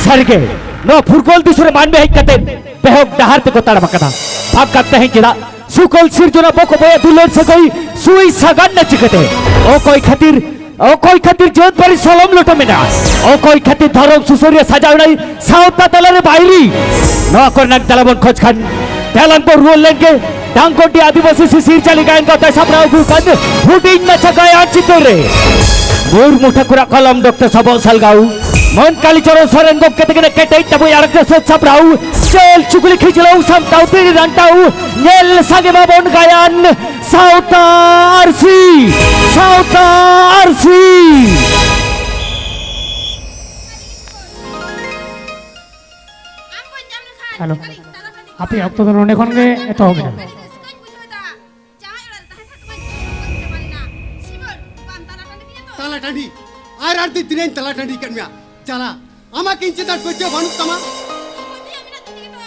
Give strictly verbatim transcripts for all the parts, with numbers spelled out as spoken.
ᱥᱟᱹᱨᱤᱜᱮ, ᱱᱚᱣᱟ ᱯᱷᱩᱨᱜᱟᱹᱞ ᱫᱤᱥᱚᱢ ᱨᱮ ᱢᱟᱹᱱᱢᱤ ᱦᱮᱡ ᱠᱟᱛᱮ ᱵᱮᱦᱚᱠ ᱰᱟᱦᱟᱨ ᱛᱮᱠᱚ ᱛᱟᱲᱟᱢ ᱟᱠᱟᱫᱟ᱾ ᱵᱷᱟᱜᱽ ᱠᱟᱛᱮ ᱛᱮᱦᱮᱧ ᱪᱮᱫᱟᱜ ᱥᱩᱠᱚᱞ ᱥᱤᱨᱡᱚᱱᱟ ᱵᱚᱠᱚ ᱵᱚᱭᱟ ᱫᱩᱞᱟᱹᱲ ᱥᱟᱹᱜᱟᱹᱭ ᱥᱩᱭ ᱥᱟᱜᱟᱱ ᱱᱟ ᱪᱤᱠᱟᱹᱛᱮ? ᱚᱠᱚᱭ ᱠᱷᱟᱹᱛᱤᱨ, ᱚᱠᱚᱭ ᱠᱷᱟᱹᱛᱤᱨ ᱡᱟᱹᱛ ᱯᱟᱹᱨᱤᱥ ᱥᱟᱞᱚᱢ ᱞᱚᱴᱚᱢ ᱮᱱᱟ? ᱚᱠᱚᱭ ᱠᱷᱟᱹᱛᱤᱨ ᱫᱷᱚᱨᱚᱢ ᱥᱩᱥᱟᱹᱨᱤᱭᱟᱹ ᱥᱟᱡᱟᱣ ᱮᱱᱟᱭ ᱥᱟᱶᱛᱟ ᱛᱟᱞᱟᱨᱮ ᱵᱟᱹᱭᱨᱤ? ᱱᱚᱣᱟ ᱠᱚᱨᱮᱱᱟᱜ ᱛᱮᱞᱟ ᱵᱚᱱ ᱠᱷᱚᱡᱽ ᱠᱷᱟᱱ, ᱛᱮᱞᱟᱝ ᱠᱚ ᱨᱩᱣᱟᱹᱲ ᱞᱮᱱᱜᱮ᱾ ᱰᱟᱝᱜᱚᱰᱤ ᱟᱹᱫᱤᱵᱟᱹᱥᱤ ᱥᱤᱥᱤᱨ ᱡᱟᱹᱞᱤ ᱜᱟᱭᱟᱱ ᱜᱟᱶᱛᱟᱭ ᱥᱟᱯᱲᱟᱣ ᱟᱹᱜᱩ ᱟᱠᱟᱫ ᱦᱩᱰᱤᱧ ᱢᱟᱪᱷᱟ ᱜᱟᱭᱟᱱ ᱪᱤᱛᱟᱹᱨ ᱨᱮ ᱢᱩᱨᱢᱩ ᱴᱷᱟᱹᱠᱩᱨᱟᱜ ᱠᱚᱞᱚᱢ, ᱰᱚᱠᱴᱚᱨ ᱥᱚᱵᱚᱜ ᱥᱟᱞᱜᱟᱣ, ᱢᱟᱹᱱ ᱠᱟᱞᱤᱪᱚᱨᱚᱱ ᱥᱚᱨᱮᱱ ᱜᱚᱢᱠᱮ ᱛᱟᱹᱠᱤᱱᱟᱜ ᱠᱮᱴᱮᱡ ᱛᱟᱵᱚᱭ ᱟᱲᱟᱝ ᱛᱮ ᱥᱟᱹᱛ ᱥᱟᱯᱲᱟᱣ, ᱪᱟᱹᱞ ᱪᱩᱜᱽᱞᱤ ᱠᱷᱤᱡᱞᱟᱹᱣ ᱥᱟᱢᱴᱟᱣ ᱛᱤᱨᱤ ᱨᱟᱱᱴᱟᱣ, ᱧᱮᱞ ᱥᱟᱸᱜᱮ ᱢᱟᱵᱚᱱ ᱜᱟᱭᱟᱱ ᱥᱟᱶᱛᱟ ᱟᱹᱨᱥᱤ, ᱥᱟᱶᱛᱟ ᱟᱹᱨᱥᱤ᱾ ᱦᱮᱞᱳ, ᱟᱯᱮ ᱚᱠᱛᱚ ᱫᱚ ᱱᱚᱰᱮ ᱠᱷᱚᱱ ᱜᱮ ᱮᱛᱚᱦᱚᱵ ᱮᱱᱟ᱾ ᱡᱟᱶᱟᱭ ᱚᱲᱟᱜ ᱨᱮ ᱛᱟᱦᱮᱸ ᱛᱟᱦᱮᱸ ᱛᱮᱢᱟ ᱡᱚᱛᱚ ᱠᱚ ᱪᱟᱵᱟ ᱞᱮᱱᱟ᱾ ᱥᱤᱢᱚᱞ, ᱵᱟᱢ ᱛᱟᱞᱟ ᱴᱟᱺᱰᱤ ᱠᱤᱧᱟ ᱛᱚ? ᱛᱟᱞᱟ ᱴᱟᱺᱰᱤ? ᱟᱨ ᱟᱨ ᱫᱤᱱ ᱛᱤᱱᱟᱹᱜ ᱤᱧ ᱛᱟᱞᱟ ᱴᱟᱺᱰᱤ ᱠᱟᱫ ᱢᱮᱭᱟ? ᱪᱟᱞᱟ, ᱟᱢᱟᱜ ᱠᱤ ᱤᱧ ᱪᱮᱛᱟᱱ ᱯᱟᱹᱛᱭᱟᱹᱣ ᱵᱟᱹᱱᱩᱜ ᱛᱟᱢᱟ? ᱯᱟᱹᱛᱭᱟᱹᱣ ᱢᱮᱱᱟᱜ ᱛᱤᱧ ᱛᱮᱜᱮ ᱛᱚ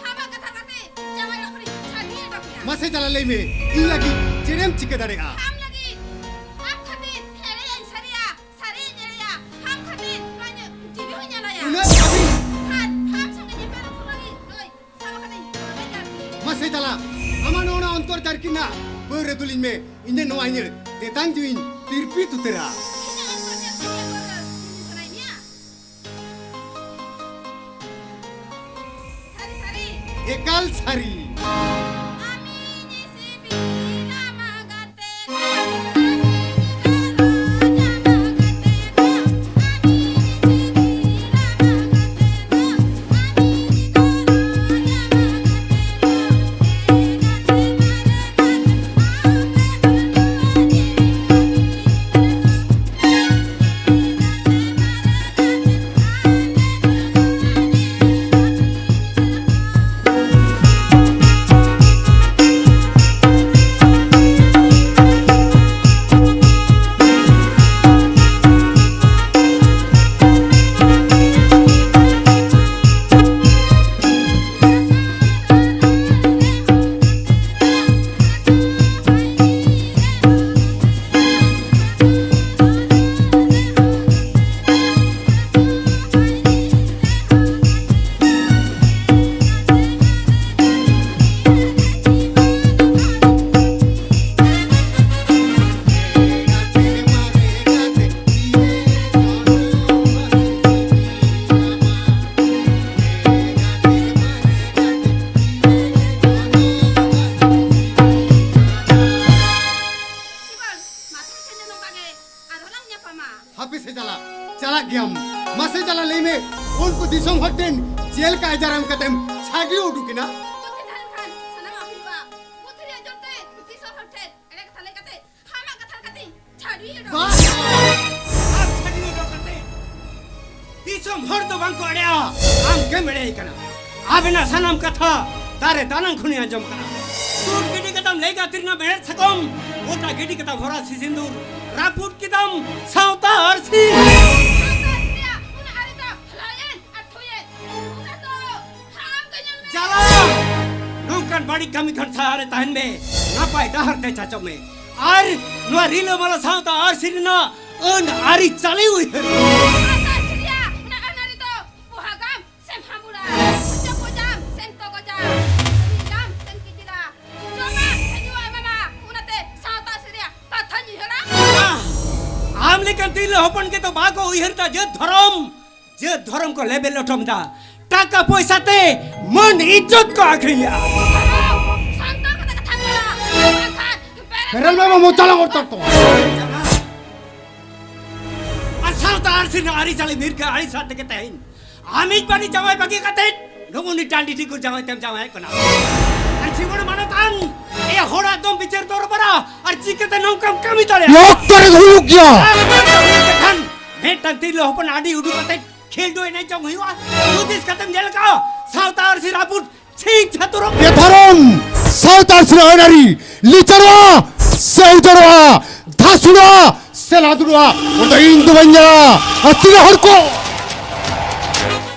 ᱟᱢᱟᱜ ᱠᱟᱛᱷᱟ ᱠᱟᱛᱮ ᱡᱟᱶᱟᱭ ᱚᱲᱟᱜ ᱠᱷᱚᱱᱤᱧ ᱪᱷᱟᱹᱰᱣᱤ ᱚᱰᱚᱠ ᱮᱱᱟ᱾ ᱢᱟᱥᱮ ᱪᱟᱞᱟ ᱞᱟᱹᱭ ᱢᱮ, ᱤᱧ ᱞᱟᱹᱜᱤᱫ ᱪᱮᱫ ᱮᱢ ᱪᱤᱠᱟᱹ ᱫᱟᱲᱮᱭᱟᱜᱼᱟ? ᱟᱢ ᱞᱟᱹᱜᱤᱫ, ᱟᱢ ᱠᱷᱟᱹᱛᱤᱨ ᱮᱲᱮᱭᱟᱹᱧ ᱥᱟᱹᱨᱤᱭᱟ, ᱥᱟᱹᱨᱤᱭᱟᱹᱧ ᱮᱲᱮᱭᱟ᱾ ᱟᱢ ᱠᱷᱟᱹᱛᱤᱨ ᱱᱚᱣᱟ ᱤᱧᱟᱹᱜ ᱡᱤᱣᱤ ᱦᱚᱸᱧ ᱟᱞᱟᱭᱟ᱾ ᱩᱱᱟᱹᱜ ᱫᱷᱟᱹᱵᱤᱡ? ᱟᱨ ᱟᱢ ᱥᱚᱸᱜᱮ ᱧᱮᱯᱮᱞ ᱨᱚᱯᱚᱲ ᱞᱟᱹᱜᱤᱫ ᱱᱩᱭ ᱥᱟᱵ ᱟᱠᱟᱫᱟᱹᱧ ᱵᱮᱡᱟᱨ ᱛᱮ᱾ ᱢᱟᱥᱮ ᱪᱟᱞᱟ, ᱟᱢᱟᱜ ᱱᱚᱣᱟ ᱚᱱᱛᱚᱨ ᱡᱟᱨᱠᱤ ᱨᱮᱱᱟᱜ ᱯᱟᱹᱣᱨᱟᱹ ᱫᱩᱞᱤᱧ ᱢᱮ, ᱤᱧ ᱫᱚ ᱱᱚᱣᱟ ᱤᱧᱟᱹᱜ ᱛᱮᱛᱟᱝ ᱡᱤᱣᱤᱧ ᱛᱤᱨᱯᱤᱛ ᱩᱛᱟᱹᱨᱟ᱾ ᱤᱧᱟᱹᱜ ᱚᱱᱛᱚᱨ ᱡᱟᱨᱠᱤ ᱨᱮᱱᱟᱜ ᱯᱟᱹᱣᱨᱟᱹ ᱧᱩ ᱥᱟᱱᱟᱭᱮᱫ ᱢᱮᱭᱟ? ᱥᱟᱹᱨᱤ, ᱥᱟᱹᱨᱤ᱾ ᱮᱠᱟᱞ ᱥᱟᱹᱨᱤ᱾ ᱩᱱᱠᱩ ᱫᱤᱥᱚᱢ ᱦᱚᱲ ᱴᱷᱮᱱ ᱪᱮᱫ ᱞᱮᱠᱟ ᱮᱡᱟᱨ ᱮᱢ ᱠᱟᱛᱮᱢ ᱪᱷᱟᱹᱰᱣᱤ ᱩᱰᱩᱠ ᱮᱱᱟ? ᱵᱩᱫᱷᱤ ᱛᱟᱦᱮᱸ ᱞᱮᱱᱠᱷᱟᱱ ᱥᱟᱱᱟᱢᱟᱜ ᱦᱩᱭᱩᱜᱼᱟ᱾ ᱵᱩᱫᱷᱤ ᱨᱮᱭᱟᱜ ᱡᱳᱨ ᱛᱮ ᱫᱤᱥᱚᱢ ᱦᱚᱲ ᱴᱷᱮᱱ ᱮᱲᱮ ᱠᱟᱛᱷᱟ ᱞᱟᱹᱭ ᱠᱟᱛᱮ ᱟᱢᱟᱜ ᱠᱟᱛᱷᱟ ᱞᱮᱠᱟᱛᱮᱧ ᱪᱷᱟᱹᱰᱣᱤ ᱩᱰᱩᱠ ᱵᱟᱥ! ᱟᱢ ᱪᱷᱟᱹᱰᱣᱤ ᱩᱰᱩᱠ ᱠᱟᱛᱮ ᱫᱤᱥᱚᱢ ᱦᱚᱲ ᱫᱚ ᱵᱟᱝ ᱠᱚ ᱮᱲᱮᱜᱼᱟ, ᱟᱢ ᱜᱮᱢ ᱮᱲᱮᱭᱮ ᱠᱟᱱᱟ᱾ ᱟᱵᱮᱱᱟᱜ ᱥᱟᱱᱟᱢ ᱠᱟᱛᱷᱟ ᱫᱟᱨᱮ ᱫᱟᱱᱟᱝ ᱠᱷᱚᱱᱤᱧ ᱟᱸᱡᱚᱢ ᱠᱟᱱᱟ᱾ ᱥᱩᱨ ᱜᱤᱰᱤ ᱠᱟᱛᱟᱢ ᱞᱟᱹᱭ ᱜᱟᱛᱮ ᱨᱮᱱᱟᱜ ᱢᱮᱲᱦᱮᱫ ᱥᱟᱠᱚᱢ, ᱜᱚᱴᱟ ᱜᱤᱰᱤ ᱠᱟᱛᱟᱢ ᱦᱚᱨᱟ ᱥᱤᱥᱤᱸᱫᱩᱨ, ᱨᱟᱹᱯᱩᱫ ᱠᱮᱫᱟᱢ ᱥᱟᱶᱛᱟ ᱟᱹᱨᱥᱤ᱾ ᱥᱟᱶᱛᱟ ᱟᱹᱨᱥᱤ ᱨᱮᱭᱟᱜ ᱚᱱᱟ ᱟᱹᱨᱤ ᱫᱚ ᱞᱟᱭᱮᱱ ᱟᱨ ᱛᱷᱩᱭᱮᱱ, ᱚᱱᱟ ᱫᱚ ᱟᱢ ᱜᱮ ᱧᱮᱞ ᱢᱮ᱾ ᱪᱟᱞᱟᱜ! ᱱᱚᱝᱠᱟᱱ ᱵᱟᱹᱲᱤᱡ ᱠᱟᱹᱢᱤ ᱠᱷᱚᱱ ᱥᱟᱦᱟ ᱨᱮ ᱛᱟᱦᱮᱱ ᱢᱮ, ᱱᱟᱯᱟᱭ ᱰᱟᱦᱟᱨ ᱛᱮ ᱪᱟᱪᱚ ᱢᱮ᱾ ᱟᱨ ᱱᱚᱣᱟ ᱨᱤᱞᱟᱹᱢᱟᱞᱟ ᱥᱟᱶᱛᱟ ᱟᱹᱨᱥᱤ ᱨᱮᱱᱟᱜ ᱟᱹᱱ ᱟᱹᱨᱤᱪᱟᱹᱞᱤ ᱩᱭᱦᱟᱹᱨ ᱢᱮ᱾ ᱥᱟᱶᱛᱟ ᱟᱹᱨᱥᱤ ᱨᱮᱭᱟᱜ ᱚᱱᱟ ᱟᱹᱱ ᱟᱹᱨᱤ ᱫᱚ ᱯᱚᱦᱟᱜᱟᱢ ᱥᱮᱢ ᱦᱟᱸᱵᱩᱲᱟ, ᱪᱚᱯᱚᱡᱟᱢ ᱥᱮᱢ ᱛᱚᱜᱚᱡᱟ, ᱠᱤᱡᱤᱞᱟᱢ ᱥᱮᱢ ᱠᱤᱡᱤᱞᱟ, ᱡᱚᱢᱟᱜ ᱥᱮ ᱧᱩᱣᱟᱜ ᱮᱢᱟᱢᱟ᱾ ᱚᱱᱟᱛᱮ ᱥᱟᱶᱛᱟ ᱟᱹᱨᱥᱤ ᱨᱮᱭᱟᱜ ᱠᱟᱛᱷᱟᱧ ᱩᱭᱦᱟᱹᱨᱟ᱾ ᱟᱢ ᱞᱮᱠᱟᱱ ᱛᱤᱨᱞᱟᱹ ᱦᱚᱯᱚᱱ ᱜᱮᱛᱚ ᱵᱟᱠᱚ ᱩᱭᱦᱟᱹᱨ ᱫᱟ ᱡᱟᱹᱛ ᱫᱷᱚᱨᱚᱢ᱾ ᱡᱟᱹᱛ ᱫᱷᱚᱨᱚᱢ ᱠᱚ ᱞᱮᱵᱮᱞ ᱞᱚᱴᱚᱢ ᱫᱟ, ᱴᱟᱠᱟ ᱯᱚᱭᱥᱟ ᱛᱮ ᱢᱟᱹᱱ ᱤᱡᱽᱡᱚᱛ ᱠᱚ ᱟᱹᱠᱷᱨᱤᱧᱟ᱾ ᱥᱟᱱᱛᱟᱲ ᱠᱟᱛᱷᱟ ᱠᱟᱛᱷᱟ ᱢᱮᱱᱟ, ᱵᱟᱝᱠᱷᱟᱱ ᱵᱮᱨᱮᱞ ᱢᱮ ᱵᱟᱹᱵᱩ, ᱪᱟᱞᱟᱣ ᱚᱨ ᱛᱟᱠᱚ᱾ ᱟᱨ ᱥᱟᱶᱛᱟ ᱟᱹᱨᱥᱤ ᱨᱮᱱᱟᱜ ᱟᱹᱨᱤᱪᱟᱹᱞᱤ ᱢᱤᱨᱜᱟᱹ ᱟᱹᱲᱤᱥᱟᱜ ᱛᱮᱜᱮ ᱛᱮᱦᱮᱧ ᱟᱢᱤᱡ ᱵᱟᱹᱱᱤᱡ ᱡᱟᱶᱟᱭ ᱵᱟᱹᱜᱤ ᱠᱟᱛᱮ ᱱᱩᱜᱩ ᱱᱤ ᱴᱟᱺᱰᱤ ᱴᱷᱤᱠᱩ ᱡᱟᱶᱟᱭ ᱛᱮᱢ ᱡᱟᱶᱟᱭ ᱠᱟᱱᱟ᱾ ᱟᱨ ᱡᱤᱵᱚᱱ ᱢᱟᱱᱚᱛᱟᱱ ᱮ ᱦᱚᱲᱟᱜ ᱫᱚᱢ ᱵᱤᱪᱟᱹᱨ ᱫᱚᱨᱵᱟᱨᱟ, ᱟᱨ ᱪᱤᱠᱟᱹᱛᱮ ᱱᱚᱝᱠᱟᱢ ᱠᱟᱹᱢᱤ ᱫᱟᱲᱮᱭᱟᱜᱼᱟ? ᱚᱠᱛᱚ ᱨᱮ ᱦᱩᱭᱩᱜ ᱜᱮᱭᱟ᱾ ᱟᱨ ᱢᱤᱫᱴᱟᱝ ᱛᱤᱨᱞᱟᱹ ᱦᱚᱯᱚᱱ ᱟᱹᱰᱤ ᱩᱰᱩᱠ ᱠᱟᱛᱮ ᱠᱷᱮᱞᱰᱩ ᱮᱱᱮᱡ ᱡᱚᱝ ᱦᱩᱭᱩᱜᱼᱟ᱾ ᱦᱩᱫᱤᱥ ᱠᱟᱛᱮᱢ ᱧᱮᱞ ᱠᱟᱜᱼᱟ ᱥᱟᱶᱛᱟ ᱟᱹᱨᱥᱤ ᱨᱟᱹᱯᱩᱫ, ᱪᱷᱤᱝ ᱪᱷᱟᱹᱛᱩᱨ᱾ ᱮ ᱫᱷᱚᱨᱚᱢ, ᱥᱟᱶᱛᱟ ᱟᱹᱨᱥᱤ ᱟᱹᱱ ᱟᱹᱨᱤ ᱞᱤᱪᱟᱹᱲᱚᱜᱼᱟ ᱥᱮ ᱩᱡᱟᱹᱲᱚᱜᱼᱟ, ᱫᱷᱟᱥᱩᱲᱚᱜᱼᱟ ᱥᱮ ᱞᱟᱹᱫᱩᱲᱚᱜᱼᱟ, ᱚᱱᱟ ᱫᱚ ᱤᱧ ᱫᱚ ᱵᱟᱹᱧ ᱧᱮᱞᱟ᱾ ᱟᱨ ᱛᱤᱱᱟᱹᱜ ᱦᱚᱲ ᱠᱚ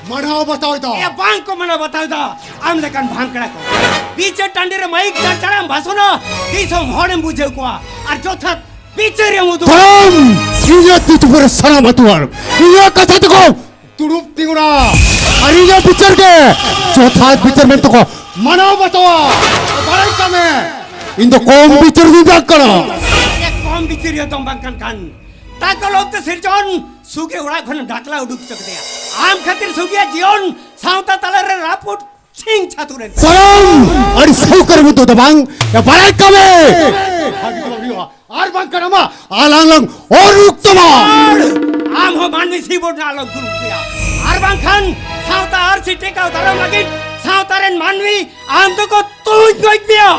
ᱢᱟᱱᱟᱣ ᱵᱟᱛᱟᱣ ᱮᱫᱟ? ᱮ, ᱵᱟᱝ ᱠᱚ ᱢᱟᱱᱟᱣ ᱵᱟᱛᱟᱣ ᱮᱫᱟ᱾ ᱟᱢ ᱞᱮᱠᱟᱱ ᱵᱷᱟᱝᱠᱲᱟ ᱠᱚ ᱵᱤᱪᱟᱹᱨ ᱴᱟᱺᱰᱤ ᱨᱮ ᱢᱟᱭᱤᱠ ᱪᱟᱨᱪᱟᱲᱟᱢ ᱵᱷᱟᱥᱚᱱᱟ, ᱫᱤᱥᱚᱢ ᱦᱚᱲᱮᱢ ᱵᱩᱡᱷᱟᱹᱣ ᱠᱚᱣᱟ ᱟᱨ ᱡᱚᱛᱷᱟᱛ ᱵᱤᱪᱟᱹᱨ ᱮᱢ ᱩᱫᱩᱜ᱾ ᱫᱷᱚᱨᱚᱢ, ᱤᱧᱟᱹᱜ ᱛᱤ ᱛᱷᱩᱯᱩ ᱨᱮ ᱥᱟᱱᱟᱢ ᱟᱹᱛᱩ ᱦᱚᱲ ᱤᱧᱟᱹᱜ ᱠᱟᱛᱷᱟ ᱛᱮᱠᱚ ᱫᱩᱲᱩᱵ ᱛᱤᱸᱜᱩᱱᱟ᱾ ᱟᱨ ᱤᱧᱟᱹᱜ ᱵᱤᱪᱟᱹᱨ ᱜᱮ ᱡᱚᱛᱷᱟᱛ ᱵᱤᱪᱟᱹᱨ ᱢᱮᱱᱛᱮ ᱠᱚ ᱢᱟᱱᱟᱣ ᱵᱟᱛᱟᱣᱟ᱾ ᱵᱟᱲᱟᱭ ᱠᱟᱜ ᱢᱮ, ᱤᱧ ᱫᱚ ᱠᱚᱢ ᱵᱤᱪᱟᱹᱨ ᱫᱚᱧ ᱵᱟᱝ ᱠᱟᱱᱟ᱾ ᱮ, ᱠᱚᱢ ᱵᱤᱪᱟᱹᱨᱤᱭᱟᱹ ᱫᱚᱢ ᱵᱟᱝ ᱠᱟᱱ ᱠᱷᱟᱱ, ᱛᱟᱠᱚ ᱞᱚᱵᱽ ᱛᱮ ᱥᱤᱨᱡᱚᱱ ᱥᱩᱜᱮ ᱚᱲᱟᱜ ᱠᱷᱚᱱ ᱰᱟᱠᱞᱟ ᱩᱰᱩᱠ ᱦᱚᱪᱚ ᱠᱮᱫᱮᱭᱟ᱾ ᱟᱢ ᱠᱷᱟᱹᱛᱤᱨ ᱥᱩᱜᱮᱭᱟᱜ ᱡᱤᱭᱚᱱ ᱥᱟᱶᱛᱟ ᱛᱟᱞᱟ ᱨᱮ ᱨᱟᱹᱯᱩᱫ ᱪᱷᱤᱝ ᱪᱷᱟᱹᱛᱩᱨ ᱮᱱ ᱛᱟᱭᱟ᱾ ᱛᱟᱭᱚᱢ ᱟᱹᱰᱤ ᱥᱟᱹᱣᱠᱟᱹᱨ ᱢᱩᱫᱽᱫᱟᱹ ᱫᱚ ᱵᱟᱝ, ᱮ, ᱵᱟᱲᱟᱭ ᱠᱟᱜ ᱢᱮ᱾ ᱵᱷᱟᱹᱜᱤ ᱫᱚ ᱵᱟᱝ ᱦᱩᱭᱩᱜᱼᱟ᱾ ᱟᱨ ᱵᱟᱝᱠᱷᱟᱱ ᱟᱢᱟᱜ ᱟᱞᱟᱝ ᱞᱟᱝ ᱚᱨ ᱩᱛᱟᱹᱨᱟ᱾ ᱟᱢ ᱦᱚᱸ ᱢᱟᱹᱱᱢᱤ ᱥᱤᱵᱚᱨ ᱨᱮ ᱟᱞᱚᱢ ᱫᱩᱲᱩᱵ ᱜᱮᱭᱟ᱾ ᱟᱨ ᱵᱟᱝ ᱠᱷᱟᱱ ᱥᱟᱶᱛᱟ ᱟᱹᱨᱥᱤ ᱴᱮᱠᱟᱣ ᱫᱟᱨᱟᱢ ᱞᱟᱹᱜᱤᱫ ᱥᱟᱶᱛᱟ ᱨᱮᱱ ᱢᱟᱹᱱᱢᱤ ᱟᱢ ᱫᱚᱠᱚ ᱛᱩᱧ ᱜᱚᱡ ᱢᱮᱭᱟ᱾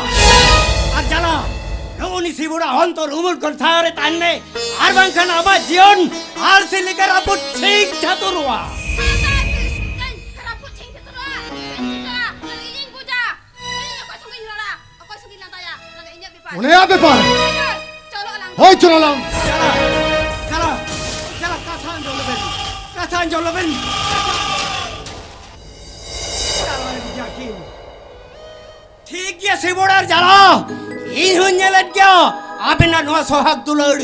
ᱟᱨ ᱡᱟᱞᱟ, ᱱᱩᱜᱼᱩ ᱱᱤ ᱥᱤᱵᱩᱲᱟ ᱦᱚᱱᱛᱚᱨ ᱩᱢᱩᱞ ᱠᱷᱚᱱ ᱥᱟᱦᱟ ᱨᱮ ᱛᱟᱦᱮᱱ ᱢᱮ, ᱟᱨ ᱵᱟᱝᱠᱷᱟᱱ ᱟᱢᱟᱜ ᱡᱤᱭᱚᱱ ᱟᱹᱨᱥᱤ ᱞᱮᱠᱟ ᱨᱟᱹᱯᱩᱫ ᱴᱷᱤᱠ ᱪᱷᱟᱹᱛᱩᱨᱚᱜᱼᱟ᱾ ᱥᱟᱶᱛᱟ ᱟᱹᱨᱥᱤ ᱨᱟᱹᱯᱩᱫ ᱴᱷᱤᱠ ᱪᱷᱟᱹᱛᱩᱨᱚᱜᱼᱟ᱾ ᱤᱧᱤᱧ ᱵᱩᱡᱟ᱾ ᱤᱧ ᱚᱠᱚᱭ ᱥᱚᱸᱜᱮᱧ ᱨᱚᱲᱟ, ᱚᱠᱚᱭ ᱥᱚᱸᱜᱮᱧ ᱞᱟᱸᱫᱟᱭᱟ, ᱚᱱᱟ ᱫᱚ ᱤᱧᱟᱹᱜ ᱵᱮᱯᱟᱨ᱾ ᱩᱱᱤᱭᱟᱜ ᱵᱮᱯᱟᱨ᱾ ᱦᱳᱭ, ᱪᱚᱞᱚ ᱟᱞᱟᱝ᱾ ᱦᱳᱭ, ᱪᱚᱞᱚ ᱟᱞᱟᱝ᱾ ᱪᱟᱞᱟᱜ, ᱪᱟᱞᱟᱜ, ᱪᱟᱞᱟᱜ, ᱠᱟᱛᱷᱟ ᱟᱸᱡᱚᱢ ᱞᱮᱵᱮᱱ, ᱠᱟᱛᱷᱟ ᱟᱸᱡᱚᱢ ᱞᱮᱵᱮᱱ᱾ ᱪᱟᱞᱟᱣᱮᱱ ᱜᱮᱭᱟ ᱠᱤᱱ᱾ ᱴᱷᱤᱠ ᱜᱮᱭᱟ, ᱥᱤᱵᱚᱲ ᱟᱨ ᱡᱟᱞᱟ, ᱤᱧ ᱦᱚᱸᱧ ᱧᱮᱞᱮᱫ ᱜᱮᱭᱟ ᱟᱵᱮᱱᱟᱜ ᱱᱚᱣᱟ ᱥᱚᱦᱟᱜ ᱫᱩᱞᱟᱹᱲ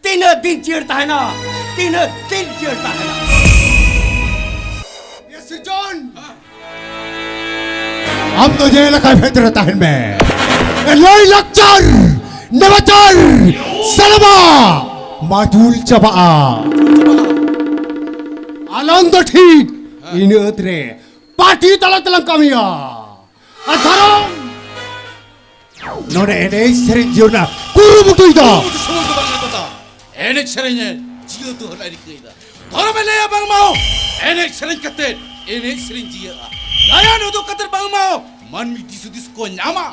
ᱛᱤᱱᱟᱹᱜ ᱫᱤᱱ ᱡᱤᱭᱟᱹᱲ ᱛᱟᱦᱮᱱᱟ, ᱛᱤᱱᱟᱹᱜ ᱫᱤᱱ ᱡᱤᱭᱟᱹᱲ ᱛᱟᱦᱮᱱᱟ᱾ ᱮ ᱥᱤᱨᱡᱚᱱ, ᱟᱢ ᱫᱚ ᱡᱮ ᱮᱞᱟᱠᱟ ᱵᱷᱮᱫ ᱨᱮ ᱛᱟᱦᱮᱱ ᱢᱮ᱾ ᱮ ᱞᱟᱹᱭ ᱞᱟᱠᱪᱟᱨ, ᱱᱮᱢᱟᱪᱟᱨ, ᱥᱮᱨᱣᱟ ᱢᱟᱡᱩᱞ ᱪᱟᱵᱟᱜᱼᱟ᱾ ᱟᱞᱟᱝ ᱫᱚ ᱴᱷᱤᱠ ᱤᱱᱟᱹ ᱨᱮ ᱯᱟᱨᱴᱤ ᱛᱟᱞᱟ ᱛᱮᱞᱟᱝ ᱠᱟᱹᱢᱤᱭᱟ᱾ ᱟᱨ ᱫᱷᱚᱨᱚᱢ ᱱᱚᱰᱮ ᱮᱱᱮᱡ ᱥᱮᱨᱮᱧ ᱡᱤᱭᱚᱱ ᱨᱮᱱᱟᱜ ᱠᱩᱨᱩᱢᱩᱴᱩᱭ ᱫᱚ᱾ ᱠᱩᱨᱩᱢᱩᱴᱩ ᱥᱩᱢᱩᱝ ᱫᱚ ᱵᱟᱝ ᱠᱟᱱᱟ ᱫᱟᱫᱟ, ᱮᱱᱮᱡ ᱥᱮᱨᱮᱧ ᱮ ᱡᱤᱭᱟᱹ ᱫᱚᱦᱚ ᱨᱮᱱᱟᱜ ᱨᱤᱠᱟᱹᱭᱮᱫᱟ᱾ ᱫᱷᱚᱨᱚᱢ ᱮ ᱞᱟᱹᱭᱟ ᱵᱟᱝᱢᱟ ᱮᱱᱮᱡ ᱥᱮᱨᱮᱧ ᱠᱟᱛᱮ ᱮᱱᱮᱡ ᱥᱮᱨᱮᱧ ᱡᱤᱭᱟᱹᱜᱼᱟ᱾ ᱜᱟᱭᱟᱱ ᱩᱫᱩᱜ ᱠᱟᱛᱮ ᱵᱟᱝᱢᱟ ᱢᱟᱹᱱᱢᱤ ᱫᱤᱥ ᱦᱩᱫᱤᱥ ᱠᱚ ᱧᱟᱢᱟ᱾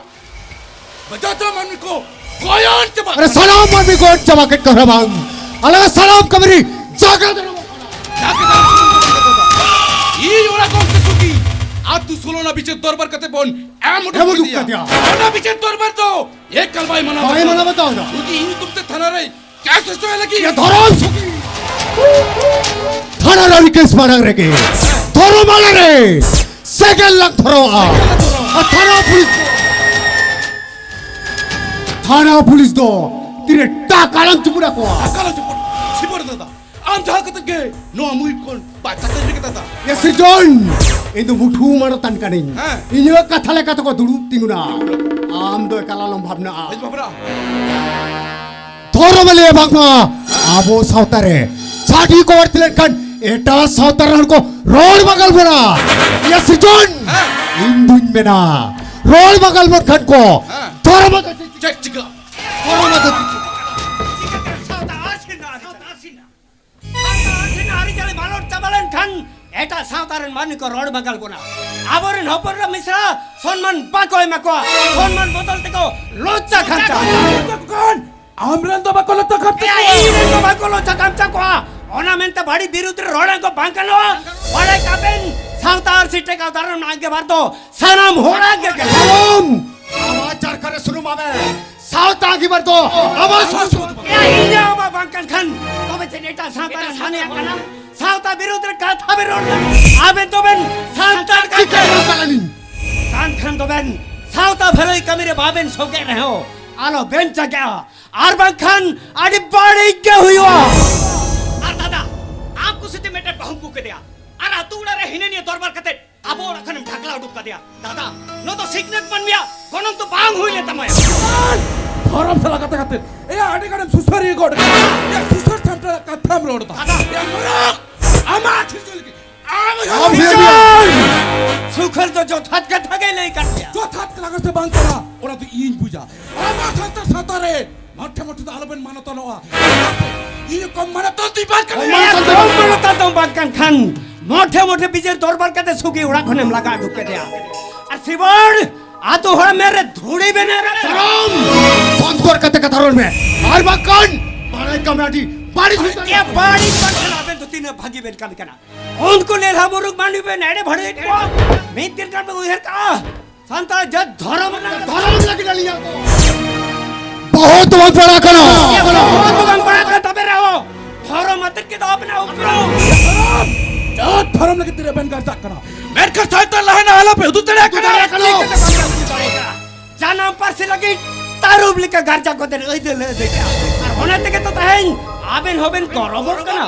ᱵᱟᱡᱟᱣ ᱛᱮ ᱢᱟᱹᱱᱢᱤ ᱠᱚ ᱜᱚᱭᱚᱱ ᱪᱟᱵᱟᱜ ᱟᱨᱮ ᱠᱟᱱᱟ᱾ ᱥᱟᱱᱟᱢ ᱢᱟᱹᱱᱢᱤ ᱜᱚᱭᱚᱱ ᱪᱟᱵᱟ ᱠᱮᱫ ᱠᱚ ᱨᱮ ᱵᱟᱝ, ᱟᱞᱮ ᱥᱟᱱᱟᱢ ᱠᱟᱹᱢᱤ ᱨᱮ ᱡᱟᱜᱮ ᱫᱟᱲᱮᱭᱟᱜ ᱠᱟᱱᱟ᱾ ᱡᱟᱜᱮ ᱫᱟᱲᱮᱭᱟᱜ ᱠᱟᱱᱟ᱾ ᱤᱧ ᱚᱱᱟ ᱜᱚᱢᱠᱮ ᱥᱩᱠᱤ ᱟᱛᱩ ᱥᱳᱞᱳ ᱟᱱᱟ ᱵᱤᱪᱟᱹᱨ ᱫᱚᱨᱵᱟᱨ ᱠᱟᱛᱮ ᱵᱚᱱ ᱮᱢ ᱩᱰᱩᱠ ᱮᱢ ᱩᱰᱩᱠ ᱠᱮᱫᱮᱭᱟ᱾ ᱠᱟᱫᱮᱭᱟ᱾ ᱚᱱᱟ ᱵᱤᱪᱟᱹᱨ ᱫᱚᱨᱵᱟᱨ ᱫᱚ ᱮᱠᱟᱞ ᱵᱟᱭ ᱢᱟᱱᱟᱣ ᱵᱟᱭ ᱵᱟᱛᱟᱣ ᱢᱟᱱᱟᱣ ᱮᱫᱟ᱾ ᱵᱟᱛᱟᱣ ᱮᱫᱟ᱾ ᱡᱩᱫᱤ ᱤᱧ ᱧᱩᱛᱩᱢ ᱛᱮ ᱛᱷᱟᱱᱟ ᱨᱮ ᱠᱮᱥ ᱦᱚᱪᱚᱭ ᱞᱟᱹᱜᱤᱫ᱾ ᱮ ᱫᱷᱚᱨᱚᱢ ᱥᱩᱠᱤ᱾ ᱛᱷᱟᱱᱟ ᱨᱮ ᱠᱮᱥ ᱢᱟᱲᱟᱝ ᱨᱮᱜᱮ ᱫᱷᱚᱨᱚᱢ ᱟᱲᱟ ᱨᱮ ᱥᱮᱸᱜᱮᱞ ᱞᱟᱝ ᱫᱷᱚᱨᱟᱣᱟ᱾ ᱟᱨ ᱛᱷᱟᱱᱟ ᱯᱩᱞᱤᱥ, ᱛᱷᱟᱱᱟ ᱯᱩᱞᱤᱥ ᱫᱚ ᱛᱤᱨᱮ ᱴᱟᱠᱟ ᱞᱟᱝ ᱪᱩᱯᱩᱫ ᱟᱠᱚᱣᱟ᱾ ᱴᱟᱠᱟ ᱞᱟᱝ ᱪᱩᱯᱩᱫ? ᱥᱤᱵᱚᱲ ᱫᱟᱫᱟ, ᱟᱢ ᱡᱟᱦᱟᱸ ᱠᱟᱛᱮ ᱜᱮ ᱱᱚᱣᱟ ᱢᱩᱦᱤᱢ ᱠᱷᱚᱱ ᱵᱟᱧᱪᱟᱣ ᱛᱟᱦᱮᱸ ᱞᱟᱹᱜᱤᱫ ᱫᱟᱫᱟ᱾ ᱮ ᱥᱤᱨᱡᱚᱱ, ᱤᱧ ᱫᱚ ᱢᱩᱴᱷᱩ ᱢᱟᱱᱚᱛᱟᱱ ᱠᱟᱹᱱᱟᱹᱧ᱾ ᱦᱮᱸ᱾ ᱤᱧᱟᱹᱜ ᱠᱟᱛᱷᱟ ᱞᱮᱠᱟ ᱛᱮᱠᱚ ᱫᱩᱲᱩᱵ ᱛᱤᱸᱜᱩᱱᱟ᱾ ᱟᱢ ᱫᱚ ᱮᱠᱟᱞ ᱟᱞᱚᱢ ᱵᱷᱟᱵᱽᱱᱟᱜᱼᱟ᱾ ᱵᱟᱹᱧ ᱵᱷᱟᱵᱽᱱᱟᱜᱼᱟ᱾ ᱫᱷᱚᱨᱚᱢ ᱮ ᱞᱟᱹᱭᱟ ᱵᱟᱝᱢᱟ ᱟᱵᱚ ᱥᱟᱶᱛᱟ ᱨᱮ ᱪᱷᱟᱹᱰᱤ ᱠᱚ ᱵᱟᱹᱲᱛᱤ ᱞᱮᱱᱠᱷᱟᱱ ᱮᱴᱟᱜ ᱥᱟᱶᱛᱟ ᱨᱮᱱ ᱦᱚᱲ ᱠᱚ ᱨᱚᱲ ᱵᱟᱜᱟᱞ ᱵᱚᱱᱟ᱾ ᱭᱟ ᱥᱤᱨᱡᱚᱱ, ᱦᱮᱸ᱾ ᱤᱧ ᱫᱩᱧ ᱢᱮᱱᱟ ᱨᱚᱲ ᱵᱟᱜᱟᱞ ᱵᱚᱱ ᱠᱷᱟᱱ ᱠᱚ ᱦᱮᱸ᱾ ᱫᱷᱚᱨᱚᱢ ᱫᱚ ᱪᱮᱫ ᱪᱤᱠᱟᱹᱜᱼᱟ? ᱫᱷᱚᱨᱚᱢ ᱫᱚ ᱪᱮᱫ ᱪᱤᱠᱟᱹᱜᱼᱟ? ᱪᱤᱠᱟᱹᱛᱮ ᱥᱟᱶᱛᱟ ᱟᱹᱨᱥᱤ ᱨᱮᱱᱟᱜ ᱟᱹᱨᱤᱪᱟᱹᱞᱤ, ᱥᱟᱶᱛᱟ ᱟᱹᱨᱥᱤ ᱨᱮᱱᱟᱜ ᱟᱹᱨᱤᱪᱟᱹᱞᱤ ᱢᱟᱞᱚᱴ ᱪᱟᱵᱟ ᱞᱮᱱᱠᱷᱟᱱ ᱮᱴᱟᱜ ᱥᱟᱶᱛᱟ ᱨᱮᱱ ᱢᱟᱹᱱᱢᱤ ᱠᱚ ᱨᱚᱲ ᱵᱟᱜᱟᱞ ᱵᱚᱱᱟ᱾ ᱟᱵᱚᱨᱮᱱ ᱦᱚᱯᱚᱱ ᱮᱨᱟ ᱢᱤᱥᱨᱟ ᱥᱚᱱᱢᱟᱱ ᱵᱟᱠᱚ ᱮᱢᱟ ᱠᱚᱣᱟ᱾ ᱥᱚᱱᱢᱟᱱ ᱵᱚᱫᱚᱞ ᱛᱮᱠᱚ ᱞᱚᱪᱪᱟ ᱠᱷᱟᱱᱪᱟ᱾ ᱟᱢᱨᱮᱱ ᱫᱚ ᱵᱟᱠᱚ ᱞᱚᱪᱪᱟ ᱠᱷᱟᱱᱪᱟ ᱮᱭᱟ, ᱠᱚᱣᱟ᱾ ᱤᱧ ᱨᱮᱱ ᱫᱚ ᱵᱟᱠᱚ ᱞᱚᱪᱪᱟ ᱠᱷᱟᱱᱪᱟ ᱠᱚᱣᱟ᱾ ᱚᱱᱟ ᱢᱮᱱᱛᱮ ᱵᱟᱹᱲᱤᱡ ᱵᱤᱨᱩᱫᱷ ᱨᱮ ᱨᱚᱲ ᱟᱹᱜᱩ ᱵᱟᱝ ᱜᱟᱱᱚᱜᱼᱟ᱾ ᱵᱟᱲᱟᱭ ᱠᱟᱜ ᱵᱮᱱ, ᱥᱟᱶᱛᱟ ᱟᱹᱨᱥᱤ ᱴᱮᱠᱟᱣ ᱫᱟᱨᱟᱢ ᱨᱮᱱᱟᱜ ᱟᱸᱜᱤᱵᱷᱟᱨ ᱫᱚ ᱥᱟᱱᱟᱢ ᱦᱚᱲᱟᱜ ᱜᱮ ᱠᱟᱱᱟ᱾ ᱵᱟᱝ! ᱟᱢᱟᱜ ᱪᱟᱨᱠᱷᱟ ᱨᱮ ᱥᱩᱱᱩᱢ ᱟᱢᱮ᱾ ᱥᱟᱶᱛᱟ ᱟᱸᱜᱤᱵᱷᱟᱨ ᱫᱚ ᱟᱵᱚ ᱥᱚᱢᱟᱡᱽ᱾ ᱮᱭᱟ, ᱤᱧ ᱟᱢᱟᱜ ᱵᱟᱝ ᱠᱟᱱ ᱠᱷᱟᱱ, ᱛᱚᱵᱮ ᱪᱮᱫ ᱮᱴᱟᱜ ᱥᱟᱶᱛᱟ ᱨᱮ ᱢᱟᱱᱮᱭᱟᱜ ᱠᱟᱱᱟ? ᱥᱟᱶᱛᱟ ᱵᱤᱨᱩᱫᱷ ᱨᱮ ᱠᱟᱛᱷᱟ ᱵᱮᱱ ᱨᱚᱲ ᱞᱮᱫᱟ᱾ ᱟᱵᱮᱱ ᱫᱚᱵᱮᱱ ᱥᱟᱱᱛᱟᱲ ᱠᱟᱱ ᱪᱤᱠᱟᱹ ᱠᱷᱟᱱ᱾ ᱵᱟᱝ ᱠᱟᱱᱟᱞᱤᱧ? ᱠᱟᱱ ᱠᱷᱟᱱ ᱫᱚᱵᱮᱱ ᱥᱟᱶᱛᱟ ᱵᱷᱟᱹᱞᱟᱹᱭ ᱠᱟᱹᱢᱤ ᱨᱮ ᱵᱟᱵᱮᱱ ᱥᱚᱜᱮ ᱨᱮᱦᱚᱸ, ᱟᱞᱚ ᱵᱮᱱ ᱪᱟᱜᱮᱜᱼᱟ, ᱟᱨ ᱵᱟᱝᱠᱷᱟᱱ ᱟᱹᱰᱤ ᱵᱟᱹᱲᱤᱡ ᱜᱮ ᱦᱩᱭᱩᱜᱼᱟ᱾ ᱟᱨ ᱫᱟᱫᱟ, ᱟᱢ ᱠᱩᱥᱤᱛᱮ ᱢᱤᱫᱴᱮᱱ ᱵᱟᱹᱦᱩᱢ ᱟᱹᱜᱩ ᱠᱮᱫᱮᱭᱟ, ᱟᱨ ᱟᱹᱛᱩ ᱚᱲᱟᱜ ᱨᱮ ᱦᱤᱱᱟᱹ ᱱᱤᱭᱟᱹ ᱫᱚᱨᱵᱟᱨ ᱠᱟᱛᱮ ᱟᱵᱚ ᱚᱲᱟᱜ ᱠᱷᱚᱱᱮᱢ ᱰᱷᱟᱠᱞᱟ ᱩᱰᱩᱠ ᱠᱟᱫᱮᱭᱟ᱾ ᱫᱟᱫᱟ, ᱱᱚᱣᱟ ᱫᱚ ᱥᱤᱠᱷᱱᱟᱹᱛ ᱢᱟᱹᱱᱢᱤᱭᱟᱜ ᱜᱚᱱᱚᱝ ᱫᱚ ᱵᱟᱝ ᱦᱩᱭ ᱞᱮᱱ ᱛᱟᱢᱟ᱾ ᱫᱷᱚᱨᱚᱢ ᱥᱟᱞᱟ ᱠᱟᱛᱷᱟ ᱠᱟᱛᱮ, ᱮᱭᱟ, ᱟᱹᱰᱤ ᱜᱟᱱᱮᱢ ᱥᱩᱥᱟᱹᱨᱤᱭᱟᱹ ᱜᱚᱫ ᱠᱟᱱᱟ᱾ ᱮᱭᱟ, ᱥᱩᱥᱟᱹᱨ ᱥᱟᱢᱴᱟᱣ ᱠᱟᱛᱷᱟᱢ ᱨᱚᱲ ᱮᱫᱟ᱾ ᱫᱟᱫᱟ᱾ ᱮᱭᱟ, ᱢᱟᱨᱟᱝ, ᱟᱢᱟᱜ ᱥᱤᱨᱡᱚᱱ ᱞᱟᱹᱜᱤᱫ ᱟᱢ ᱟᱢ ᱦᱚᱸ ᱦᱚᱸ ᱥᱩᱠᱷᱟᱹᱞ ᱫᱚ ᱡᱚᱛᱷᱟᱛ ᱠᱟᱛᱷᱟ ᱜᱮᱭ ᱞᱟᱹᱭ ᱠᱟᱫ ᱜᱮᱭᱟ᱾ ᱡᱚᱛᱷᱟᱛ ᱠᱟᱱᱟ ᱥᱮ ᱵᱟᱝ ᱠᱟᱱᱟ, ᱚᱱᱟ ᱫᱚ ᱤᱧ ᱵᱩᱡᱟ᱾ ᱟᱵᱚ ᱥᱟᱱᱛᱟᱲ ᱥᱟᱶᱛᱟ ᱨᱮ ᱢᱟᱴᱷᱮ ᱢᱟᱴᱷᱮ ᱫᱚ ᱟᱞᱚᱵᱮᱱ ᱢᱟᱱᱚᱛᱟᱱᱚᱜᱼᱟ᱾ ᱤᱧ ᱠᱚᱢ ᱢᱟᱱᱚᱛᱟᱱ ᱫᱚ ᱵᱟᱝ ᱠᱟᱱᱟ᱾ ᱮᱭᱟ, ᱠᱚᱢ ᱢᱟᱱᱚᱛᱟᱱ ᱫᱚ ᱵᱟᱝ ᱠᱟᱱ ᱠᱷᱟᱱ, ᱢᱚᱴᱷᱮ ᱢᱚᱴᱷᱮ ᱵᱤᱪᱟᱹᱨ ᱫᱚᱨᱵᱟᱨ ᱠᱟᱛᱮ ᱥᱩᱜᱤ ᱚᱲᱟᱜ ᱠᱷᱚᱱᱮᱢ ᱞᱟᱜᱟ ᱩᱰᱩᱠ ᱠᱮᱫᱮᱭᱟ᱾ ᱟᱨ ᱥᱤᱵᱚᱲ, ᱟᱛᱳ ᱦᱚᱲ ᱢᱮᱫ ᱨᱮ ᱫᱷᱩᱲᱤ ᱵᱮᱱ ᱮᱨᱟ᱾ ᱫᱷᱚᱨᱚᱢ! ᱥᱚᱱᱛᱚᱨ ᱠᱟᱛᱮ ᱠᱟᱛᱷᱟ ᱨᱚᱲ ᱢᱮ, ᱟᱨ ᱵᱟᱝᱠᱷᱟᱱ ᱵᱟᱲᱟᱭ ᱠᱟᱜ ᱢᱮ ᱟᱹᱰᱤ ᱵᱟᱹᱲᱤᱡ ᱦᱩᱭ ᱮᱭᱟ, ᱫᱟᱲᱮᱭᱟᱜᱼᱟ᱾ ᱵᱟᱹᱲᱤᱡ ᱵᱟᱝᱠᱷᱟᱱ ᱟᱵᱮᱱ ᱫᱚ ᱛᱤᱱᱟᱹᱜ ᱵᱷᱟᱹᱜᱤ ᱵᱮᱱ ᱠᱟᱹᱢᱤ ᱠᱟᱱᱟ᱾ ᱩᱱᱠᱩ ᱞᱮᱞᱦᱟ ᱢᱩᱨᱩᱠ ᱢᱟᱹᱱᱢᱤ ᱵᱮᱱ ᱮᱲᱮ ᱵᱷᱟᱹᱲᱮ ᱠᱚᱣᱟ᱾ ᱢᱤᱫ ᱫᱤᱱ ᱜᱟᱱ ᱵᱮᱱ ᱩᱭᱦᱟᱹᱨ ᱠᱟᱜᱼᱟ, ᱥᱟᱱᱛᱟᱲ ᱡᱟᱹᱛ ᱫᱷᱚᱨᱚᱢ ᱨᱮᱱᱟᱜ ᱫᱷᱚᱨᱚᱢ ᱞᱟᱹᱜᱤᱫ ᱟᱹᱞᱤᱧᱟᱜ ᱫᱚ ᱵᱚᱦᱚᱜ ᱫᱚ ᱵᱟᱝ ᱯᱟᱲᱟᱜ ᱠᱟᱱᱟ᱾ ᱵᱚᱦᱚᱜ ᱫᱚ ᱵᱟᱝ ᱯᱟᱲᱟᱜ ᱠᱟᱱᱟ, ᱛᱚᱵᱮ ᱨᱮᱦᱚᱸ ᱫᱷᱚᱨᱚᱢ ᱟᱛᱮᱫ ᱜᱮ ᱫᱚ ᱟᱵᱮᱱᱟᱜ ᱩᱯᱨᱩᱢ᱾ ᱡᱟᱹᱛ ᱫᱷᱚᱨᱚᱢ ᱞᱟᱹᱜᱤᱫ ᱛᱤᱱᱟᱹᱜ ᱵᱮᱱ ᱜᱟᱨᱡᱟᱜ ᱠᱟᱱᱟ, ᱢᱮᱱᱠᱷᱟᱱ ᱥᱟᱱᱛᱟᱲ ᱞᱟᱦᱟᱱᱟ ᱟᱞᱚᱯᱮ ᱩᱫᱩᱜ ᱫᱟᱲᱮᱭᱟᱜ ᱠᱟᱱᱟ᱾ ᱪᱤᱠᱟᱹᱛᱮ ᱵᱟᱝ ᱩᱫᱩᱜ ᱫᱟᱲᱮᱭᱟᱜ ᱠᱟᱱᱟ? ᱡᱟᱱᱟᱢ ᱯᱟᱹᱨᱥᱤ ᱞᱟᱹᱜᱤᱫ ᱛᱟᱹᱨᱩᱵ ᱞᱮᱠᱟ ᱜᱟᱨᱡᱟ ᱠᱚᱛᱮ ᱟᱹᱭᱫᱟᱹ ᱞᱮ ᱟᱹᱭᱫᱟᱹ ᱠᱮᱜᱼᱟ᱾ ᱟᱨ ᱚᱱᱟ ᱛᱮᱜᱮ ᱛᱚ ᱛᱮᱦᱮᱧ ᱟᱵᱮᱱ ᱦᱚᱸᱵᱮᱱ ᱜᱚᱨᱚᱵᱚᱜ ᱠᱟᱱᱟ᱾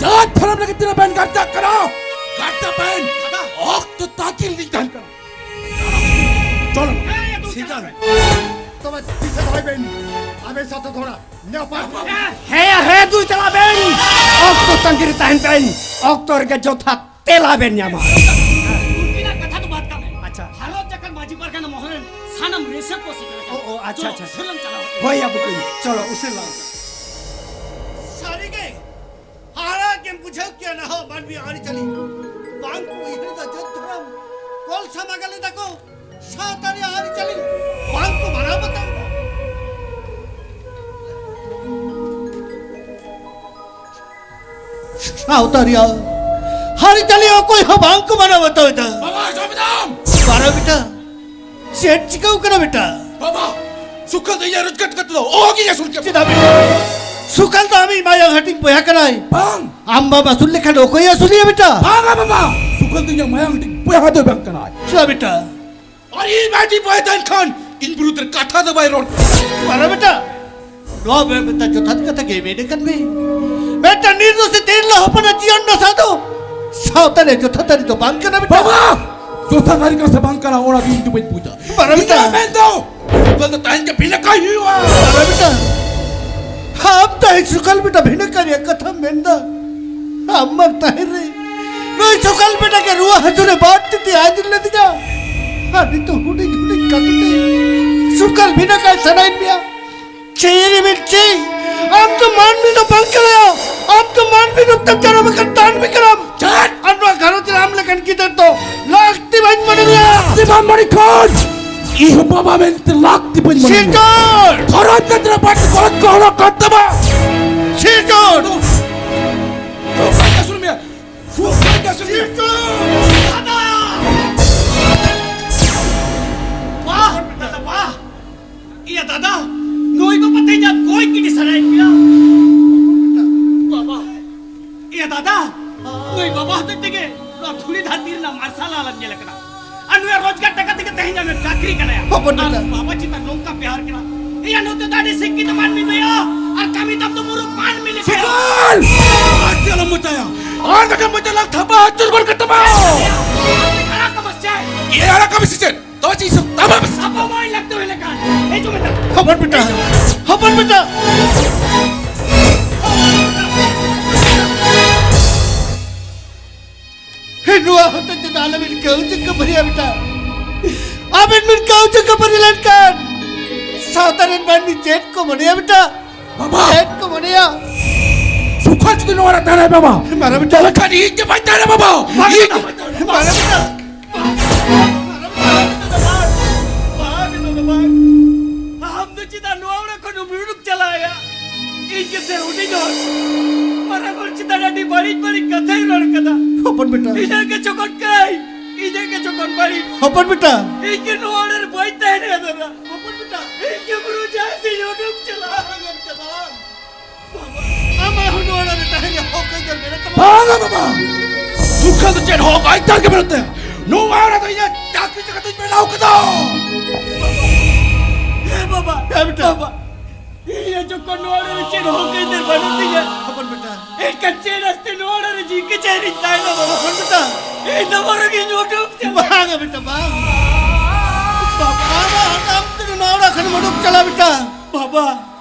ᱡᱟᱹᱛ ᱫᱷᱚᱨᱚᱢ ᱞᱟᱹᱜᱤᱫ ᱛᱤᱱᱟᱹᱜ ᱵᱮᱱ ᱜᱟᱨᱡᱟᱜ ᱠᱟᱱᱟ, ᱜᱟᱨᱡᱟ ᱵᱮᱱ᱾ ᱚᱠᱛᱚ ᱛᱟᱹᱠᱤᱱ ᱞᱤᱧ ᱛᱟᱦᱮᱱ ᱠᱟᱱᱟ᱾ ᱪᱚᱞᱚ᱾ ᱥᱤᱡᱚᱱ᱾ ᱛᱚᱵᱮ ᱫᱤᱥᱟᱹ ᱫᱚᱦᱚᱭ ᱵᱮᱱ, ᱟᱵᱮᱱ ᱥᱟᱛᱮ ᱛᱷᱚᱲᱟ ᱱᱮᱯᱟᱞ᱾ ᱦᱮᱸ, ᱦᱮᱸ, ᱫᱩ ᱪᱟᱞᱟᱜ ᱵᱮᱱ᱾ ᱚᱠᱛᱚ ᱛᱟᱺᱜᱤ ᱨᱮ ᱛᱟᱦᱮᱱ ᱵᱮᱱ, ᱚᱠᱛᱚ ᱨᱮᱜᱮ ᱡᱚᱛᱷᱟᱛ ᱛᱮᱞᱟ ᱵᱮᱱ ᱧᱟᱢᱟ᱾ ᱩᱱᱠᱤᱱᱟᱜ ᱠᱟᱛᱷᱟ ᱫᱚ ᱵᱟᱫ ᱠᱟᱜ ᱢᱮ᱾ ᱟᱪᱪᱷᱟ᱾ ᱦᱟᱞᱚᱛ ᱡᱟᱠᱟᱱ ᱢᱟᱹᱡᱷᱤ ᱯᱟᱨᱜᱟᱱᱟ ᱢᱚᱦᱚᱞ ᱨᱮᱱ ᱥᱟᱱᱟᱢ ᱨᱮᱥᱮ ᱠᱚ ᱥᱮᱴᱮᱨ ᱟᱠᱟᱱᱟ᱾ ᱚ, ᱚ, ᱟᱪᱪᱷᱟ, ᱪᱚᱞᱚ, ᱟᱪᱪᱷᱟ᱾ ᱩᱥᱟᱹᱨᱟ ᱞᱟᱝ ᱪᱟᱞᱟᱣ᱾ ᱦᱳᱭ, ᱭᱟ ᱵᱩᱠᱤᱱ, ᱪᱚᱞᱚ, ᱩᱥᱟᱹᱨᱟ ᱞᱟᱝ᱾ ᱥᱟᱹᱨᱤᱜᱮ, ᱦᱟᱞᱚᱛ ᱮᱢ ᱵᱩᱡᱷᱟᱹᱣ ᱠᱮᱭᱟ ᱱᱟᱦᱟᱜ ᱢᱟᱹᱱᱢᱤ ᱟᱹᱨᱤᱪᱟᱹᱞᱤ᱾ ᱵᱟᱝ ᱠᱚ ᱩᱭᱦᱟᱹᱨ ᱮᱫᱟ ᱡᱟᱹᱛ ᱫᱷᱚᱨᱚᱢ᱾ ᱠᱚᱞ ᱥᱟᱢᱟᱜᱟᱞ ᱮᱫᱟ ᱠᱚ᱾ ᱥᱟᱶᱛᱟ ᱨᱮᱭᱟᱜ ᱟᱹᱨᱤᱪᱟᱹᱞᱤ ᱵᱟᱝ ᱠᱚ ᱢᱟᱱᱟᱣ ᱵᱟᱛᱟᱣ ᱮᱫᱟ᱾ ᱥᱟᱶᱛᱟ ᱨᱮᱭᱟᱜ ᱟᱹᱨᱤᱪᱟᱹᱞᱤ ᱚᱠᱚᱭ ᱦᱚᱸ ᱵᱟᱝ ᱠᱚ ᱢᱟᱱᱟᱣ ᱵᱟᱛᱟᱣ ᱮᱫᱟ᱾ ᱵᱟᱵᱟ, ᱟᱸᱡᱚᱢ ᱫᱟᱢ? ᱵᱟᱨᱟ ᱵᱮᱴᱟ, ᱪᱮᱫ ᱪᱤᱠᱟᱹᱣ ᱠᱟᱱᱟ ᱵᱮᱴᱟ? ᱵᱟᱵᱟ, ᱥᱩᱠᱟᱞ ᱫᱚ ᱤᱧᱟᱜ ᱨᱳᱡᱽᱜᱟᱨ ᱠᱟᱛᱮ ᱫᱚ ᱚᱦᱚᱜᱤᱧ ᱟᱹᱥᱩᱞ ᱠᱮᱭᱟ᱾ ᱪᱮᱫᱟᱜ ᱵᱮᱴᱟ? ᱥᱩᱠᱟᱞ ᱫᱚ ᱟᱢᱤᱡ ᱢᱟᱭᱟᱝ ᱦᱟᱹᱴᱤᱧ ᱵᱚᱭᱦᱟ ᱠᱟᱱᱟᱭ᱾ ᱵᱟᱝ᱾ ᱟᱢ ᱵᱟᱢ ᱟᱹᱥᱩᱞ ᱞᱮᱠᱷᱟᱱ ᱚᱠᱚᱭᱮ ᱟᱹᱥᱩᱞᱮᱭᱟ ᱵᱮᱴᱟ? ᱵᱟᱝᱟ ᱵᱟᱵᱟ, ᱥᱩᱠᱟᱞ ᱫᱚ ᱤᱧᱟᱜ ᱢᱟᱭᱟᱝ ᱦᱟᱹᱴᱤᱧ ᱵᱚᱭᱦᱟ ᱫᱚ ᱵᱟᱝ ᱠᱟᱱᱟᱭ᱾ ᱪᱮᱫᱟᱜ ᱵᱮᱴᱟ? ᱟᱨ ᱤᱧ ᱢᱟᱹᱡᱷᱤ ᱵᱚᱭᱦᱟ ᱛᱟᱦᱮᱱ ᱠᱷᱟᱱ ᱤᱧ ᱵᱤᱨᱩᱫᱷ ᱨᱮ ᱠᱟᱛᱷᱟ ᱫᱚ ᱵᱟᱭ ᱨᱚᱲ᱾ ᱵᱟᱨᱟ ᱵᱮᱴᱟ, ᱱᱚᱣᱟ ᱵᱮ-, ᱵᱮᱴᱟ ᱡᱚᱛᱷᱟᱛ ᱠᱟᱛᱷᱟ ᱜᱮ ᱢᱮᱱ ᱟᱠᱟᱫ ᱢᱮ᱾ ᱢᱤᱫᱴᱟᱝ ᱱᱤᱨᱫᱳᱥᱤ ᱛᱤᱨᱞᱟᱹ ᱦᱚᱯᱚᱱᱟᱜ ᱡᱤᱭᱚᱱ ᱱᱟᱥᱟᱣ ᱫᱚ ᱥᱟᱶᱛᱟ ᱨᱮ ᱡᱚᱛᱷᱟᱛ ᱟᱹᱨᱤ ᱫᱚ ᱵᱟᱝ ᱠᱟᱱᱟ ᱵᱮᱴᱟ᱾ ᱵᱟᱵᱟ! ᱡᱚᱛᱷᱟᱛ ᱟᱹᱨᱤ ᱠᱟᱱᱟ ᱥᱮ ᱵᱟᱝ ᱠᱟᱱᱟ, ᱚᱱᱟ ᱫᱚ ᱤᱧ ᱫᱚ ᱵᱟᱹᱧ ᱵᱩᱡᱟ᱾ ᱵᱟᱨᱟ ᱵᱮᱴᱟ᱾ ᱤᱧᱟᱜ ᱢᱮᱱ ᱫᱚ ᱥᱩᱠᱟᱞ ᱫᱚ ᱛᱟᱦᱮᱱ ᱜᱮ ᱵᱷᱤᱱᱟᱹ ᱠᱟᱭ ᱦᱩᱭᱩᱜᱼᱟ᱾ ᱵᱟᱨᱟ ᱵᱮᱴᱟ, ᱟᱢ ᱛᱟᱦᱮᱸ ᱥᱩᱠᱟᱞ ᱵᱮᱴᱟ ᱵᱷᱤᱱᱟᱹ ᱠᱟᱭ ᱨᱮᱭᱟᱜ ᱠᱟᱛᱷᱟᱢ ᱢᱮᱱ ᱫᱟ? ᱟᱢ ᱢᱟ ᱛᱟᱦᱮᱸ ᱨᱮ ᱱᱩᱭ ᱥᱩᱠᱟᱞ ᱵᱮᱴᱟ ᱜᱮ ᱨᱩᱣᱟᱹ ᱦᱟᱹᱥᱩ ᱨᱮ ᱵᱟᱨ ᱛᱤ ᱛᱮ ᱟᱹᱫᱤᱨ ᱞᱮᱫᱤᱧᱟ᱾ ᱟᱨ ᱱᱤᱛᱚᱜ ᱦᱩᱰᱤᱧ ᱦᱩᱰᱤᱧ ᱠᱟᱛᱷᱟ ᱛᱮ ᱥᱩᱠᱟᱞ ᱵᱷᱤᱱᱟᱹ ᱠᱟᱭ ᱥᱟᱱᱟᱭᱮᱫ ᱢᱮᱭᱟ᱾ ᱪᱮᱫ ᱮᱢ ᱢᱮᱱ ᱪᱮᱫ? ᱟᱢ ᱫᱚ ᱢᱟᱹᱱᱢᱤ ᱫᱚ ᱵᱟᱝ ᱠᱟᱱᱟᱭᱟ᱾ ᱟᱢ ᱫᱚ ᱢᱟᱹᱱᱢᱤ ᱨᱩᱯ ᱛᱮᱢ ᱡᱟᱱᱟᱢ ᱟᱠᱟᱱ ᱫᱟᱹᱱᱢᱤ ᱠᱟᱱᱟᱢ᱾ ᱪᱮᱫ? ᱟᱨ ᱱᱚᱣᱟ ᱜᱷᱟᱨᱚᱸᱡᱽ ᱨᱮ ᱟᱢ ᱞᱮᱠᱟᱱ ᱜᱤᱫᱟᱹᱨ ᱫᱚ ᱞᱟᱹᱠᱛᱤ ᱵᱟᱹᱧ ᱢᱚᱱᱮ ᱢᱮᱭᱟ᱾ ᱞᱟᱹᱠᱛᱤ ᱵᱟᱢ ᱢᱚᱱᱮ ᱠᱷᱟᱱ ᱤᱧ ᱦᱚᱸ ᱵᱟᱵᱟ ᱢᱮᱱᱛᱮ ᱞᱟᱹᱠᱛᱤ ᱵᱟᱹᱧ ᱢᱚᱱᱮ ᱢᱮᱭᱟ᱾ ᱥᱤᱨᱡᱚᱱ! ᱫᱷᱚᱨᱚᱢ ᱡᱟᱹᱛᱤ ᱨᱮ ᱵᱟᱹᱲᱛᱤ ᱜᱚᱞᱚᱛ ᱠᱚ ᱦᱚᱲ ᱠᱟᱱ ᱛᱟᱢᱟ᱾ ᱥᱤᱨᱡᱚᱱ! ᱥᱩᱠ ᱵᱟᱹᱧ ᱟᱹᱥᱩᱞ ᱢᱮᱭᱟ᱾ ᱥᱩᱠ ᱵᱟᱹᱧ ᱟᱹᱥᱩᱞ ᱢᱮᱭᱟ᱾ ᱥᱤᱨᱡᱚᱱ! ᱫᱟᱫᱟ! ᱵᱟᱦ! ᱫᱟᱫᱟ, ᱵᱟᱦ! ᱤᱭᱟᱹ ᱫᱟᱫᱟ, ᱱᱩᱭ ᱵᱟᱵᱟ ᱛᱮᱦᱮᱧ ᱟᱢ ᱜᱚᱡ ᱜᱤᱰᱤ ᱥᱟᱱᱟᱭᱮᱫ ᱢᱮᱭᱟ᱾ ᱵᱟᱵᱟ, ᱤᱭᱟᱹ ᱫᱟᱫᱟ, ᱱᱩᱭ ᱵᱟᱵᱟ ᱦᱚᱛᱮᱡ ᱛᱮᱜᱮ ᱱᱚᱣᱟ ᱫᱷᱩᱲᱤ ᱫᱷᱟᱹᱨᱛᱤ ᱨᱮᱱᱟᱜ ᱢᱟᱨᱥᱟᱞ ᱟᱞᱟᱢ ᱧᱮᱞ ᱟᱠᱟᱫᱟ᱾ ᱟᱨ ᱱᱩᱭᱟᱜ ᱨᱳᱡᱽᱜᱟᱨ ᱴᱟᱠᱟ ᱛᱮᱜᱮ ᱛᱮᱦᱮᱧ ᱟᱢᱮᱢ ᱪᱟᱹᱠᱨᱤ ᱠᱟᱱᱟᱭᱟ᱾ ᱦᱚᱯᱚᱱ ᱟᱨ ᱵᱮᱴᱟ᱾ ᱵᱟᱵᱟ ᱪᱮᱛᱟᱱ ᱱᱚᱝᱠᱟ ᱯᱮᱦᱟᱨ ᱠᱟᱱᱟ᱾ ᱤᱭᱟᱹ ᱱᱩᱭ ᱫᱚ ᱟᱹᱰᱤ ᱥᱤᱠᱠᱷᱤᱛ ᱢᱟᱹᱱᱢᱤ ᱱᱩᱭᱟ᱾ ᱟᱨ ᱠᱟᱹᱢᱤ ᱛᱟᱢ ᱫᱚ ᱢᱩᱨᱩᱠ ᱢᱟᱹᱱᱢᱤ ᱞᱮᱠᱟ᱾ ᱥᱩᱠᱟᱞ! ᱟᱨ ᱪᱮᱫ ᱮᱢ ᱢᱚᱪᱟᱭᱟ? ᱟᱨ ᱠᱟᱹᱴᱤᱡ ᱢᱚᱪᱟ ᱞᱟᱝ ᱛᱷᱟᱯᱟ ᱦᱚᱪᱚ ᱜᱚᱫ ᱠᱟᱛᱟᱢᱟ᱾ ᱟᱲᱟᱜ ᱠᱟᱢᱟ ᱥᱮ ᱪᱮᱫ? ᱤᱭᱟᱹ ᱟᱲᱟᱜ ᱠᱟᱢᱟ ᱥᱮ ᱪᱮᱫ? ᱛᱚ ᱪᱮᱫ ᱥᱚᱵ ᱛᱟᱢᱟ ᱵᱮᱥ? ᱟᱵᱚ ᱵᱟᱭ ᱞᱟᱹᱠᱛᱤ ᱦᱩᱭ ᱞᱮᱠᱷᱟᱱ ᱦᱤᱡᱩᱜ ᱢᱮ ᱛᱟᱦᱚᱞᱮ᱾ ᱦᱚᱯᱚᱱ ᱵᱮᱴᱟ, ᱦᱚᱯᱚᱱ ᱵᱮᱴᱟ᱾ ᱦᱮᱸ, ᱱᱚᱣᱟ ᱦᱚᱛᱮᱡ ᱛᱮ ᱟᱞᱚᱵᱤᱱ ᱠᱟᱹᱣᱡᱟᱹ ᱠᱷᱟᱹᱯᱟᱹᱨᱤᱭᱟ ᱵᱮᱴᱟ᱾ ᱟᱵᱮᱱ ᱵᱤᱱ ᱠᱟᱹᱣᱡᱟᱹ ᱠᱷᱟᱹᱯᱟᱹᱨᱤ ᱞᱮᱱᱠᱷᱟᱱ ᱥᱟᱶᱛᱟ ᱨᱮᱱ ᱢᱟᱹᱱᱢᱤ ᱪᱮᱫ ᱠᱚ ᱢᱚᱱᱮᱭᱟ ᱵᱮᱴᱟ? ᱵᱟᱵᱟ! ᱪᱮᱫ ᱠᱚ ᱢᱚᱱᱮᱭᱟ? ᱡᱚᱠᱷᱚᱱ ᱡᱩᱫᱤ ᱱᱚᱣᱟ ᱨᱮ ᱛᱟᱦᱮᱱᱟ ᱵᱟᱵᱟ, ᱢᱟᱨᱟᱝ ᱵᱮᱴᱟ᱾ ᱛᱚᱵᱮ ᱠᱷᱟᱱ ᱤᱧ ᱜᱮ ᱵᱟᱧᱪᱟᱣ ᱨᱮ ᱵᱟᱵᱟ᱾ ᱢᱟᱨᱟᱝ ᱤᱧ ᱵᱮᱴᱟ᱾ ᱜᱮ ᱵᱟᱧᱪᱟᱣ ᱨᱮ᱾ ᱢᱟᱨᱟᱝ ᱵᱮᱴᱟ᱾ ᱵᱟᱝ, ᱵᱟᱝ, ᱵᱟᱝ, ᱵᱟᱝ, ᱵᱟᱝ᱾ ᱟᱢ ᱫᱚ ᱪᱮᱫᱟᱜ ᱱᱚᱣᱟ ᱚᱲᱟᱜ ᱠᱷᱚᱱ ᱩᱰᱩᱠ ᱪᱟᱞᱟᱜ ᱟᱭᱟ? ᱤᱧ ᱜᱮᱥᱮ ᱦᱩᱰᱤᱧ ᱦᱚᱲ᱾ ᱢᱟᱨᱟᱝ ᱦᱚᱲ ᱪᱮᱛᱟᱱ ᱟᱹᱰᱤ ᱵᱟᱹᱲᱤᱡ ᱵᱟᱹᱲᱤᱡ ᱠᱟᱛᱷᱟᱭ ᱨᱚᱲ ᱠᱟᱫᱟ᱾ ᱦᱚᱯᱚᱱ ᱵᱮᱴᱟ᱾ ᱤᱧᱟᱹᱜ ᱜᱮ ᱪᱚᱠᱚᱱ ᱠᱟᱹᱭ᱾ ᱤᱧᱟᱹᱜ ᱜᱮ ᱪᱚᱠᱚᱱ ᱵᱟᱹᱲᱤᱡ᱾ ᱦᱚᱯᱚᱱ ᱵᱮᱴᱟ᱾ ᱤᱧ ᱜᱮ ᱱᱚᱣᱟ ᱚᱲᱟᱜ ᱨᱮ ᱵᱟᱹᱧ ᱛᱟᱦᱮᱱᱟ ᱫᱟᱫᱟ᱾ ᱦᱚᱯᱚᱱ ᱵᱮᱴᱟ᱾ ᱤᱧ ᱜᱮ ᱵᱩᱨᱩ ᱡᱟᱦᱟᱸ ᱥᱮᱫ ᱩᱰᱩᱠ ᱪᱟᱞᱟᱜ᱾ ᱟᱢᱟᱜ ᱦᱚᱸ ᱱᱚᱣᱟ ᱚᱲᱟᱜ ᱨᱮ ᱛᱟᱦᱮᱸ ᱨᱮᱭᱟᱜ ᱦᱚᱠ ᱟᱹᱭᱫᱟᱹᱨ ᱢᱮᱱᱟᱜ ᱛᱟᱢᱟ᱾ ᱵᱟᱝᱟ ᱵᱟᱵᱟ, ᱱᱚᱝᱠᱟ ᱫᱚ ᱪᱮᱫ ᱦᱚᱠ ᱟᱹᱭᱫᱟᱹᱨ ᱜᱮ ᱵᱟᱹᱱᱩᱜ ᱛᱟᱭᱟ᱾ ᱱᱚᱣᱟ ᱚᱲᱟᱜ ᱫᱚ ᱤᱧᱟᱹᱜ ᱪᱟᱹᱠᱨᱤ ᱪᱟᱠᱟᱛᱤᱧ ᱵᱮᱱᱟᱣ ᱠᱟᱫᱟ᱾ ᱦᱮᱸ ᱵᱟᱵᱟ, ᱦᱮᱸ ᱵᱮᱴᱟ᱾ ᱵᱟᱵᱟ, ᱤᱧᱟᱹᱜ ᱡᱚᱠᱷᱚᱱ ᱱᱚᱣᱟ ᱚᱲᱟᱜ ᱨᱮ ᱪᱮᱫ ᱦᱚᱠ ᱟᱹᱭᱫᱟᱹᱨ ᱵᱟᱹᱱᱩᱜ ᱛᱤᱧᱟ, ᱦᱚᱯᱚᱱ ᱵᱮᱴᱟ᱾ ᱮᱱᱠᱷᱟᱱ ᱪᱮᱫ ᱟᱥᱛᱮ ᱱᱚᱣᱟ ᱚᱲᱟᱜ ᱨᱮ ᱡᱤᱣᱤ ᱠᱮᱪᱟᱹᱨᱤᱧ ᱛᱟᱦᱮᱱᱟ ᱵᱟᱵᱟ? ᱦᱚᱯᱚᱱ ᱵᱮᱴᱟ᱾ ᱤᱧ ᱫᱚ ᱵᱚᱨᱚᱝ ᱤᱧ ᱩᱰᱩᱠ ᱪᱟᱞᱟᱜ᱾ ᱵᱟᱝᱟ ᱵᱮᱴᱟ, ᱵᱟᱝ᱾ ᱵᱟᱵᱟ, ᱟᱢᱟᱜ ᱟᱛᱟᱢ ᱛᱮᱜᱮ ᱱᱚᱣᱟ ᱚᱲᱟᱜ ᱠᱷᱚᱱᱮᱢ ᱩᱰᱩᱠ ᱪᱟᱞᱟᱜ ᱵᱮᱴᱟ᱾ ᱵᱟᱵᱟ᱾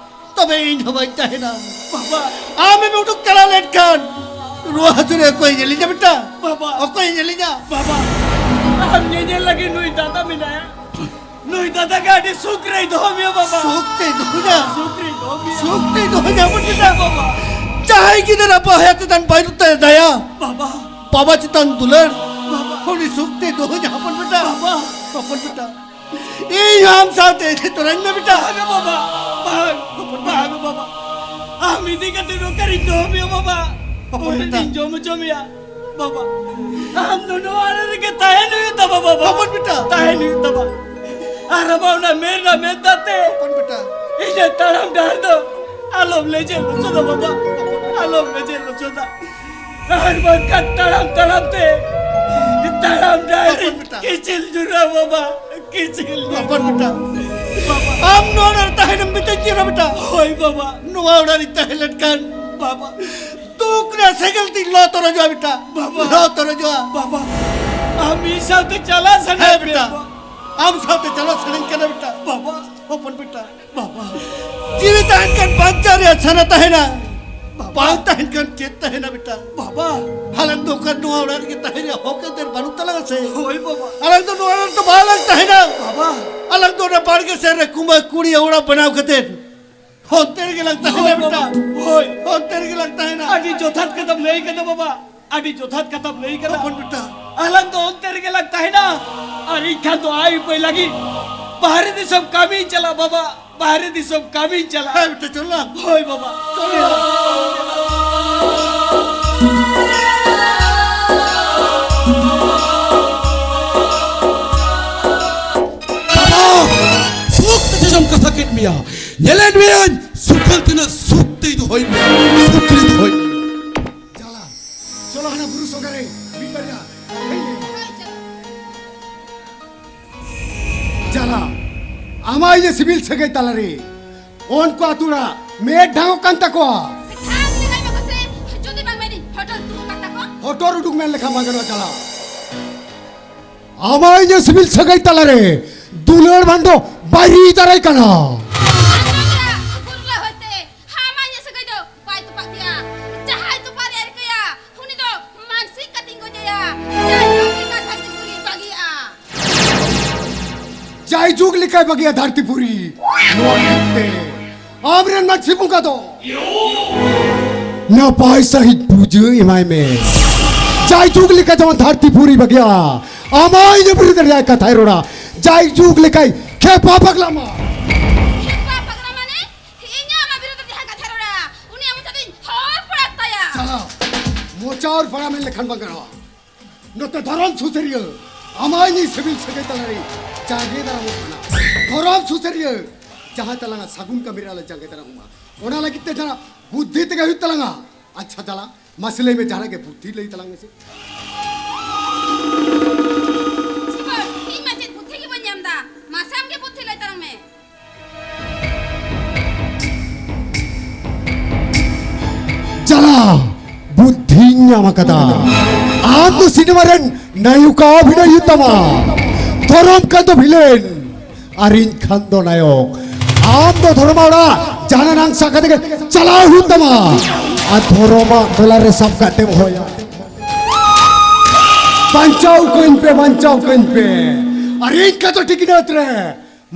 ᱛᱚᱵᱮ ᱤᱧ ᱦᱚᱸ ᱵᱟᱹᱧ ᱛᱟᱦᱮᱱᱟ᱾ ᱵᱟᱵᱟ᱾ ᱟᱢᱮᱢ ᱩᱰᱩᱠ ᱪᱟᱞᱟᱣ ᱞᱮᱱᱠᱷᱟᱱ ᱨᱩᱣᱟᱹ ᱦᱟᱹᱥᱩ ᱨᱮ ᱚᱠᱚᱭ ᱧᱮᱞᱤᱧᱟ ᱵᱮᱴᱟ? ᱵᱟᱵᱟ᱾ ᱚᱠᱚᱭ ᱧᱮᱞᱤᱧᱟ? ᱵᱟᱵᱟ, ᱟᱢ ᱧᱮᱧᱮᱞ ᱞᱟᱹᱜᱤᱫ ᱱᱩᱭ ᱫᱟᱫᱟ ᱢᱮᱱᱟᱭᱟ᱾ ᱱᱩᱭ ᱫᱟᱫᱟ ᱜᱮ ᱟᱹᱰᱤ ᱥᱩᱠ ᱨᱮᱭ ᱫᱚᱦᱚ ᱢᱮᱭᱟ ᱵᱟᱵᱟ᱾ ᱥᱩᱠ ᱛᱮᱭ ᱫᱚᱦᱚᱭᱟ᱾ ᱥᱩᱠ ᱨᱮᱭ ᱫᱚᱦᱚ ᱢᱮᱭᱟ᱾ ᱥᱩᱠ ᱛᱮᱭ ᱫᱚᱦᱚᱭᱟ ᱵᱮᱴᱟ᱾ ᱵᱟᱵᱟ᱾ ᱡᱟᱦᱟᱸᱭ ᱜᱤᱫᱽᱨᱟᱹ ᱵᱚᱭᱦᱟ ᱪᱮᱛᱟᱱ ᱵᱟᱹᱱᱩᱜ ᱛᱟᱭᱟ ᱫᱟᱭᱟ, ᱵᱟᱵᱟ᱾ ᱵᱟᱵᱟ ᱪᱮᱛᱟᱱ ᱫᱩᱞᱟᱹᱲ, ᱵᱟᱵᱟ᱾ ᱩᱱᱤ ᱥᱩᱠ ᱛᱮᱭ ᱫᱚᱦᱚᱭᱟ ᱦᱚᱯᱚᱱ ᱵᱮᱴᱟ᱾ ᱵᱟᱵᱟ᱾ ᱦᱚᱯᱚᱱ ᱵᱮᱴᱟ᱾ ᱤᱧ ᱦᱚᱸ ᱟᱢ ᱥᱟᱶᱛᱮ ᱤᱫᱤ ᱛᱚᱨᱟᱧ ᱢᱮ ᱵᱮᱴᱟ᱾ ᱵᱟᱝᱟ ᱵᱟᱵᱟ, ᱵᱟᱝ, ᱵᱟᱝᱟ ᱵᱟᱵᱟ᱾ ᱟᱢ ᱤᱫᱤ ᱠᱟᱛᱮ ᱱᱚᱠᱟᱨᱤᱧ ᱫᱚᱦᱚ ᱢᱮᱭᱟ ᱵᱟᱵᱟ᱾ ᱦᱚᱯᱚᱱ ᱵᱮᱴᱟ᱾ ᱤᱧ ᱡᱚᱢ ᱦᱚᱪᱚ ᱢᱮᱭᱟ ᱵᱟᱵᱟ᱾ ᱟᱢ ᱫᱚ ᱱᱚᱣᱟ ᱚᱲᱟᱜ ᱨᱮᱜᱮ ᱛᱟᱦᱮᱱ ᱦᱩᱭᱩᱜ ᱛᱟᱢᱟ ᱵᱟᱵᱟ᱾ ᱦᱚᱯᱚᱱ ᱵᱮᱴᱟ᱾ ᱛᱟᱦᱮᱱ ᱦᱩᱭᱩᱜ ᱛᱟᱢᱟ᱾ ᱟᱨ ᱟᱢᱟᱜ ᱚᱱᱟ ᱢᱮᱫ ᱨᱮᱱᱟᱜ ᱢᱮᱫ ᱫᱟᱜ ᱛᱮ ᱦᱚᱯᱚᱱ ᱵᱮᱴᱟ᱾ ᱤᱧᱟᱹᱜ ᱛᱟᱲᱟᱢ ᱰᱟᱦᱟᱨ ᱫᱚ ᱟᱞᱚᱢ ᱞᱮᱡᱮᱫ ᱞᱚᱥᱚᱫᱟ ᱵᱟᱵᱟ, ᱟᱞᱚᱢ ᱞᱮᱡᱮᱫ ᱞᱚᱥᱚᱫᱟ᱾ ᱟᱨ ᱵᱟᱝᱠᱷᱟᱱ ᱛᱟᱲᱟᱢ ᱛᱟᱲᱟᱢ ᱛᱮ, ᱛᱟᱲᱟᱢ ᱰᱟᱦᱟᱨ ᱦᱚᱯᱚᱱ ᱵᱮᱴᱟ᱾ ᱠᱤᱪᱤᱞ ᱧᱩᱨᱟ ᱵᱟᱵᱟ, ᱠᱤᱪᱤᱞ ᱧᱩᱨᱟ᱾ ᱦᱚᱯᱚᱱ ᱵᱮᱴᱟ, ᱵᱟᱵᱟ᱾ ᱟᱢ ᱱᱚᱣᱟ ᱚᱲᱟᱜ ᱨᱮ ᱛᱟᱦᱮᱱᱮᱢ ᱢᱮᱛᱟᱧ ᱠᱟᱱᱟ ᱵᱮᱴᱟ? ᱦᱳᱭ ᱵᱟᱵᱟ᱾ ᱱᱚᱣᱟ ᱚᱲᱟᱜ ᱨᱤᱧ ᱛᱟᱦᱮᱸ ᱞᱮᱱᱠᱷᱟᱱ ᱵᱟᱵᱟ᱾ ᱫᱩᱠ ᱨᱮ ᱥᱮᱸᱜᱮᱞ ᱛᱤᱧ ᱞᱚ ᱛᱚᱨᱚᱡᱚᱜᱼᱟ ᱵᱮᱴᱟ᱾ ᱵᱟᱵᱟ᱾ ᱞᱚ ᱛᱚᱨᱚᱡᱚᱜᱼᱟ᱾ ᱵᱟᱵᱟ, ᱟᱢ ᱤᱧ ᱥᱟᱶᱛᱮ ᱪᱟᱞᱟᱜ ᱥᱟᱱᱟᱭᱮᱫ ᱦᱮᱸ ᱢᱮᱭᱟ ᱵᱮᱴᱟ᱾ ᱵᱟᱵᱟ᱾ ᱟᱢ ᱥᱟᱶᱛᱮ ᱪᱟᱞᱟᱜ ᱥᱟᱱᱟᱧ ᱠᱟᱱᱟ ᱵᱮᱴᱟ᱾ ᱵᱟᱵᱟ᱾ ᱦᱚᱯᱚᱱ ᱵᱮᱴᱟ᱾ ᱵᱟᱵᱟ᱾ ᱡᱤᱣᱤ ᱛᱟᱦᱮᱱ ᱠᱷᱟᱱ ᱵᱟᱧᱪᱟᱣ ᱨᱮᱭᱟᱜ ᱥᱟᱱᱟ ᱛᱟᱦᱮᱱᱟ᱾ ᱵᱟᱵᱟ᱾ ᱵᱟᱝ ᱛᱟᱦᱮᱱ ᱠᱷᱟᱱ ᱪᱮᱫ ᱛᱟᱦᱮᱱᱟ ᱵᱮᱴᱟ? ᱵᱟᱵᱟ᱾ ᱟᱞᱟᱝ ᱫᱚ ᱚᱠᱟ ᱱᱚᱣᱟ ᱚᱲᱟᱜ ᱨᱮᱜᱮ ᱛᱟᱦᱮᱸ ᱨᱮᱭᱟᱜ ᱦᱚᱠ ᱟᱹᱭᱫᱟᱹᱨ ᱵᱟᱹᱱᱩᱜ ᱛᱟᱞᱟᱝᱟ ᱥᱮ? ᱦᱳᱭ ᱵᱟᱵᱟ᱾ ᱟᱞᱟᱝ ᱫᱚ ᱱᱚᱣᱟ ᱚᱲᱟᱜ ᱨᱮᱫᱚ ᱵᱟᱞᱟᱝ ᱛᱟᱦᱮᱱᱟ᱾ ᱵᱟᱵᱟ᱾ ᱟᱞᱟᱝ ᱫᱚ ᱚᱱᱟ ᱵᱟᱲᱜᱮ ᱥᱮᱫ ᱨᱮ ᱠᱩᱢᱵᱟᱹ ᱠᱩᱲᱤᱭᱟᱹ ᱚᱲᱟᱜ ᱵᱮᱱᱟᱣ ᱠᱟᱛᱮ ᱚᱱᱛᱮ ᱨᱮᱜᱮ ᱞᱟᱝ ᱛᱟᱦᱮᱱᱟ ᱦᱳᱭ ᱵᱟᱵᱟ, ᱵᱮᱴᱟ᱾ ᱦᱳᱭ᱾ ᱚᱱᱛᱮ ᱨᱮᱜᱮ ᱞᱟᱝ ᱛᱟᱦᱮᱱᱟ᱾ ᱟᱹᱰᱤ ᱡᱚᱛᱷᱟᱛ ᱠᱟᱛᱷᱟᱢ ᱞᱟᱹᱭ ᱠᱟᱫᱟ ᱵᱟᱵᱟ, ᱟᱹᱰᱤ ᱡᱚᱛᱷᱟᱛ ᱠᱟᱛᱷᱟᱢ ᱞᱟᱹᱭ ᱠᱟᱫᱟ᱾ ᱦᱚᱯᱚᱱ ᱵᱮᱴᱟ᱾ ᱟᱞᱟᱝ ᱫᱚ ᱚᱱᱛᱮ ᱨᱮᱜᱮ ᱞᱟᱝ ᱛᱟᱦᱮᱱᱟ᱾ ᱟᱨ ᱤᱧ ᱠᱷᱟᱱ ᱫᱚ ᱟᱭ ᱩᱯᱟᱹᱭ ᱞᱟᱹᱜᱤᱫ ᱵᱟᱦᱨᱮ ᱫᱤᱥᱚᱢ ᱠᱟᱹᱢᱤᱧ ᱪᱟᱞᱟᱜᱼᱟ ᱵᱟᱵᱟ, ᱵᱟᱦᱨᱮ ᱫᱤᱥᱚᱢ ᱠᱟᱹᱢᱤᱧ ᱪᱟᱞᱟᱜᱼᱟ᱾ ᱦᱮᱸ ᱵᱮᱴᱟ, ᱪᱚᱞ ᱞᱟᱝ᱾ ᱦᱳᱭ ᱵᱟᱵᱟ᱾ ᱵᱟᱵᱟ, ᱥᱩᱠ ᱛᱮ ᱪᱮᱫ ᱮᱢ ᱠᱟᱛᱷᱟ ᱠᱮᱫ ᱢᱮᱭᱟ? ᱧᱮᱞᱮᱫ ᱢᱮᱭᱟᱹᱧ, ᱥᱩᱠᱟᱹᱞ ᱛᱤᱱᱟᱹᱜ ᱥᱩᱠ ᱛᱮᱭ ᱫᱚᱦᱚᱭ ᱢᱮᱭᱟ, ᱥᱩᱠ ᱨᱮ ᱫᱚᱦᱚᱭ ᱢᱮᱭᱟ᱾ ᱪᱟᱞᱟ, ᱪᱚᱞᱚ ᱦᱟᱱᱟ ᱵᱩᱨᱩ ᱥᱚᱸᱜᱷᱟ ᱨᱮ ᱢᱤᱫ ᱵᱟᱨᱭᱟ ᱠᱟᱛᱷᱟᱧ ᱞᱟᱹᱭ ᱟᱢᱟ᱾ ᱪᱟᱞᱟ, ᱟᱢᱟᱜ ᱤᱧᱟᱹᱜ ᱥᱤᱵᱤᱞ ᱥᱟᱹᱜᱟᱹᱭ ᱛᱟᱞᱟᱨᱮ ᱩᱱᱠᱩ ᱟᱹᱛᱩ ᱚᱲᱟᱜ ᱢᱮᱫ ᱰᱷᱟᱝᱚᱜ ᱠᱟᱱ ᱛᱟᱠᱚᱣᱟ᱾ ᱰᱷᱟᱝ ᱞᱮᱜᱟᱭ ᱢᱮ ᱜᱚᱥᱮ, ᱡᱩᱫᱤ ᱵᱟᱝ ᱢᱮᱱᱤᱧ ᱦᱚᱴᱚᱨ ᱛᱩᱢᱩ ᱠᱟᱛᱟ ᱠᱚ᱾ ᱦᱚᱴᱚᱨ ᱩᱰᱩᱠ ᱢᱮᱱ ᱞᱮᱠᱷᱟᱱ ᱵᱟᱝ ᱜᱟᱱᱚᱜᱼᱟ ᱪᱟᱞᱟ᱾ ᱟᱢᱟᱜ ᱤᱧᱟᱹᱜ ᱥᱤᱵᱤᱞ ᱥᱟᱹᱜᱟᱹᱭ ᱛᱟᱞᱟᱨᱮ ᱫᱩᱞᱟᱹᱲ ᱵᱷᱟᱱᱰᱚ ᱵᱟᱭᱨᱤ ᱫᱟᱨᱟᱭ ᱠᱟᱱᱟ᱾ ᱟᱸᱡᱚᱢ ᱢᱮ, ᱜᱩᱨᱞᱟᱹ ᱦᱚᱭᱛᱮ ᱟᱢᱟᱜ ᱤᱧᱟᱹᱜ ᱥᱟᱹᱜᱟᱹᱭ ᱫᱚ ᱵᱟᱭ ᱛᱚᱯᱟᱜ ᱜᱮᱭᱟ᱾ ᱡᱟᱦᱟᱸᱭ ᱛᱚᱯᱟᱜ ᱨᱮᱭᱟᱜ ᱨᱤᱠᱟᱹᱭᱟ, ᱩᱱᱤ ᱫᱚ ᱢᱟᱱᱥᱤᱠ ᱠᱟᱛᱮᱧ ᱜᱚᱡᱮᱭᱟ᱾ ᱡᱟᱭᱡᱩᱜᱽ ᱞᱮᱠᱟ ᱫᱷᱟᱹᱨᱛᱤ ᱯᱩᱨᱤ ᱵᱟᱹᱜᱤᱭᱟᱜᱼᱟ᱾ ᱡᱟᱭᱡᱩᱜᱽ ᱞᱮᱠᱟᱭ ᱵᱟᱹᱜᱤᱭᱟ ᱫᱷᱟᱹᱨᱛᱤ ᱯᱩᱨᱤ᱾ ᱱᱚᱣᱟ ᱞᱟᱹᱜᱤᱫ ᱛᱮ ᱟᱢᱨᱮᱱ ᱢᱟᱹᱡᱷᱤ ᱵᱚᱸᱜᱟ ᱫᱚ ᱱᱟᱯᱟᱭ ᱥᱟᱹᱦᱤᱡ ᱯᱩᱡᱟᱹ ᱮᱢᱟᱭ ᱢᱮ᱾ ᱡᱟᱭᱡᱩᱜᱽ ᱞᱮᱠᱟ ᱡᱮᱢᱚᱱ ᱫᱷᱟᱹᱨᱛᱤ ᱯᱩᱨᱤ ᱵᱟᱹᱜᱤᱭᱟ, ᱟᱢᱟᱭ ᱤᱧ ᱵᱩᱨᱩ ᱫᱟᱲᱮᱭᱟᱜ ᱠᱟᱛᱷᱟᱭ ᱨᱚᱲᱟ᱾ ᱡᱟᱭᱡᱩᱜᱽ ᱞᱮᱠᱟᱭ ᱠᱷᱮᱯᱟ ᱯᱟᱜᱽᱞᱟ ᱢᱟ᱾ ᱠᱷᱮᱯᱟ ᱯᱟᱜᱽᱞᱟ ᱢᱟᱱᱮ? ᱤᱧᱟᱜ ᱟᱢᱟᱜ ᱵᱤᱨᱩᱫᱷ ᱨᱮ ᱡᱟᱦᱟᱸ ᱠᱟᱛᱷᱟ ᱨᱚᱲᱟ, ᱩᱱᱤᱭᱟᱜ ᱢᱚᱪᱟ ᱫᱚᱧ ᱦᱚᱨ ᱯᱟᱲᱟᱜ ᱛᱟᱭᱟ᱾ ᱪᱟᱞᱟᱣ, ᱢᱚᱪᱟ ᱦᱚᱨ ᱯᱟᱲᱟ ᱢᱮᱱ ᱞᱮᱠᱷᱟᱱ ᱵᱟᱝ ᱜᱟᱱᱚᱜᱼᱟ᱾ ᱱᱚᱛᱮ ᱫᱷᱚᱨᱚᱢ ᱥᱩᱥᱟᱹᱨᱤᱭᱟᱹ, ᱟᱢᱟᱜ ᱤᱧᱤᱡ ᱥᱤᱵᱤᱞ ᱥᱟᱹᱜᱟᱹᱭ ᱛᱟᱞᱟᱨᱮ ᱡᱟᱸᱜᱮ ᱫᱟᱨᱟᱢᱚᱜ ᱠᱟᱱᱟ᱾ ᱫᱷᱚᱨᱚᱢ ᱥᱩᱥᱟᱹᱨᱤᱭᱟᱹ, ᱡᱟᱦᱟᱸ ᱛᱟᱞᱟᱝᱟ ᱥᱟᱹᱜᱩᱱ ᱠᱟᱹᱢᱤ ᱨᱮ ᱟᱞᱮ ᱡᱟᱸᱜᱮ ᱫᱟᱨᱟᱢᱚᱜ ᱢᱟ, ᱚᱱᱟ ᱞᱟᱹᱜᱤᱫ ᱛᱮ ᱡᱟᱦᱟᱸ ᱵᱩᱫᱽᱫᱷᱤ ᱛᱮᱜᱮ ᱦᱩᱭᱩᱜ ᱛᱟᱞᱟᱝᱟ᱾ ᱟᱪᱪᱷᱟ ᱪᱟᱞᱟ, ᱢᱟᱥᱮ ᱞᱟᱹᱭ ᱢᱮ, ᱡᱟᱦᱟᱱᱟᱜ ᱜᱮ ᱵᱩᱫᱽᱫᱷᱤ ᱞᱟᱹᱭ ᱛᱟᱞᱟᱝ ᱢᱮᱥᱮ᱾ ᱪᱤ ᱵᱟᱝ, ᱤᱧ ᱢᱟ ᱪᱮᱫ ᱵᱩᱫᱽᱫᱷᱤ ᱜᱮ ᱵᱟᱹᱧ ᱧᱟᱢ ᱮᱫᱟ᱾ ᱢᱟᱥᱮ ᱟᱢ ᱜᱮ ᱵᱩᱫᱽᱫᱷᱤ ᱞᱟᱹᱭ ᱛᱟᱞᱟᱝ ᱢᱮ᱾ ᱪᱟᱞᱟ, ᱵᱩᱫᱽᱫᱷᱤᱧ ᱧᱟᱢ ᱟᱠᱟᱫᱟ᱾ ᱟᱢ ᱫᱚ ᱥᱤᱱᱮᱢᱟ ᱨᱮᱱ ᱱᱟᱭᱚᱠᱟ ᱚᱵᱷᱤᱱᱚᱭ ᱦᱩᱭᱩᱜ ᱛᱟᱢᱟ, ᱫᱷᱚᱨᱚᱢ ᱠᱷᱟᱱ ᱫᱚ ᱵᱷᱤᱞᱮᱱ, ᱟᱨ ᱤᱧ ᱠᱷᱟᱱ ᱫᱚ ᱱᱟᱭᱚᱠ᱾ ᱟᱢ ᱫᱚ ᱫᱷᱚᱨᱚᱢᱟ ᱚᱲᱟᱜ ᱡᱟᱦᱟᱱᱟᱜ ᱱᱟᱝ ᱥᱟᱵ ᱠᱟᱛᱮ ᱜᱮ ᱪᱟᱞᱟᱣ ᱦᱩᱭᱩᱜ ᱛᱟᱢᱟ, ᱟᱨ ᱫᱷᱚᱨᱚᱢᱟ ᱰᱚᱞᱟᱨ ᱨᱮ ᱥᱟᱵ ᱠᱟᱛᱮᱢ ᱦᱚᱭᱟ᱾ ᱵᱟᱧᱪᱟᱣ ᱠᱟᱹᱧ ᱯᱮ, ᱵᱟᱧᱪᱟᱣ ᱠᱟᱹᱧ ᱯᱮ᱾ ᱟᱨ ᱤᱧ ᱠᱷᱟᱱ ᱫᱚ ᱴᱷᱤᱠ ᱤᱱᱟᱹ ᱨᱮ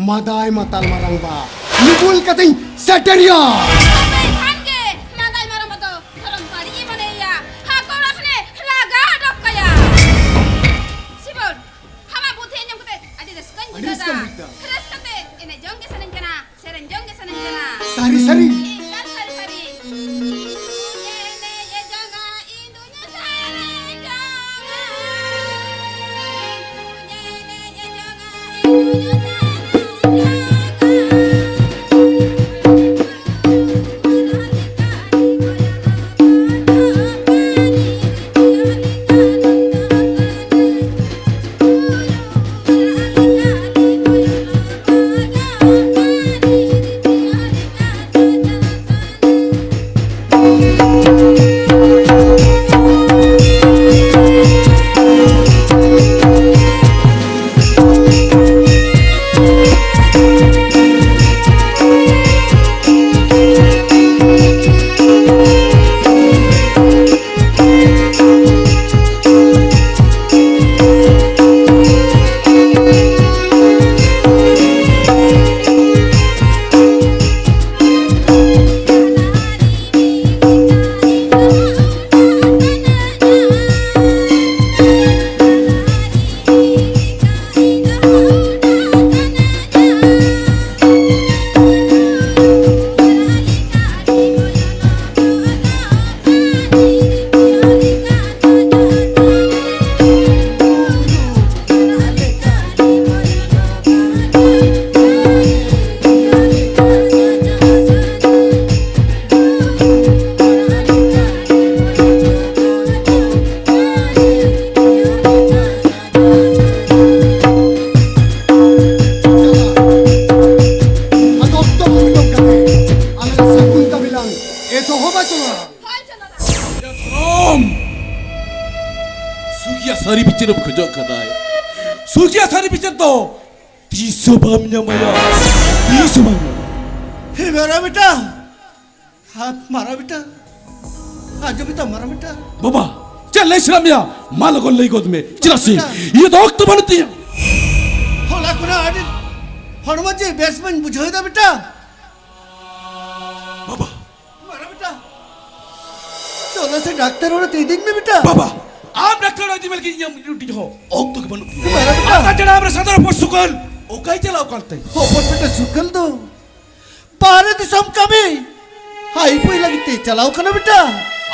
ᱢᱟᱫᱟᱭ ᱢᱟᱛᱟᱞ ᱢᱟᱨᱟᱝᱵᱟ, ᱠᱩᱞ ᱠᱟᱛᱮᱧ ᱥᱮᱴᱮᱨᱮᱭᱟ᱾ ᱟᱯᱮ ᱠᱷᱟᱱ ᱜᱮ ᱞᱟᱸᱫᱟᱭ ᱢᱟᱨᱟᱝᱵᱟ ᱫᱚ ᱫᱷᱚᱨᱚᱢ ᱵᱟᱹᱲᱤᱡ ᱮ ᱢᱚᱱᱮᱭᱟ᱾ ᱦᱟᱠᱚᱲᱟ ᱠᱷᱚᱱᱮ ᱞᱟᱜᱟ ᱚᱰᱚᱠ ᱠᱟᱭᱟ᱾ ᱥᱤᱵᱚᱞ, ᱟᱢᱟᱜ ᱵᱩᱫᱷᱤ ᱟᱸᱡᱚᱢ ᱠᱟᱛᱮ ᱟᱹᱰᱤ ᱨᱟᱹᱥᱠᱟᱹᱧ ᱟᱹᱰᱤ ᱵᱩᱡᱷᱟᱹᱣ ᱨᱟᱹᱥᱠᱟᱹᱢ ᱮᱫᱟ᱾ ᱵᱩᱡᱷᱟᱹᱣ ᱮᱫᱟ᱾ ᱨᱟᱹᱥᱠᱟᱹ ᱛᱮ ᱮᱱᱮᱡ ᱡᱚᱝ ᱜᱮ ᱥᱟᱱᱟᱧ ᱠᱟᱱᱟ, ᱥᱮᱨᱮᱧ ᱡᱚᱝ ᱜᱮ ᱥᱟᱱᱟᱧ ᱠᱟᱱᱟ᱾ ᱥᱟᱹᱨᱤ, ᱥᱟᱹᱨᱤ᱾ ᱮᱠᱟᱞ ᱥᱟᱹᱨᱤ, ᱥᱟᱹᱨᱤ᱾ ᱮᱱᱮᱡ ᱡᱚᱝᱟ ᱤᱧ ᱫᱩᱧ ᱥᱮᱨᱮᱧ ᱡᱚᱝᱟ᱾ ᱮᱱᱮᱡ ᱡᱚᱝᱟ ᱤᱧ ᱫᱩᱧ ᱥᱮᱨᱮᱧ ᱡᱚᱝᱟ᱾ ᱟᱫᱚ ᱚᱠᱛᱚ ᱵᱟᱝ ᱵᱤᱞᱚᱢ ᱠᱟᱛᱮ ᱟᱞᱟᱝ ᱥᱟᱹᱜᱩᱱ ᱫᱟᱹᱵᱤ ᱞᱟᱝ ᱮᱛᱚᱦᱚᱵᱟ ᱪᱚᱞᱚ᱾ ᱦᱳᱭ, ᱪᱚᱞᱚ᱾ ᱥᱩᱠᱤᱭᱟ ᱥᱟᱹᱨᱤ ᱵᱤᱪᱟᱹᱨ ᱮᱢ ᱠᱷᱚᱡᱚᱜ ᱠᱟᱱᱟᱭ᱾ ᱥᱩᱠᱤᱭᱟ ᱥᱟᱹᱨᱤ ᱵᱤᱪᱟᱹᱨ ᱫᱚ ᱛᱤᱥ ᱦᱚᱸ ᱵᱟᱢ ᱧᱟᱢᱟᱭᱟ᱾ ᱛᱤᱥ ᱦᱚᱸ ᱵᱟᱢ ᱧᱟᱢᱟ᱾ ᱦᱮ ᱢᱟᱨᱟ ᱵᱮᱴᱟ, ᱦᱟᱛ ᱢᱟᱨᱟ ᱵᱮᱴᱟ, ᱟᱸᱡᱚᱢ ᱢᱮᱛᱟ ᱢᱟᱨᱟ ᱵᱮᱴᱟ᱾ ᱵᱟᱵᱟ, ᱪᱮᱫ ᱞᱟᱹᱭ ᱥᱟᱱᱟ ᱢᱮᱭᱟ? ᱢᱟ ᱞᱚᱜᱚᱱ ᱞᱟᱹᱭ ᱜᱚᱫ ᱢᱮ᱾ ᱪᱮᱫᱟᱜ ᱥᱮ ᱵᱮᱴᱟ, ᱤᱧᱟᱹᱜ ᱫᱚ ᱚᱠᱛᱚ ᱵᱟᱹᱱᱩᱜ ᱛᱤᱧᱟ᱾ ᱦᱚᱞᱟ ᱠᱷᱚᱱᱟᱜ ᱟᱹᱰᱤ ᱦᱚᱲᱢᱚ ᱡᱤᱣᱤ ᱵᱮᱥ ᱵᱟᱹᱧ ᱵᱩᱡᱷᱟᱹᱣ ᱮᱫᱟ ᱵᱮᱴᱟ᱾ ᱟᱪᱪᱷᱟ, ᱰᱟᱠᱛᱟᱨ ᱚᱲᱟᱜ ᱛᱮ ᱤᱫᱤᱧ ᱢᱮ ᱵᱮᱴᱟ᱾ ᱵᱟᱵᱟ, ᱟᱢ ᱰᱟᱠᱛᱟᱨ ᱚᱲᱟᱜ ᱤᱫᱤ ᱢᱮ ᱞᱟᱹᱜᱤᱫ ᱤᱧᱟᱹᱜ ᱰᱤᱭᱩᱴᱤ ᱦᱚᱸ ᱚᱠᱛᱚ ᱜᱮ ᱵᱟᱹᱱᱩᱜ ᱛᱤᱧᱟ᱾ ᱢᱟᱨᱟᱝ ᱵᱮᱴᱟ᱾ ᱟᱨ ᱛᱟᱪᱷᱟᱲᱟ ᱟᱢᱨᱮᱱ ᱥᱟᱫᱚᱨ ᱦᱚᱯᱚᱱ ᱥᱩᱠᱟᱹᱞ ᱚᱠᱟᱭ ᱪᱟᱞᱟᱣ ᱟᱠᱟᱱ ᱛᱮ? ᱦᱚᱯᱚᱱ ᱵᱮᱴᱟ ᱥᱩᱠᱟᱹᱞ ᱫᱚ ᱵᱟᱦᱨᱮ ᱫᱤᱥᱚᱢ ᱠᱟᱹᱢᱤ ᱦᱟᱭ ᱯᱟᱹᱭ ᱞᱟᱹᱜᱤᱫ ᱛᱮ ᱪᱟᱞᱟᱣ ᱠᱟᱱᱟ ᱵᱮᱴᱟ᱾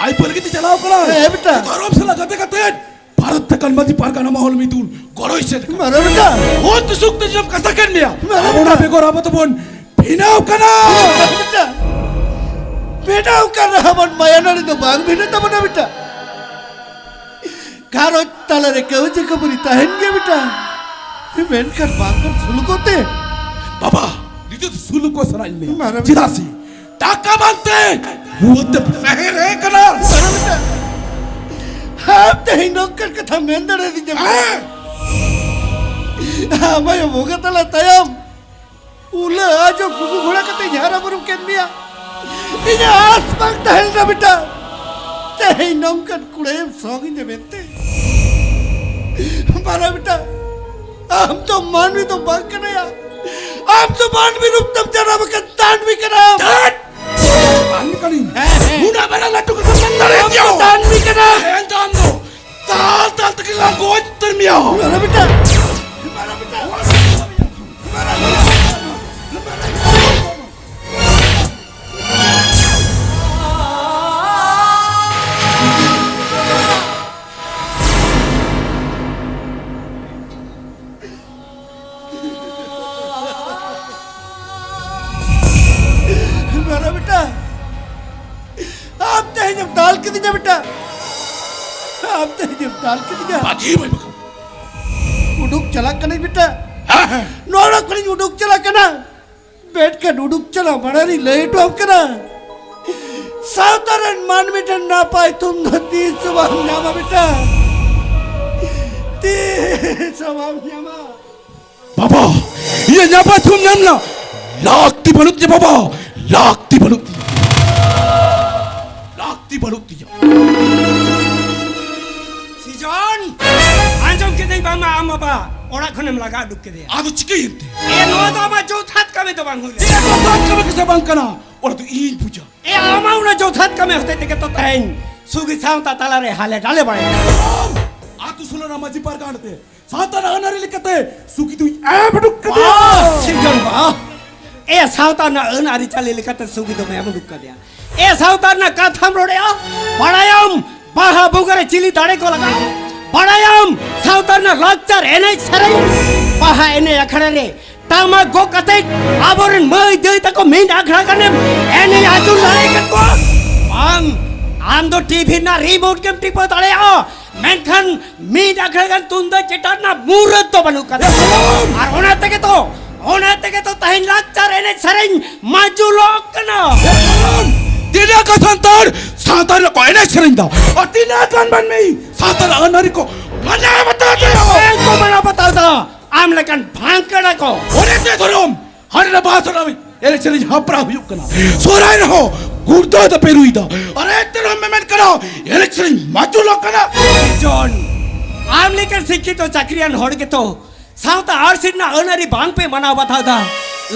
ᱦᱟᱭ ᱯᱟᱹᱭ ᱞᱟᱹᱜᱤᱫ ᱛᱮ ᱪᱟᱞᱟᱣ ᱠᱟᱱᱟ? ᱦᱮᱸ ᱵᱮᱴᱟ᱾ ᱫᱷᱚᱨᱚᱢ ᱥᱟᱞᱟᱜ ᱜᱟᱛᱮ ᱠᱟᱛᱮ ᱵᱷᱟᱨᱚᱛ ᱛᱮᱠᱟᱱ ᱢᱟᱹᱡᱷᱤ ᱯᱟᱨᱜᱟᱱᱟ ᱢᱚᱦᱚᱞ ᱢᱤᱫᱩᱱ ᱜᱚᱲᱚᱭ ᱥᱮᱴ ᱠᱟᱱᱟ᱾ ᱢᱟᱨᱟᱝ ᱵᱮᱴᱟ᱾ ᱦᱚᱸ ᱛᱩᱥᱩᱠ ᱛᱮ ᱡᱚᱢ ᱠᱟᱥᱟ ᱠᱟᱱ ᱢᱮᱭᱟ᱾ ᱢᱟᱨᱟᱝ ᱚᱱᱟ ᱵᱮᱴᱟ᱾ ᱵᱮᱜᱚᱨ ᱟᱵᱚ ᱫᱚᱵᱚᱱ ᱵᱷᱤᱱᱟᱹᱣ ᱠᱟᱱᱟ᱾ ᱢᱟᱨᱟᱝ ᱵᱮᱴᱟ᱾ ᱵᱮᱱᱟᱣ ᱠᱟᱱ ᱨᱮᱦᱚᱸ ᱵᱚᱱ ᱢᱟᱭᱟ ᱱᱟᱹᱲᱤ ᱫᱚ ᱵᱟᱝ ᱵᱷᱤᱱᱟᱹ ᱛᱟᱵᱚᱱᱟ ᱵᱮᱴᱟ᱾ ᱜᱷᱟᱨᱚᱸᱡᱽ ᱛᱟᱞᱟᱨᱮ ᱠᱟᱹᱣᱡᱤ ᱠᱷᱟᱹᱯᱟᱹᱨᱤ ᱛᱟᱦᱮᱱ ᱜᱮᱭᱟ ᱵᱮᱴᱟ, ᱢᱮᱱᱠᱷᱟᱱ ᱵᱟᱝ ᱵᱚᱱ ᱥᱩᱞᱩᱠᱚᱜ ᱛᱮ᱾ ᱵᱟᱵᱟ, ᱱᱤᱛᱚᱜ ᱫᱚ ᱥᱩᱞᱩᱠᱚᱜ ᱥᱟᱱᱟᱧ ᱢᱮᱭᱟ᱾ ᱢᱟᱨᱟᱝ ᱪᱮᱫᱟᱜ ᱥᱮ ᱴᱟᱠᱟ ᱵᱟᱝᱛᱮ ᱨᱩᱣᱟᱹ ᱛᱮ ᱛᱟᱦᱮᱸ ᱨᱮ ᱠᱟᱱᱟ᱾ ᱢᱟᱨᱟᱝ ᱵᱮᱴᱟ, ᱟᱢ ᱛᱮᱦᱮᱧ ᱱᱚᱝᱠᱟᱱ ᱠᱟᱛᱷᱟ ᱢᱮᱱ ᱫᱟᱲᱮᱭᱟᱫᱤᱧᱟ ᱵᱮᱴᱟ᱾ ᱦᱮᱸ᱾ ᱟᱢ ᱟᱭᱳ ᱵᱚᱸᱜᱟ ᱛᱟᱞᱟ ᱛᱟᱭᱚᱢ ᱩᱞᱟᱹ ᱟᱡᱚ ᱜᱩᱜᱩ ᱜᱷᱚᱲᱟ ᱠᱟᱛᱮᱧ ᱦᱟᱨᱟ ᱵᱩᱨᱩ ᱠᱮᱫ ᱢᱮᱭᱟ᱾ ᱤᱧᱟᱹᱜ ᱟᱥ ᱵᱟᱝ ᱛᱟᱦᱮᱸ ᱞᱮᱱᱟ ᱵᱮᱴᱟ, ᱛᱮᱦᱮᱧ ᱱᱚᱝᱠᱟᱱ ᱠᱩᱲᱟᱹᱭᱮᱢ ᱥᱚᱝ ᱤᱧᱟ ᱢᱮᱱᱛᱮ᱾ ᱵᱟᱨᱟ ᱵᱮᱴᱟ, ᱟᱢ ᱫᱚ ᱢᱟᱹᱱᱢᱤ ᱫᱚ ᱵᱟᱝ ᱠᱟᱱᱟᱭᱟ, ᱟᱢ ᱫᱚ ᱢᱟᱹᱱᱢᱤ ᱨᱩᱯ ᱛᱮᱢ ᱡᱟᱱᱟᱢ ᱟᱠᱟᱱ ᱫᱟᱹᱱᱢᱤ ᱠᱟᱱᱟᱢ᱾ ᱫᱟᱹᱱ! ᱢᱟᱹᱱᱢᱤ ᱠᱟᱹᱱᱟᱹᱧ᱾ ᱦᱮᱸ, ᱦᱮᱸ᱾ ᱩᱱᱟᱹᱜ ᱢᱟᱨᱟᱝ ᱞᱟᱹᱴᱩ ᱠᱟᱛᱷᱟ ᱢᱮᱱ ᱫᱟᱲᱮᱭᱟᱜ ᱟᱢ ᱜᱮᱭᱟ? ᱫᱚ ᱫᱟᱹᱱᱢᱤ ᱠᱟᱱᱟᱢ᱾ ᱦᱮᱸ, ᱫᱟᱱ ᱫᱚ ᱫᱟᱞ ᱫᱟᱞ ᱛᱮᱜᱮ ᱞᱟᱝ ᱜᱚᱡ ᱩᱛᱟᱹᱨ ᱢᱮᱭᱟ᱾ ᱵᱟᱨᱟ ᱵᱮᱴᱟ, ᱵᱟᱨᱟ ᱵᱮᱴᱟ᱾ ᱵᱟᱨᱟ ᱵᱮᱴᱟ, ᱟᱢ ᱛᱮᱦᱮᱧᱮᱢ ᱫᱟᱞ ᱠᱤᱫᱤᱧᱟ ᱵᱮᱴᱟ, ᱟᱢ ᱛᱮᱦᱮᱧᱮᱢ ᱫᱟᱞ ᱠᱤᱫᱤᱧᱟ᱾ ᱵᱟᱹᱜᱤ ᱢᱮ ᱵᱟᱠᱷᱟᱱ᱾ ᱩᱰᱩᱠ ᱪᱟᱞᱟᱜ ᱠᱟᱹᱱᱟᱹᱧ ᱵᱮᱴᱟ᱾ ᱦᱮᱸ, ᱦᱮᱸ᱾ ᱱᱚᱣᱟ ᱚᱲᱟᱜ ᱠᱷᱚᱱᱤᱧ ᱩᱰᱩᱠ ᱪᱟᱞᱟᱜ ᱠᱟᱱᱟ᱾ ᱢᱮᱱᱠᱷᱟᱱ ᱩᱰᱩᱠ ᱪᱟᱞᱟᱣ ᱢᱟᱲᱟᱝ ᱨᱤᱧ ᱞᱟᱹᱭ ᱦᱚᱴᱚ ᱟᱢ ᱠᱟᱱᱟ, ᱥᱟᱶᱛᱟ ᱨᱮᱱ ᱢᱟᱹᱱᱢᱤ ᱴᱷᱮᱱ ᱱᱟᱯᱟᱭ ᱛᱷᱩᱢ ᱫᱚ ᱛᱤᱥ ᱦᱚᱸ ᱵᱟᱢ ᱧᱟᱢᱟ ᱵᱮᱴᱟ, ᱛᱤᱥ ᱦᱚᱸ ᱵᱟᱢ ᱧᱟᱢᱟ᱾ ᱵᱟᱵᱟ, ᱤᱧᱟᱹᱜ ᱱᱟᱯᱟᱭ ᱛᱷᱩᱢ ᱧᱟᱢ ᱨᱮᱱᱟᱜ ᱞᱟᱹᱠᱛᱤ ᱵᱟᱹᱱᱩᱜ ᱛᱤᱧᱟᱹ ᱵᱟᱵᱟ, ᱞᱟᱹᱠᱛᱤ ᱵᱟᱹᱱᱩᱜ ᱛᱤᱧᱟᱹ, ᱞᱟᱹᱠᱛᱤ ᱵᱟᱹᱱᱩᱜ ᱛᱤᱧᱟᱹ᱾ ᱥᱤᱡᱚᱱ, ᱟᱸᱡᱚᱢ ᱠᱤᱫᱟᱹᱧ ᱵᱟᱝᱢᱟ ᱟᱢ ᱵᱟᱵᱟ ᱚᱲᱟᱜ ᱠᱷᱚᱱᱮᱢ ᱞᱟᱜᱟ ᱩᱰᱩᱠ ᱠᱮᱫᱮᱭᱟ᱾ ᱟᱫᱚ ᱪᱤᱠᱟᱹᱭᱮᱱ ᱛᱮ? ᱮ, ᱱᱚᱣᱟ ᱫᱚ ᱟᱢᱟᱜ ᱡᱚᱛᱷᱟᱛ ᱠᱟᱹᱢᱤ ᱫᱚ ᱵᱟᱝ ᱦᱩᱭ ᱞᱮᱱᱟ᱾ ᱪᱮᱫ ᱡᱚᱛᱷᱟᱛ ᱠᱟᱹᱢᱤ ᱠᱟᱱᱟ ᱥᱮ ᱵᱟᱝ ᱠᱟᱱᱟ, ᱚᱱᱟ ᱫᱚ ᱤᱧ ᱵᱩᱡᱟ᱾ ᱮ, ᱟᱢᱟᱜ ᱚᱱᱟ ᱡᱚᱛᱷᱟᱛ ᱠᱟᱹᱢᱤ ᱦᱚᱛᱮᱡ ᱛᱮᱜᱮ ᱛᱚ ᱛᱮᱦᱮᱧ ᱥᱩᱜᱤ ᱥᱟᱶᱛᱟ ᱛᱟᱞᱟᱨᱮ ᱦᱟᱞᱮ ᱰᱟᱞᱮ ᱵᱟᱲᱟᱭ ᱠᱟᱱᱟ᱾ ᱟᱹᱛᱩ ᱥᱳᱞᱳ ᱟᱱᱟ ᱢᱟᱹᱡᱷᱤ ᱯᱟᱨᱜᱟᱱᱟ ᱛᱮ ᱥᱟᱶᱛᱟ ᱨᱮᱱᱟᱜ ᱟᱹᱱ ᱟᱹᱨᱤ ᱞᱮᱠᱟᱛᱮ ᱥᱩᱜᱤ ᱫᱚᱧ ᱮᱢ ᱩᱰᱩᱠ ᱠᱟᱫᱮᱭᱟ᱾ ᱵᱟᱦ! ᱥᱤᱨᱡᱚᱱ ᱵᱟ, ᱮ ᱥᱟᱶᱛᱟ ᱨᱮᱱᱟᱜ ᱟᱹᱱ ᱟᱹᱨᱤᱪᱟᱹᱞᱤ ᱞᱮᱠᱟᱛᱮ ᱥᱩᱜᱤ ᱫᱚᱢ ᱮᱢ ᱩᱰᱩᱠ ᱠᱟᱫᱮᱭᱟ᱾ ᱮ ᱥᱟᱶᱛᱟ ᱨᱮᱱᱟᱜ ᱠᱟᱛᱷᱟᱢ ᱨᱚᱲᱮᱜᱼᱟ? ᱵᱟᱲᱟᱭᱟᱢ ᱵᱟᱦᱟ ᱵᱚᱸᱜᱟ ᱨᱮ ᱪᱤᱞᱤ ᱫᱟᱲᱮ ᱠᱚ ᱞᱟᱜᱟᱜᱼᱟ? ᱵᱟᱲᱟᱭᱟᱢ ᱥᱟᱶᱛᱟ ᱨᱮᱱᱟᱜ ᱞᱟᱠᱪᱟᱨ ᱮᱱᱮᱡ ᱥᱮᱨᱮᱧ? ᱵᱟᱦᱟ ᱮᱱᱮᱡ ᱟᱠᱷᱲᱟ ᱨᱮ ᱴᱟᱢᱟᱠ ᱜᱚᱜ ᱠᱟᱛᱮ ᱟᱵᱚᱨᱮᱱ ᱢᱟᱹᱭ ᱫᱟᱹᱭ ᱛᱟᱠᱚ ᱢᱤᱫ ᱟᱠᱷᱲᱟ ᱜᱟᱱᱮᱢ ᱮᱱᱮᱡ ᱟᱹᱪᱩᱨ ᱫᱟᱲᱮ ᱟᱠᱟᱫ ᱠᱚᱣᱟ? ᱵᱟᱝ, ᱟᱢ ᱫᱚ ᱴᱤᱵᱷᱤ ᱨᱮᱱᱟᱜ ᱨᱤᱢᱳᱴ ᱜᱮᱢ ᱴᱤᱯᱟᱹᱣ ᱫᱟᱲᱮᱭᱟᱜᱼᱟ, ᱢᱮᱱᱠᱷᱟᱱ ᱢᱤᱫ ᱟᱠᱷᱲᱟ ᱜᱟᱱ ᱛᱩᱢᱫᱟᱜ ᱪᱮᱴᱟᱜ ᱨᱮᱱᱟᱜ ᱢᱩᱨᱟᱹᱫ ᱫᱚ ᱵᱟᱹᱱᱩᱜ ᱠᱟᱫᱟ᱾ ᱮ ᱥᱟᱞᱟᱢ! ᱟᱨ ᱚᱱᱟ ᱛᱮᱜᱮ ᱛᱚ, ᱚᱱᱟ ᱛᱮᱜᱮ ᱛᱚ ᱛᱮᱦᱮᱧ ᱞᱟᱠᱪᱟᱨ ᱮᱱᱮᱡ ᱥᱮᱨᱮᱧ ᱢᱟᱡᱩᱞᱚᱜ ᱠᱟᱱᱟ᱾ ᱮ ᱥᱟᱞᱟᱢ! ᱛᱤᱱᱟᱹᱜ ᱜᱟᱱ ᱥᱟᱱᱛᱟᱲ ᱥᱟᱶᱛᱟ ᱨᱮᱠᱚ ᱮᱱᱮᱡ ᱥᱮᱨᱮᱧ ᱫᱟ, ᱟᱨ ᱛᱤᱱᱟᱹᱜ ᱜᱟᱱ ᱢᱟᱹᱱᱢᱤ ᱥᱟᱶᱛᱟ ᱨᱮᱱᱟᱜ ᱟᱹᱱ ᱟᱹᱨᱤ ᱠᱚ ᱢᱟᱱᱟᱣ ᱵᱟᱛᱟᱣ ᱫᱟ? ᱵᱟᱝ ᱠᱚ ᱢᱟᱱᱟᱣ ᱵᱟᱛᱟᱣ ᱫᱟ, ᱟᱢ ᱞᱮᱠᱟᱱ ᱵᱷᱟᱝᱠᱟᱲᱟ ᱠᱚ᱾ ᱚᱱᱮ ᱛᱮ ᱫᱷᱚᱨᱚᱢ ᱦᱟᱸᱰᱮ ᱱᱟ ᱵᱟᱦᱟ ᱥᱚᱦᱨᱟᱭ ᱮᱱᱮᱡ ᱥᱮᱨᱮᱧ ᱦᱟᱯᱲᱟᱣ ᱦᱩᱭᱩᱜ ᱠᱟᱱᱟ᱾ ᱥᱚᱦᱨᱟᱭ ᱨᱮᱦᱚᱸ ᱜᱩᱲᱫᱟᱹ ᱫᱚᱯᱮ ᱨᱩᱭᱫᱟ᱾ ᱟᱨ ᱮᱱᱛᱮ ᱨᱮᱦᱚᱸ ᱢᱮᱢᱮᱱ ᱠᱟᱱᱟ ᱮᱱᱮᱡ ᱥᱮᱨᱮᱧ ᱢᱟᱪᱩᱞᱚᱜ ᱠᱟᱱᱟ᱾ ᱡᱚᱱ, ᱟᱢ ᱞᱮᱠᱟᱱ ᱥᱤᱠᱠᱷᱤᱛᱚ ᱪᱟᱹᱠᱨᱤᱭᱟᱱ ᱦᱚᱲ ᱜᱮᱛᱚ ᱥᱟᱶᱛᱟ ᱟᱹᱨᱥᱤ ᱨᱮᱱᱟᱜ ᱟᱹᱱ ᱟᱹᱨᱤ ᱵᱟᱝ ᱯᱮ ᱢᱟᱱᱟᱣ ᱵᱟᱛᱟᱣ ᱫᱟ᱾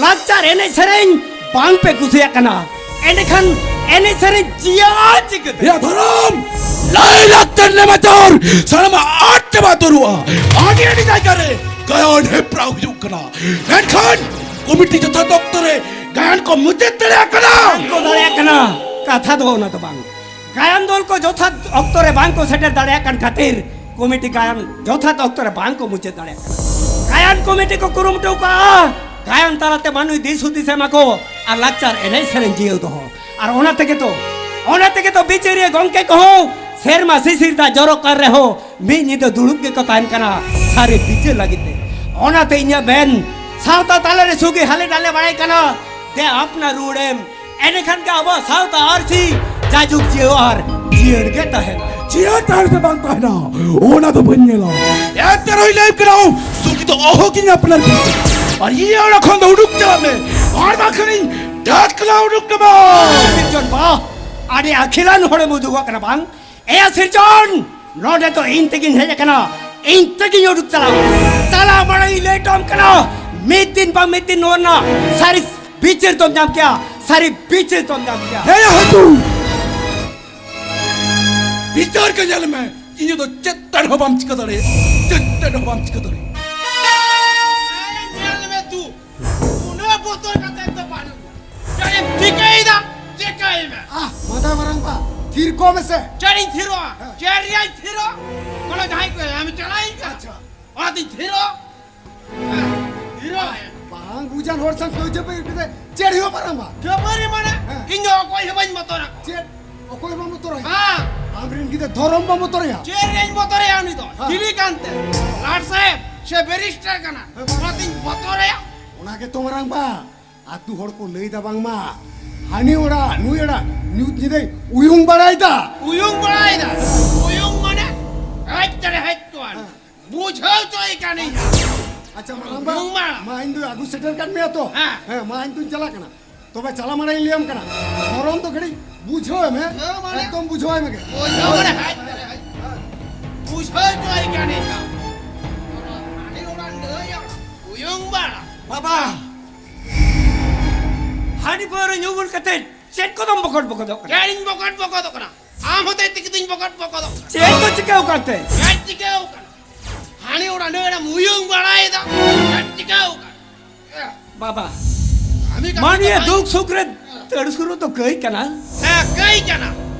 ᱞᱟᱠᱪᱟᱨ ᱮᱱᱮᱡ ᱥᱮᱨᱮᱧ ᱵᱟᱝ ᱯᱮ ᱠᱩᱥᱤᱭᱟᱜ ᱠᱟᱱᱟ᱾ ᱮᱸᱰᱮᱠᱷᱟᱱ ᱮᱱᱮᱡ ᱥᱮᱨᱮᱧ ᱡᱤᱭᱟᱹᱲ ᱪᱤᱠᱟᱹᱛᱮ? ᱭᱟ ᱫᱷᱚᱨᱚᱢ, ᱞᱟᱭ ᱞᱟᱠᱪᱟᱨ ᱱᱮᱢᱟᱪᱟᱨ ᱥᱟᱱᱟᱢᱟᱜ ᱟᱫ ᱪᱟᱵᱟ ᱩᱛᱟᱹᱨᱚᱜᱼᱟ᱾ ᱟᱹᱰᱤ ᱟᱹᱰᱤ ᱡᱟᱭᱜᱟ ᱨᱮ ᱜᱟᱭᱟᱱ ᱦᱮᱯᱨᱟᱣ ᱦᱩᱭᱩᱜ ᱠᱟᱱᱟ, ᱢᱮᱱᱠᱷᱟᱱ ᱠᱚᱢᱤᱴᱤ ᱡᱚᱛᱷᱟᱛ ᱚᱠᱛᱚ ᱨᱮ ᱜᱟᱭᱟᱱ ᱠᱚ ᱢᱩᱪᱟᱹᱫ ᱫᱟᱲᱮᱭᱟᱜ ᱠᱟᱱᱟ᱾ ᱵᱟᱝ ᱠᱚ ᱫᱟᱲᱮᱭᱟᱜ ᱠᱟᱱᱟ᱾ ᱠᱟᱛᱷᱟ ᱫᱚ ᱚᱱᱟ ᱫᱚ ᱵᱟᱝ᱾ ᱜᱟᱭᱟᱱ ᱫᱚᱞ ᱠᱚ ᱡᱚᱛᱷᱟᱛ ᱚᱠᱛᱚ ᱨᱮ ᱵᱟᱝ ᱠᱚ ᱥᱮᱴᱮᱨ ᱫᱟᱲᱮᱭᱟᱜ ᱠᱟᱱ ᱠᱷᱟᱹᱛᱤᱨ ᱠᱚᱢᱤᱴᱤ ᱜᱟᱭᱟᱱ ᱡᱚᱛᱷᱟᱛ ᱚᱠᱛᱚ ᱨᱮ ᱵᱟᱝ ᱠᱚ ᱢᱩᱪᱟᱹᱫ ᱫᱟᱲᱮᱭᱟᱜ ᱠᱟᱱᱟ᱾ ᱜᱟᱭᱟᱱ ᱠᱚᱢᱤᱴᱤ ᱠᱚ ᱠᱩᱨᱩᱢᱩᱴᱩ ᱠᱟᱜᱼᱟ, ᱜᱟᱭᱟᱱ ᱛᱟᱞᱟᱛᱮ ᱢᱟᱹᱱᱢᱤ ᱫᱤᱥ ᱦᱩᱫᱤᱥ ᱮᱢᱟ ᱠᱚ ᱟᱨ ᱞᱟᱠᱪᱟᱨ ᱮᱱᱮᱡ ᱥᱮᱨᱮᱧ ᱡᱤᱭᱟᱹᱣ ᱫᱚᱦᱚ᱾ ᱟᱨ ᱚᱱᱟ ᱛᱮᱜᱮ ᱛᱚ, ᱚᱱᱟ ᱛᱮᱜᱮ ᱛᱚ ᱵᱤᱪᱟᱹᱨᱤᱭᱟᱹ ᱜᱚᱢᱠᱮ ᱠᱚᱦᱚᱸ ᱥᱮᱨᱢᱟ ᱥᱤᱥᱤᱨ ᱫᱟᱜ ᱡᱚᱨᱚᱜ ᱠᱟᱱ ᱨᱮᱦᱚᱸ ᱢᱤᱫ ᱧᱤᱫᱟᱹ ᱫᱩᱲᱩᱵ ᱜᱮᱠᱚ ᱛᱟᱦᱮᱱ ᱠᱟᱱᱟ, ᱥᱟᱹᱨᱤ ᱵᱤᱪᱟᱹᱨ ᱞᱟᱹᱜᱤᱫ ᱛᱮ᱾ ᱚᱱᱟᱛᱮ ᱤᱧᱟᱹᱜ ᱢᱮᱱ, ᱥᱟᱶᱛᱟ ᱛᱟᱞᱟᱨᱮ ᱥᱩᱜᱤ ᱦᱟᱞᱮ ᱰᱟᱞᱮ ᱵᱟᱲᱟᱭ ᱠᱟᱱᱟ, ᱫᱮ ᱟᱯᱱᱟᱨ ᱨᱩᱣᱟᱹᱲᱮᱢ᱾ ᱮᱸᱰᱮᱠᱷᱟᱱ ᱜᱮ ᱟᱵᱚᱣᱟᱜ ᱥᱟᱶᱛᱟ ᱟᱹᱨᱥᱤ ᱡᱟᱭᱡᱩᱜᱽ ᱡᱤᱭᱟᱹᱲ ᱟᱨ ᱡᱤᱭᱟᱹᱲ ᱜᱮ ᱛᱟᱦᱮᱱᱟ᱾ ᱡᱤᱭᱟᱹᱲ ᱛᱟᱦᱮᱱ ᱥᱮ ᱵᱟᱝ ᱛᱟᱦᱮᱱᱟ, ᱚᱱᱟ ᱫᱚ ᱵᱟᱹᱧ ᱧᱮᱞᱟ᱾ ᱮᱱᱛᱮ ᱨᱮᱦᱚᱸᱧ ᱞᱟᱹᱭ ᱠᱟᱱᱟ, ᱥᱩᱜᱤ ᱫᱚ ᱚᱦᱚᱜᱤᱧ ᱟᱯᱱᱟᱨ ᱠᱮᱭᱟ᱾ ᱟᱨ ᱤᱧᱟᱹᱜ ᱚᱲᱟᱜ ᱠᱷᱚᱱ ᱫᱚ ᱩᱰᱩᱠ ᱪᱟᱞᱟᱜ ᱢᱮ, ᱟᱨ ᱵᱟᱝᱠᱷᱟᱱᱤᱧ ᱰᱟᱠᱞᱟ ᱩᱰᱩᱠ ᱠᱟᱢᱟ᱾ ᱥᱤᱨᱡᱚᱱ ᱵᱟ, ᱟᱹᱰᱤ ᱟᱹᱠᱷᱤᱞᱟᱱ ᱦᱚᱲᱮᱢ ᱩᱫᱩᱜᱚᱜ ᱠᱟᱱᱟ ᱵᱟᱝ? ᱮᱭᱟ ᱥᱤᱨᱡᱚᱱ, ᱱᱚᱰᱮ ᱫᱚ ᱤᱧ ᱛᱮᱜᱤᱧ ᱦᱮᱡ ᱟᱠᱟᱱᱟ, ᱤᱧ ᱛᱮᱜᱤᱧ ᱩᱰᱩᱠ ᱪᱟᱞᱟᱣ᱾ ᱪᱟᱞᱟᱣ ᱢᱟᱲᱟᱝ ᱤᱧ ᱞᱟᱹᱭ ᱦᱚᱴᱚ ᱟᱢ ᱠᱟᱱᱟ, ᱢᱤᱫ ᱫᱤᱱ ᱵᱟᱝ ᱢᱤᱫ ᱫᱤᱱ ᱱᱚᱣᱟ ᱨᱮᱱᱟᱜ ᱥᱟᱹᱨᱤ ᱵᱤᱪᱟᱹᱨ ᱫᱚᱢ ᱧᱟᱢ ᱠᱮᱭᱟ, ᱥᱟᱹᱨᱤ ᱵᱤᱪᱟᱹᱨ ᱫᱚᱢ ᱧᱟᱢ ᱠᱮᱭᱟ᱾ ᱦᱮᱸ ᱭᱟ ᱦᱟᱹᱛᱩ᱾ ᱵᱤᱪᱟᱹᱨ ᱠᱚ ᱧᱮᱞ ᱢᱮ, ᱤᱧ ᱫᱚ ᱪᱮᱫ ᱦᱚᱸ ᱵᱟᱢ ᱪᱤᱠᱟᱹ ᱫᱟᱲᱮᱭᱟᱜᱼᱟ, ᱪᱮᱫ ᱦᱚᱸ ᱵᱟᱢ ᱪᱤᱠᱟᱹ ᱫᱟᱲᱮᱭᱟᱜᱼᱟ᱾ ᱧᱮᱞ ᱢᱮ ᱛᱩ, ᱩᱱᱟᱹᱜ ᱵᱚᱛᱚᱨ ᱠᱟᱛᱮ ᱫᱚ ᱵᱟᱹᱱᱩᱜ᱾ ᱪᱮᱫ ᱮᱢ ᱪᱤᱠᱟᱹᱭᱮᱫᱟ? ᱪᱤᱠᱟᱹᱭ ᱢᱮ᱾ ᱟᱦ, ᱢᱟᱫᱟ ᱢᱟᱨᱟᱝ ᱵᱟ, ᱛᱷᱤᱨ ᱠᱚᱜ ᱢᱮᱥᱮ᱾ ᱪᱮᱫ ᱤᱧ ᱛᱷᱤᱨᱚᱜᱼᱟ? ᱦᱮᱸ᱾ ᱪᱮᱫ ᱨᱮᱭᱟᱜ ᱤᱧ ᱛᱷᱤᱨᱚᱜ? ᱢᱟᱱᱮ ᱡᱟᱦᱟᱸᱭ ᱠᱚ ᱮᱢ ᱪᱟᱞᱟᱣᱤᱧ ᱠᱟᱱᱟ᱾ ᱟᱪᱪᱷᱟ᱾ ᱚᱱᱟᱛᱤᱧ ᱛᱷᱤᱨᱚᱜ? ᱦᱮᱸ, ᱛᱷᱤᱨᱚᱜ᱾ ᱵᱟᱝ ᱵᱩᱡᱟᱱ ᱦᱚᱲ ᱥᱟᱶ ᱠᱟᱹᱭᱡᱟᱹ ᱯᱮ ᱤᱫᱤ ᱠᱟᱛᱮ ᱪᱮᱫ ᱦᱩᱭᱩᱜᱼᱟ ᱢᱟᱨᱟᱝ ᱵᱟ? ᱠᱷᱟᱹᱯᱟᱹᱨᱤ ᱢᱟᱱᱮ? ᱦᱮᱸ᱾ ᱤᱧ ᱫᱚ ᱚᱠᱚᱭ ᱦᱚᱸ ᱵᱟᱹᱧ ᱵᱚᱛᱚᱨᱟ᱾ ᱪᱮᱫ? ᱚᱠᱚᱭ ᱵᱟᱢ ᱵᱚᱛᱚᱨᱟᱭᱟ? ᱦᱮᱸ᱾ ᱟᱢᱨᱮᱱ ᱜᱤᱫᱟᱹᱨ ᱫᱷᱚᱨᱚᱢ ᱵᱟᱢ ᱵᱚᱛᱚᱨᱟᱭᱟ? ᱪᱮᱫ ᱨᱮᱧ ᱵᱚᱛᱚᱨᱟᱭᱟ ᱩᱱᱤ ᱫᱚ? ᱦᱮᱸ᱾ ᱪᱤᱞᱤ ᱠᱟᱱᱛᱮ? ᱞᱟᱴ ᱥᱟᱦᱮᱵ ᱥᱮ ᱵᱮᱨᱤᱥᱴᱟᱨ ᱠᱟᱱᱟ? ᱦᱮᱸ, ᱵᱟᱝ᱾ ᱚᱱᱟᱛᱤᱧ ᱵᱚᱛᱚᱨᱟᱭᱟ? ᱚᱱᱟ ᱜᱮᱛᱚ ᱢᱟᱨᱟᱝ ᱵᱟ, ᱟᱛᱩ ᱦᱚᱲ ᱠᱚ ᱞᱟᱹᱭ ᱫᱟ ᱵᱟᱝᱢᱟ ᱦᱟᱹᱱᱤ ᱚᱲᱟᱜ ᱱᱩᱭ ᱚᱲᱟᱜ ᱧᱩᱛ ᱧᱤᱫᱟᱹᱭ ᱩᱭᱩᱝ ᱵᱟᱲᱟᱭ ᱫᱟ᱾ ᱩᱭᱩᱝ ᱵᱟᱲᱟᱭ ᱫᱟ? ᱩᱭᱩᱝ ᱢᱟᱱᱮ? ᱦᱮᱡ ᱛᱮᱨᱮ ᱦᱮᱡ ᱠᱚᱣᱟ᱾ ᱦᱮᱸ᱾ ᱵᱩᱡᱷᱟᱹᱣ ᱦᱚᱪᱚᱭ ᱠᱟᱹᱱᱟᱹᱧ᱾ ᱟᱪᱪᱷᱟ ᱢᱟᱨᱟᱝ ᱵᱟ, ᱩᱭᱩᱝ ᱢᱟ᱾ ᱢᱟ ᱤᱧ ᱫᱚ ᱟᱹᱜᱩ ᱥᱮᱴᱮᱨ ᱠᱟᱫ ᱢᱮᱭᱟ ᱛᱚ? ᱦᱮᱸ᱾ ᱦᱮᱸ, ᱢᱟ ᱤᱧ ᱫᱚᱧ ᱪᱟᱞᱟᱜ ᱠᱟᱱᱟ᱾ ᱛᱚᱵᱮ ᱪᱟᱞᱟᱣ ᱢᱟᱲᱟᱝ ᱤᱧ ᱞᱟᱹᱭᱟᱢ ᱠᱟᱱᱟ, ᱫᱷᱚᱨᱚᱢ ᱫᱚ ᱠᱟᱹᱴᱤᱡ ᱵᱩᱡᱷᱟᱹᱣ ᱮᱢ, ᱦᱮᱸ? ᱦᱮᱸ, ᱢᱟᱱᱮ? ᱮᱠᱫᱚᱢ ᱵᱩᱡᱷᱟᱹᱣ ᱟᱭ ᱢᱮᱜᱮ᱾ ᱵᱩᱡᱷᱟᱹᱣ ᱢᱟᱱᱮ ᱦᱮᱡ ᱠᱟᱱᱟ, ᱦᱮᱡ ᱠᱟᱱᱟ᱾ ᱵᱩᱡᱷᱟᱹᱣ ᱦᱚᱪᱚᱭ ᱠᱟᱹᱱᱟᱹᱧ ᱦᱟᱸᱜ᱾ ᱦᱟᱹᱱᱤ ᱚᱲᱟᱜ ᱱᱟᱹᱭ ᱚᱲᱟᱜ ᱩᱭᱩᱝ ᱵᱟᱲᱟ᱾ ᱵᱟᱵᱟ, ᱦᱟᱺᱰᱤ ᱯᱟᱹᱣᱨᱟᱹ ᱧᱩ ᱵᱩᱞ ᱠᱟᱛᱮ ᱪᱮᱫ ᱠᱚᱫᱚᱢ ᱵᱚᱠᱚᱴ ᱵᱚᱠᱚᱫᱚᱜ ᱠᱟᱱᱟ? ᱪᱮᱫ ᱤᱧ ᱵᱚᱠᱚᱴ ᱵᱚᱠᱚᱫᱚᱜ ᱠᱟᱱᱟ? ᱟᱢ ᱦᱚᱛᱮᱡ ᱛᱮᱜᱮ ᱛᱤᱧ ᱵᱚᱠᱚᱴ ᱵᱚᱠᱚᱫᱚᱜ ᱠᱟᱱᱟ᱾ ᱪᱮᱫ ᱠᱚ ᱪᱤᱠᱟᱹᱣ ᱠᱟᱱᱛᱮ? ᱪᱮᱫ ᱪᱤᱠᱟᱹᱣ ᱠᱟᱱᱟ? ᱦᱟᱹᱱᱤ ᱚᱲᱟᱜ ᱱᱟᱹᱭ ᱚᱲᱟᱜ ᱩᱭᱩᱝ ᱵᱟᱲᱟᱭᱮᱫᱟ᱾ ᱪᱮᱫ ᱪᱤᱠᱟᱹᱣ ᱠᱟᱱᱟ? ᱵᱟᱵᱟ, ᱠᱟᱹᱢᱤ ᱠᱟᱹᱢᱤ ᱢᱟᱱᱮ ᱫᱚ ᱫᱩᱠ ᱥᱩᱠ ᱨᱮ ᱛᱟᱹᱲ ᱥᱩᱨᱩ ᱫᱚ ᱠᱟᱹᱭ ᱠᱟᱱᱟ᱾ ᱦᱮᱸ, ᱠᱟᱹᱭ ᱠᱟᱱᱟ᱾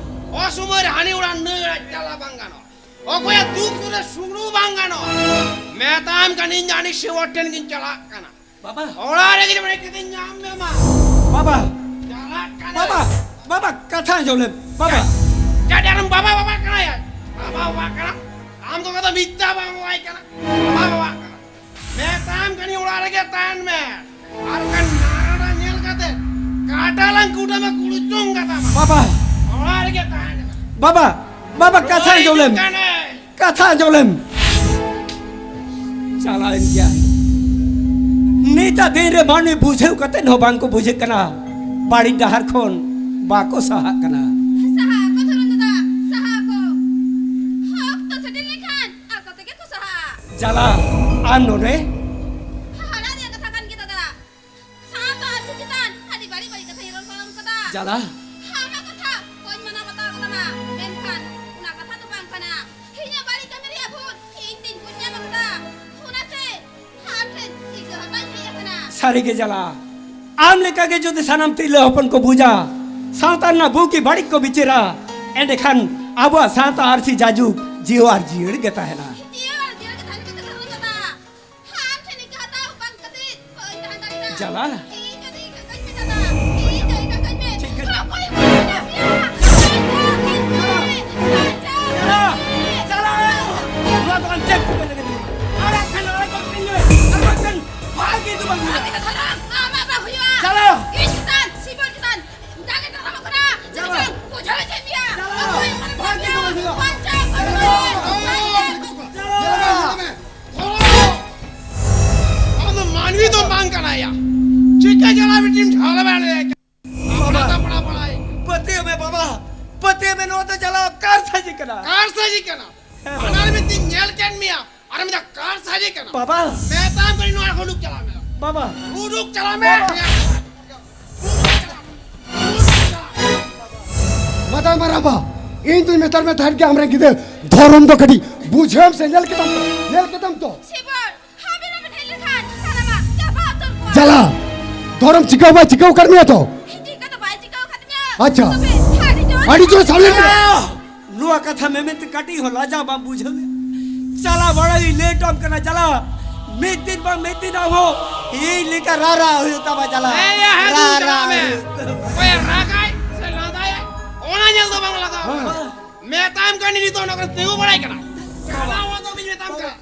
ᱚᱥᱚᱢᱚᱭ ᱨᱮ ᱦᱟᱹᱱᱤ ᱚᱲᱟᱜ ᱱᱟᱹᱭ ᱚᱲᱟᱜ ᱪᱟᱞᱟᱣ ᱵᱟᱝ ᱜᱟᱱᱚᱜᱼᱟ᱾ ᱚᱠᱚᱭᱟᱜ ᱫᱩᱠ ᱥᱩᱨ ᱨᱮ ᱥᱩᱜᱲᱩ ᱵᱟᱝ ᱜᱟᱱᱚᱜᱼᱟ᱾ ᱢᱮᱛᱟᱢ ᱠᱟᱹᱱᱟᱹᱧ ᱡᱟᱹᱱᱤᱡ ᱥᱮ ᱦᱚᱲ ᱴᱷᱮᱱ ᱜᱤᱧ ᱪᱟᱞᱟᱜ ᱠᱟᱱᱟ᱾ ᱵᱟᱵᱟ᱾ ᱚᱲᱟᱜ ᱨᱮᱜᱮ ᱡᱮᱢᱚᱱ ᱮᱠᱴᱩ ᱧᱟᱢ ᱢᱮ ᱢᱟ᱾ ᱵᱟᱵᱟ᱾ ᱪᱟᱞᱟᱜ ᱠᱟᱱᱟ᱾ ᱵᱟᱵᱟ, ᱵᱟᱵᱟ, ᱠᱟᱛᱷᱟ ᱟᱸᱡᱚᱢ ᱞᱮᱢ, ᱵᱟᱵᱟ᱾ ᱪᱮᱫ ᱟᱨ ᱵᱟᱵᱟ, ᱵᱟᱵᱟ ᱠᱟᱱᱟᱭᱟ? ᱵᱟᱵᱟ, ᱵᱟᱵᱟ ᱠᱟᱱᱟ? ᱟᱢ ᱫᱚ ᱠᱟᱛᱷᱟ ᱢᱤᱛᱛᱟ ᱵᱟᱝ ᱵᱟᱵᱟᱭ ᱠᱟᱱᱟ᱾ ᱵᱟᱵᱟ, ᱵᱟᱵᱟ ᱠᱟᱱᱟ᱾ ᱢᱮᱛᱟᱢ ᱠᱟᱹᱱᱟᱹᱧ ᱚᱲᱟᱜ ᱨᱮᱜᱮ ᱛᱟᱦᱮᱱ ᱢᱮ᱾ ᱟᱨ ᱵᱟᱠᱷᱟᱱ ᱱᱟᱨᱟᱲᱟ ᱧᱮᱞ ᱠᱟᱛᱮ ᱠᱟᱴᱟ ᱞᱟᱝ ᱠᱩᱴᱟᱹᱢᱟ, ᱠᱩᱲᱩᱪᱩᱝ ᱠᱟᱛᱟᱢᱟ᱾ ᱵᱟᱵᱟ᱾ ᱚᱲᱟᱜ ᱨᱮᱜᱮ ᱛᱟᱦᱮᱱ ᱢᱮ᱾ ᱵᱟᱵᱟ, ᱵᱟᱵᱟ, ᱠᱟᱛᱷᱟ ᱟᱸᱡᱚᱢ ᱞᱮᱢ᱾ ᱠᱟᱱᱟᱭ᱾ ᱠᱟᱛᱷᱟ ᱟᱸᱡᱚᱢ ᱞᱮᱢ᱾ ᱪᱟᱞᱟᱣᱮᱱ ᱜᱮᱭᱟ᱾ ᱱᱤᱛᱟᱜ ᱫᱤᱱ ᱨᱮ ᱢᱟᱹᱱᱢᱤ ᱵᱩᱡᱷᱟᱹᱣ ᱠᱟᱛᱮ ᱦᱚᱸ ᱵᱟᱝ ᱠᱚ ᱵᱩᱡᱷᱟᱹᱜ ᱠᱟᱱᱟ᱾ ᱵᱟᱹᱲᱤᱡ ᱰᱟᱦᱟᱨ ᱠᱷᱚᱱ ᱵᱟᱠᱚ ᱥᱟᱦᱟᱜ ᱠᱟᱱᱟ᱾ ᱥᱟᱦᱟ ᱟᱠᱚ ᱫᱷᱚᱨᱚᱢ ᱫᱟᱫᱟ, ᱥᱟᱦᱟ ᱟᱠᱚ᱾ ᱚᱠᱛᱚ ᱥᱮᱴᱮᱨ ᱞᱮᱱᱠᱷᱟᱱ ᱟᱠᱚ ᱛᱮᱜᱮ ᱠᱚ ᱥᱟᱦᱟᱜᱼᱟ᱾ ᱪᱟᱞᱟᱜ ᱟᱢ ᱱᱚᱰᱮ? ᱦᱟᱦᱟᱲᱟ ᱨᱮᱭᱟᱜ ᱠᱟᱛᱷᱟ ᱠᱟᱱ ᱜᱮᱭᱟ ᱫᱟᱫᱟ᱾ ᱥᱟᱶᱛᱟ ᱟᱹᱨᱥᱤ ᱪᱮᱛᱟᱱ ᱟᱹᱰᱤ ᱵᱟᱹᱲᱤᱡ ᱵᱟᱹᱲᱤᱡ ᱠᱟᱛᱷᱟᱧ ᱨᱚᱲ ᱯᱟᱨᱚᱢ ᱠᱟᱫᱟ᱾ ᱡᱟᱞᱟ᱾ ᱟᱢᱟᱜ ᱠᱟᱛᱷᱟ ᱵᱟᱹᱧ ᱢᱟᱱᱟᱣ ᱵᱟᱛᱟᱣ ᱠᱟᱫᱟ ᱢᱟ, ᱢᱮᱱᱠᱷᱟᱱ ᱚᱱᱟ ᱥᱟᱹᱨᱤ ᱜᱮ ᱡᱟᱞᱟ᱾ ᱟᱢ ᱞᱮᱠᱟ ᱜᱮ ᱡᱩᱫᱤ ᱥᱟᱱᱟᱢ ᱛᱤᱨᱞᱟᱹ ᱦᱚᱯᱚᱱ ᱠᱚ ᱵᱩᱡᱟ, ᱥᱟᱶᱛᱟ ᱨᱮᱱᱟᱜ ᱵᱩᱜᱤ ᱵᱟᱹᱲᱤᱡ ᱠᱚ ᱵᱤᱪᱟᱹᱨᱟ, ᱮᱸᱰᱮᱠᱷᱟᱱ ᱟᱵᱚᱣᱟᱜ ᱥᱟᱶᱛᱟ ᱟᱹᱨᱥᱤ ᱡᱟᱡᱩᱜᱽ ᱡᱤᱭᱟᱹᱲ ᱟᱨ ᱡᱤᱭᱟᱹᱲ ᱜᱮ ᱛᱟᱦᱮᱱᱟ᱾ ᱡᱤᱭᱟᱹᱲ ᱟᱨ ᱡᱤᱭᱟᱹᱲ ᱜᱮ ᱛᱟᱦᱮᱱ ᱠᱟᱛᱮ ᱫᱚ ᱦᱩᱭᱩᱜᱼᱟ᱾ ᱟᱢ ᱴᱷᱮᱱ ᱤᱧ ᱦᱟᱛᱟᱣ ᱵᱟᱝ ᱠᱟᱛᱮ ᱵᱟᱹᱧ ᱛᱟᱦᱮᱸ ᱫᱟᱲᱮᱭᱟᱜᱼᱟ᱾ ᱡᱟᱞᱟ᱾ ᱤᱧ ᱡᱟᱹᱱᱤᱡ ᱠᱟᱹᱠᱟᱹᱧ ᱢᱮ ᱫᱟᱫᱟ, ᱤᱧ ᱡᱟᱹᱱᱤᱡ ᱠᱟᱹᱠᱟᱹᱧ ᱢᱮ᱾ ᱴᱷᱤᱠ ᱜᱮ᱾ ᱚᱠᱚᱭ ᱮᱢ ᱵᱟᱧᱪᱟᱣ ᱯᱮᱭᱟ? ᱵᱟᱧᱪᱟᱣ ᱠᱟᱹᱧ ᱢᱮ, ᱵᱟᱧᱪᱟᱣ ᱠᱟᱹᱧ ᱢᱮ᱾ ᱪᱟᱞᱟᱜ ᱟᱭ᱾ ᱱᱚᱣᱟ ᱫᱚ ᱟᱢ ᱪᱮᱫ ᱪᱤᱠᱟᱹ ᱞᱟᱹᱜᱤᱫ? ᱟᱨ ᱵᱟᱝᱠᱷᱟᱱ ᱟᱨ ᱵᱟᱝᱠᱷᱟᱱ ᱵᱷᱟᱜᱤ ᱫᱚ ᱵᱟᱝ ᱦᱩᱭᱩᱜᱼᱟ᱾ ᱟᱢᱟᱜ ᱫᱚ ᱦᱩᱭᱩᱜᱼᱟ᱾ ᱪᱟᱞᱟᱣ᱾ ᱤᱧ ᱪᱮᱛᱟᱱ, ᱥᱤᱵᱚᱱ ᱪᱮᱛᱟᱱ ᱡᱟᱸᱜᱟ ᱛᱟᱲᱟᱢ ᱠᱟᱱᱟ᱾ ᱪᱟᱞᱟᱣ᱾ ᱵᱩᱡᱷᱟᱹᱣ ᱦᱚᱪᱚᱭ ᱢᱮᱭᱟ᱾ ᱪᱟᱞᱟᱣ᱾ ᱚᱠᱚᱭ ᱮᱢ ᱵᱟᱧᱪᱟᱣ ᱠᱟᱹᱧ ᱢᱮ᱾ ᱪᱟᱞᱟᱣ᱾ ᱟᱢ ᱫᱚ ᱢᱟᱹᱱᱢᱤ ᱫᱚ ᱵᱟᱝ ᱠᱟᱱᱟᱭᱟ᱾ ᱪᱤᱠᱟᱹ ᱡᱟᱞᱟ ᱵᱤᱴᱤᱢ ᱡᱷᱟᱲ ᱵᱟᱲᱟᱭᱟ? ᱵᱟᱵᱟ, ᱟᱯᱲᱟ ᱛᱟᱯᱲᱟ ᱵᱟᱲᱟᱭ᱾ ᱯᱟᱹᱛᱭᱟᱹᱣ ᱢᱮ ᱵᱟᱵᱟ, ᱯᱟᱹᱛᱭᱟᱹᱣ ᱢᱮ, ᱱᱚᱣᱟ ᱫᱚ ᱡᱟᱞᱟ ᱠᱟᱨ ᱥᱟᱹᱡᱤ ᱠᱟᱱᱟ᱾ ᱠᱟᱨ ᱥᱟᱹᱡᱤ ᱠᱟᱱᱟ? ᱦᱮᱸ, ᱵᱟᱵᱟ᱾ ᱵᱟᱱᱟᱨ ᱢᱤᱫ ᱛᱤᱧ ᱧᱮᱞ ᱠᱮᱫ ᱢᱮᱭᱟ, ᱟᱨ ᱢᱮᱱᱫᱟ ᱠᱟᱨ ᱥᱟᱹᱡᱤ ᱠᱟᱱᱟ᱾ ᱵᱟᱵᱟ᱾ ᱢᱮᱛᱟᱢ ᱠᱟᱹᱱᱟᱹᱧ ᱱᱚᱣᱟ ᱠᱷᱚᱱ ᱩᱰᱩᱠ ᱪᱟᱞᱟᱜ ᱢᱮ᱾ ᱵᱟᱵᱟ᱾ ᱩᱰᱩᱠ ᱪᱟᱞᱟᱜ ᱢᱮ᱾ ᱵᱟᱵᱟ᱾ ᱢᱟᱛᱟᱞ ᱢᱟᱨᱟᱝᱵᱟ, ᱤᱧ ᱫᱩᱧ ᱢᱮᱛᱟᱫ ᱢᱮ ᱛᱟᱦᱮᱸᱫ ᱜᱮ ᱟᱢᱨᱮᱱ ᱜᱤᱫᱽᱨᱟᱹ ᱫᱷᱚᱨᱚᱢ ᱫᱚ ᱠᱟᱹᱴᱤᱡ ᱵᱩᱡᱷᱟᱹᱣ ᱮᱢ ᱥᱮ, ᱧᱮᱞ ᱠᱮᱫᱟᱢ ᱛᱚ, ᱧᱮᱞ ᱠᱮᱫᱟᱢ ᱛᱚ᱾ ᱥᱤᱵᱚᱱ, ᱦᱟᱵᱤᱱ ᱦᱟᱵᱤᱱ ᱦᱮᱡ ᱞᱮᱠᱷᱟᱱ ᱥᱟᱱᱟᱢᱟᱜ ᱪᱟᱵᱟ ᱩᱛᱟᱹᱨ ᱠᱚᱜᱼᱟ᱾ ᱡᱟᱞᱟ, ᱫᱷᱚᱨᱚᱢ ᱪᱤᱠᱟᱹ ᱵᱟᱭ ᱪᱤᱠᱟᱹ ᱟᱠᱟᱫ ᱢᱮᱭᱟ ᱛᱚ? ᱪᱤᱠᱟᱹ ᱫᱚ ᱵᱟᱭ ᱪᱤᱠᱟᱹ ᱟᱠᱟᱫᱤᱧᱟ᱾ ᱟᱪᱪᱷᱟ᱾ ᱛᱚᱵᱮ ᱟᱹᱰᱤ ᱡᱳᱨ ᱟᱹᱰᱤ ᱡᱳᱨ ᱥᱟᱢᱞᱮ ᱢᱮ᱾ ᱱᱚᱣᱟ ᱠᱟᱛᱷᱟ ᱢᱮᱢᱮᱱ ᱛᱮ ᱠᱟᱹᱴᱤᱡ ᱦᱚᱸ ᱞᱟᱡᱟᱣ ᱵᱟᱢ ᱵᱩᱡᱷᱟᱹᱣ ᱞᱮ? ᱪᱟᱞᱟᱣ ᱵᱟᱲᱟ ᱜᱮ ᱞᱮᱴ ᱟᱢ ᱠᱟᱱᱟ, ᱪᱟᱞᱟᱣ᱾ ᱢᱤᱫ ᱫᱤᱱ ᱵᱟᱝ ᱢᱤᱫ ᱫᱤᱱ ᱟᱢ ᱦᱚᱸ ᱤᱧ ᱞᱮᱠᱟ ᱨᱟᱨᱟ ᱦᱩᱭᱩᱜ ᱛᱟᱢᱟ, ᱪᱟᱞᱟᱣ᱾ ᱦᱮᱸ ᱭᱟ, ᱦᱮᱸ, ᱫᱩᱧ ᱨᱟᱨᱟ ᱪᱟᱞᱟᱜ ᱢᱮ᱾ ᱦᱩᱭᱩᱜ ᱛᱟᱢᱟ᱾ ᱚᱠᱚᱭᱮ ᱨᱟᱜᱟᱭ ᱥᱮ ᱞᱟᱸᱫᱟᱭᱟᱭ, ᱚᱱᱟ ᱧᱮᱞ ᱫᱚ ᱵᱟᱝ ᱞᱟᱜᱟᱣ᱾ ᱦᱮᱸ᱾ ᱢᱮᱛᱟᱭ ᱠᱟᱹᱱᱟᱹᱧ, ᱱᱤᱛᱚᱜ ᱚᱱᱟ ᱠᱚᱨᱮ ᱛᱤᱸᱜᱩ ᱵᱟᱲᱟᱭ ᱠᱟᱱᱟ᱾ ᱪᱟᱞᱟᱣ ᱦᱚᱴᱚ ᱠᱟᱹᱧ ᱢᱮᱛᱟᱢ ᱠᱟᱱᱟ᱾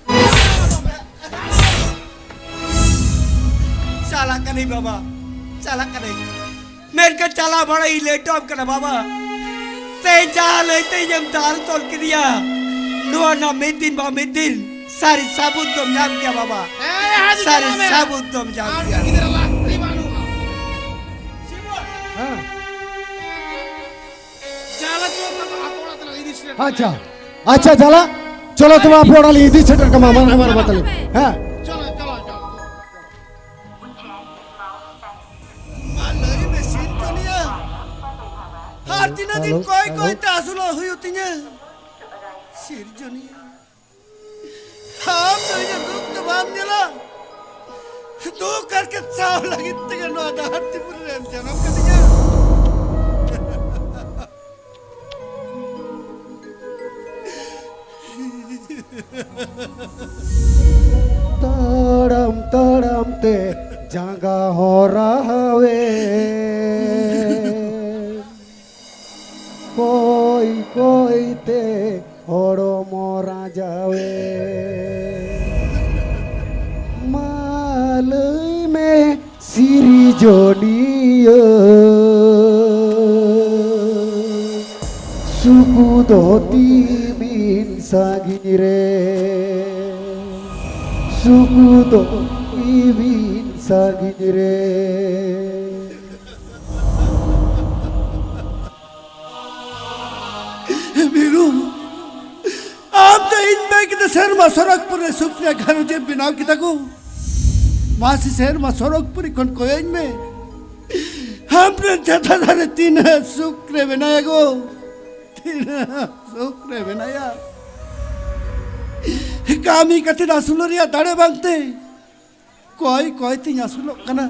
ᱪᱟᱞᱟᱜ ᱠᱟᱹᱱᱟᱹᱧ ᱵᱟᱵᱟ, ᱪᱟᱞᱟᱜ ᱠᱟᱹᱱᱟᱹᱧ᱾ ᱢᱮᱱᱠᱷᱟᱱ ᱪᱟᱞᱟᱣ ᱵᱟᱲᱟ ᱤᱧ ᱞᱮᱴᱚᱜ ᱠᱟᱱᱟ ᱵᱟᱵᱟ᱾ ᱛᱮᱦᱮᱧ ᱡᱟᱦᱟᱸ ᱞᱟᱹᱭ ᱛᱮ ᱤᱧᱮᱢ ᱫᱟᱞ ᱛᱚᱞ ᱠᱮᱫᱤᱧᱟ, ᱱᱚᱣᱟ ᱨᱮᱱᱟᱜ ᱢᱤᱫ ᱫᱤᱱ ᱵᱟᱝ ᱢᱤᱫ ᱫᱤᱱ ᱥᱟᱹᱨᱤ ᱥᱟᱹᱵᱩᱛ ᱫᱚᱢ ᱧᱟᱢ ᱜᱮᱭᱟ ᱵᱟᱵᱟ᱾ ᱦᱮᱸ, ᱦᱤᱡᱩᱜ ᱥᱟᱹᱨᱤ ᱪᱟᱞᱟᱜ ᱢᱮ᱾ ᱥᱟᱹᱵᱩᱛ ᱫᱚᱢ ᱧᱟᱢ ᱟᱢ ᱜᱮᱭᱟ᱾ ᱜᱤᱫᱽᱨᱟᱹ ᱞᱟᱹᱠᱛᱤ ᱵᱟᱹᱱᱩᱜᱼᱟ᱾ ᱦᱮᱸ᱾ ᱪᱟᱞᱟᱜ ᱪᱚ ᱛᱟᱵᱚ ᱟᱠᱚ ᱚᱲᱟᱜ ᱛᱮ ᱤᱫᱤ ᱥᱮᱴᱮᱨ᱾ ᱟᱪᱪᱷᱟ, ᱟᱪᱪᱷᱟ, ᱪᱟᱞᱟᱜ᱾ ᱪᱚᱞᱚ ᱛᱚᱵᱮ ᱟᱯᱮ ᱚᱲᱟᱜ ᱞᱤᱧ ᱤᱫᱤ ᱥᱮᱴᱮᱨ ᱠᱟᱢᱟ, ᱢᱟᱨᱟᱝ ᱢᱟᱨᱟᱝ ᱵᱟᱛᱟ ᱞᱤᱧ᱾ ᱦᱮᱸ᱾ ᱪᱚᱞᱚ, ᱪᱚᱞᱚ, ᱪᱚᱞᱚ᱾ ᱢᱟ ᱞᱟᱹᱭ ᱢᱮ ᱥᱤᱨᱡᱚᱱᱤᱭᱟᱹ, ᱟᱨ ᱛᱤᱱᱟᱹᱜ ᱫᱤᱱ ᱦᱮᱞᱳ, ᱠᱚᱭ ᱦᱮᱞᱳ᱾ ᱠᱚᱭ ᱛᱮ ᱟᱹᱥᱩᱞᱚᱜ ᱦᱩᱭᱩᱜ ᱛᱤᱧᱟᱹ? ᱥᱤᱨᱡᱚᱱᱤᱭᱟᱹ, ᱟᱢ ᱫᱚ ᱤᱧᱟᱹᱜ ᱫᱩᱠ ᱫᱚ ᱵᱟᱢ ᱧᱮᱞᱟ? ᱫᱩᱠ ᱦᱟᱨᱠᱮᱛ ᱥᱟᱦᱟᱣ ᱞᱟᱹᱜᱤᱫ ᱛᱮᱜᱮ ᱱᱚᱣᱟ ᱫᱷᱟᱹᱨᱛᱤᱯᱩᱨᱤ ᱨᱮᱢ ᱡᱟᱱᱟᱢ ᱠᱟᱫᱤᱧᱟ᱾ ᱛᱟᱲᱟᱢ ᱛᱟᱲᱟᱢ ᱛᱮ ᱡᱟᱸᱜᱟ ᱦᱚᱨᱟᱣᱮ, ᱠᱚᱭ ᱠᱚᱭ ᱛᱮ ᱦᱚᱲᱢᱚ ᱨᱟᱡᱟᱣᱮ᱾ ᱢᱟ ᱞᱟᱹᱭ ᱢᱮ ᱥᱤᱨᱡᱚᱱᱤᱭᱟᱹ, ᱥᱩᱠᱩ ᱫᱚ ᱛᱤᱢᱤᱱ ᱥᱟᱺᱜᱤᱧ ᱨᱮ, ᱥᱩᱠᱩ ᱫᱚ ᱛᱤᱢᱤᱱ ᱥᱟᱺᱜᱤᱧ ᱨᱮ᱾ ᱵᱤᱨᱩ, ᱟᱢ ᱫᱚ ᱤᱧ ᱢᱮᱱ ᱠᱮᱫᱟ ᱥᱮᱨᱢᱟ ᱥᱚᱨᱚᱜᱽᱯᱩᱨ ᱨᱮ ᱥᱩᱠ ᱨᱮᱭᱟᱜ ᱜᱷᱟᱨᱚᱸᱡᱽ ᱮᱢ ᱵᱮᱱᱟᱣ ᱠᱮᱫᱟ ᱜᱳ᱾ ᱢᱟᱥᱮ ᱥᱮᱨᱢᱟ ᱥᱚᱨᱚᱜᱽᱯᱩᱨᱤ ᱠᱷᱚᱱ ᱠᱚᱭᱚᱧ ᱢᱮ, ᱟᱢ ᱨᱮᱱ ᱪᱮᱛᱟᱱ ᱨᱮ ᱛᱤᱱᱟᱹᱜ ᱥᱩᱠ ᱨᱮ ᱢᱮᱱᱟᱭᱟ ᱜᱳ, ᱛᱤᱱᱟᱹᱜ ᱥᱩᱠ ᱨᱮ ᱢᱮᱱᱟᱭᱟ᱾ ᱠᱟᱹᱢᱤ ᱠᱟᱛᱮ ᱟᱹᱥᱩᱞ ᱨᱮᱭᱟᱜ ᱫᱟᱲᱮ ᱵᱟᱝᱛᱮ ᱠᱚᱭ ᱠᱚᱭ ᱛᱤᱧ ᱟᱹᱥᱩᱞᱚᱜ ᱠᱟᱱᱟ᱾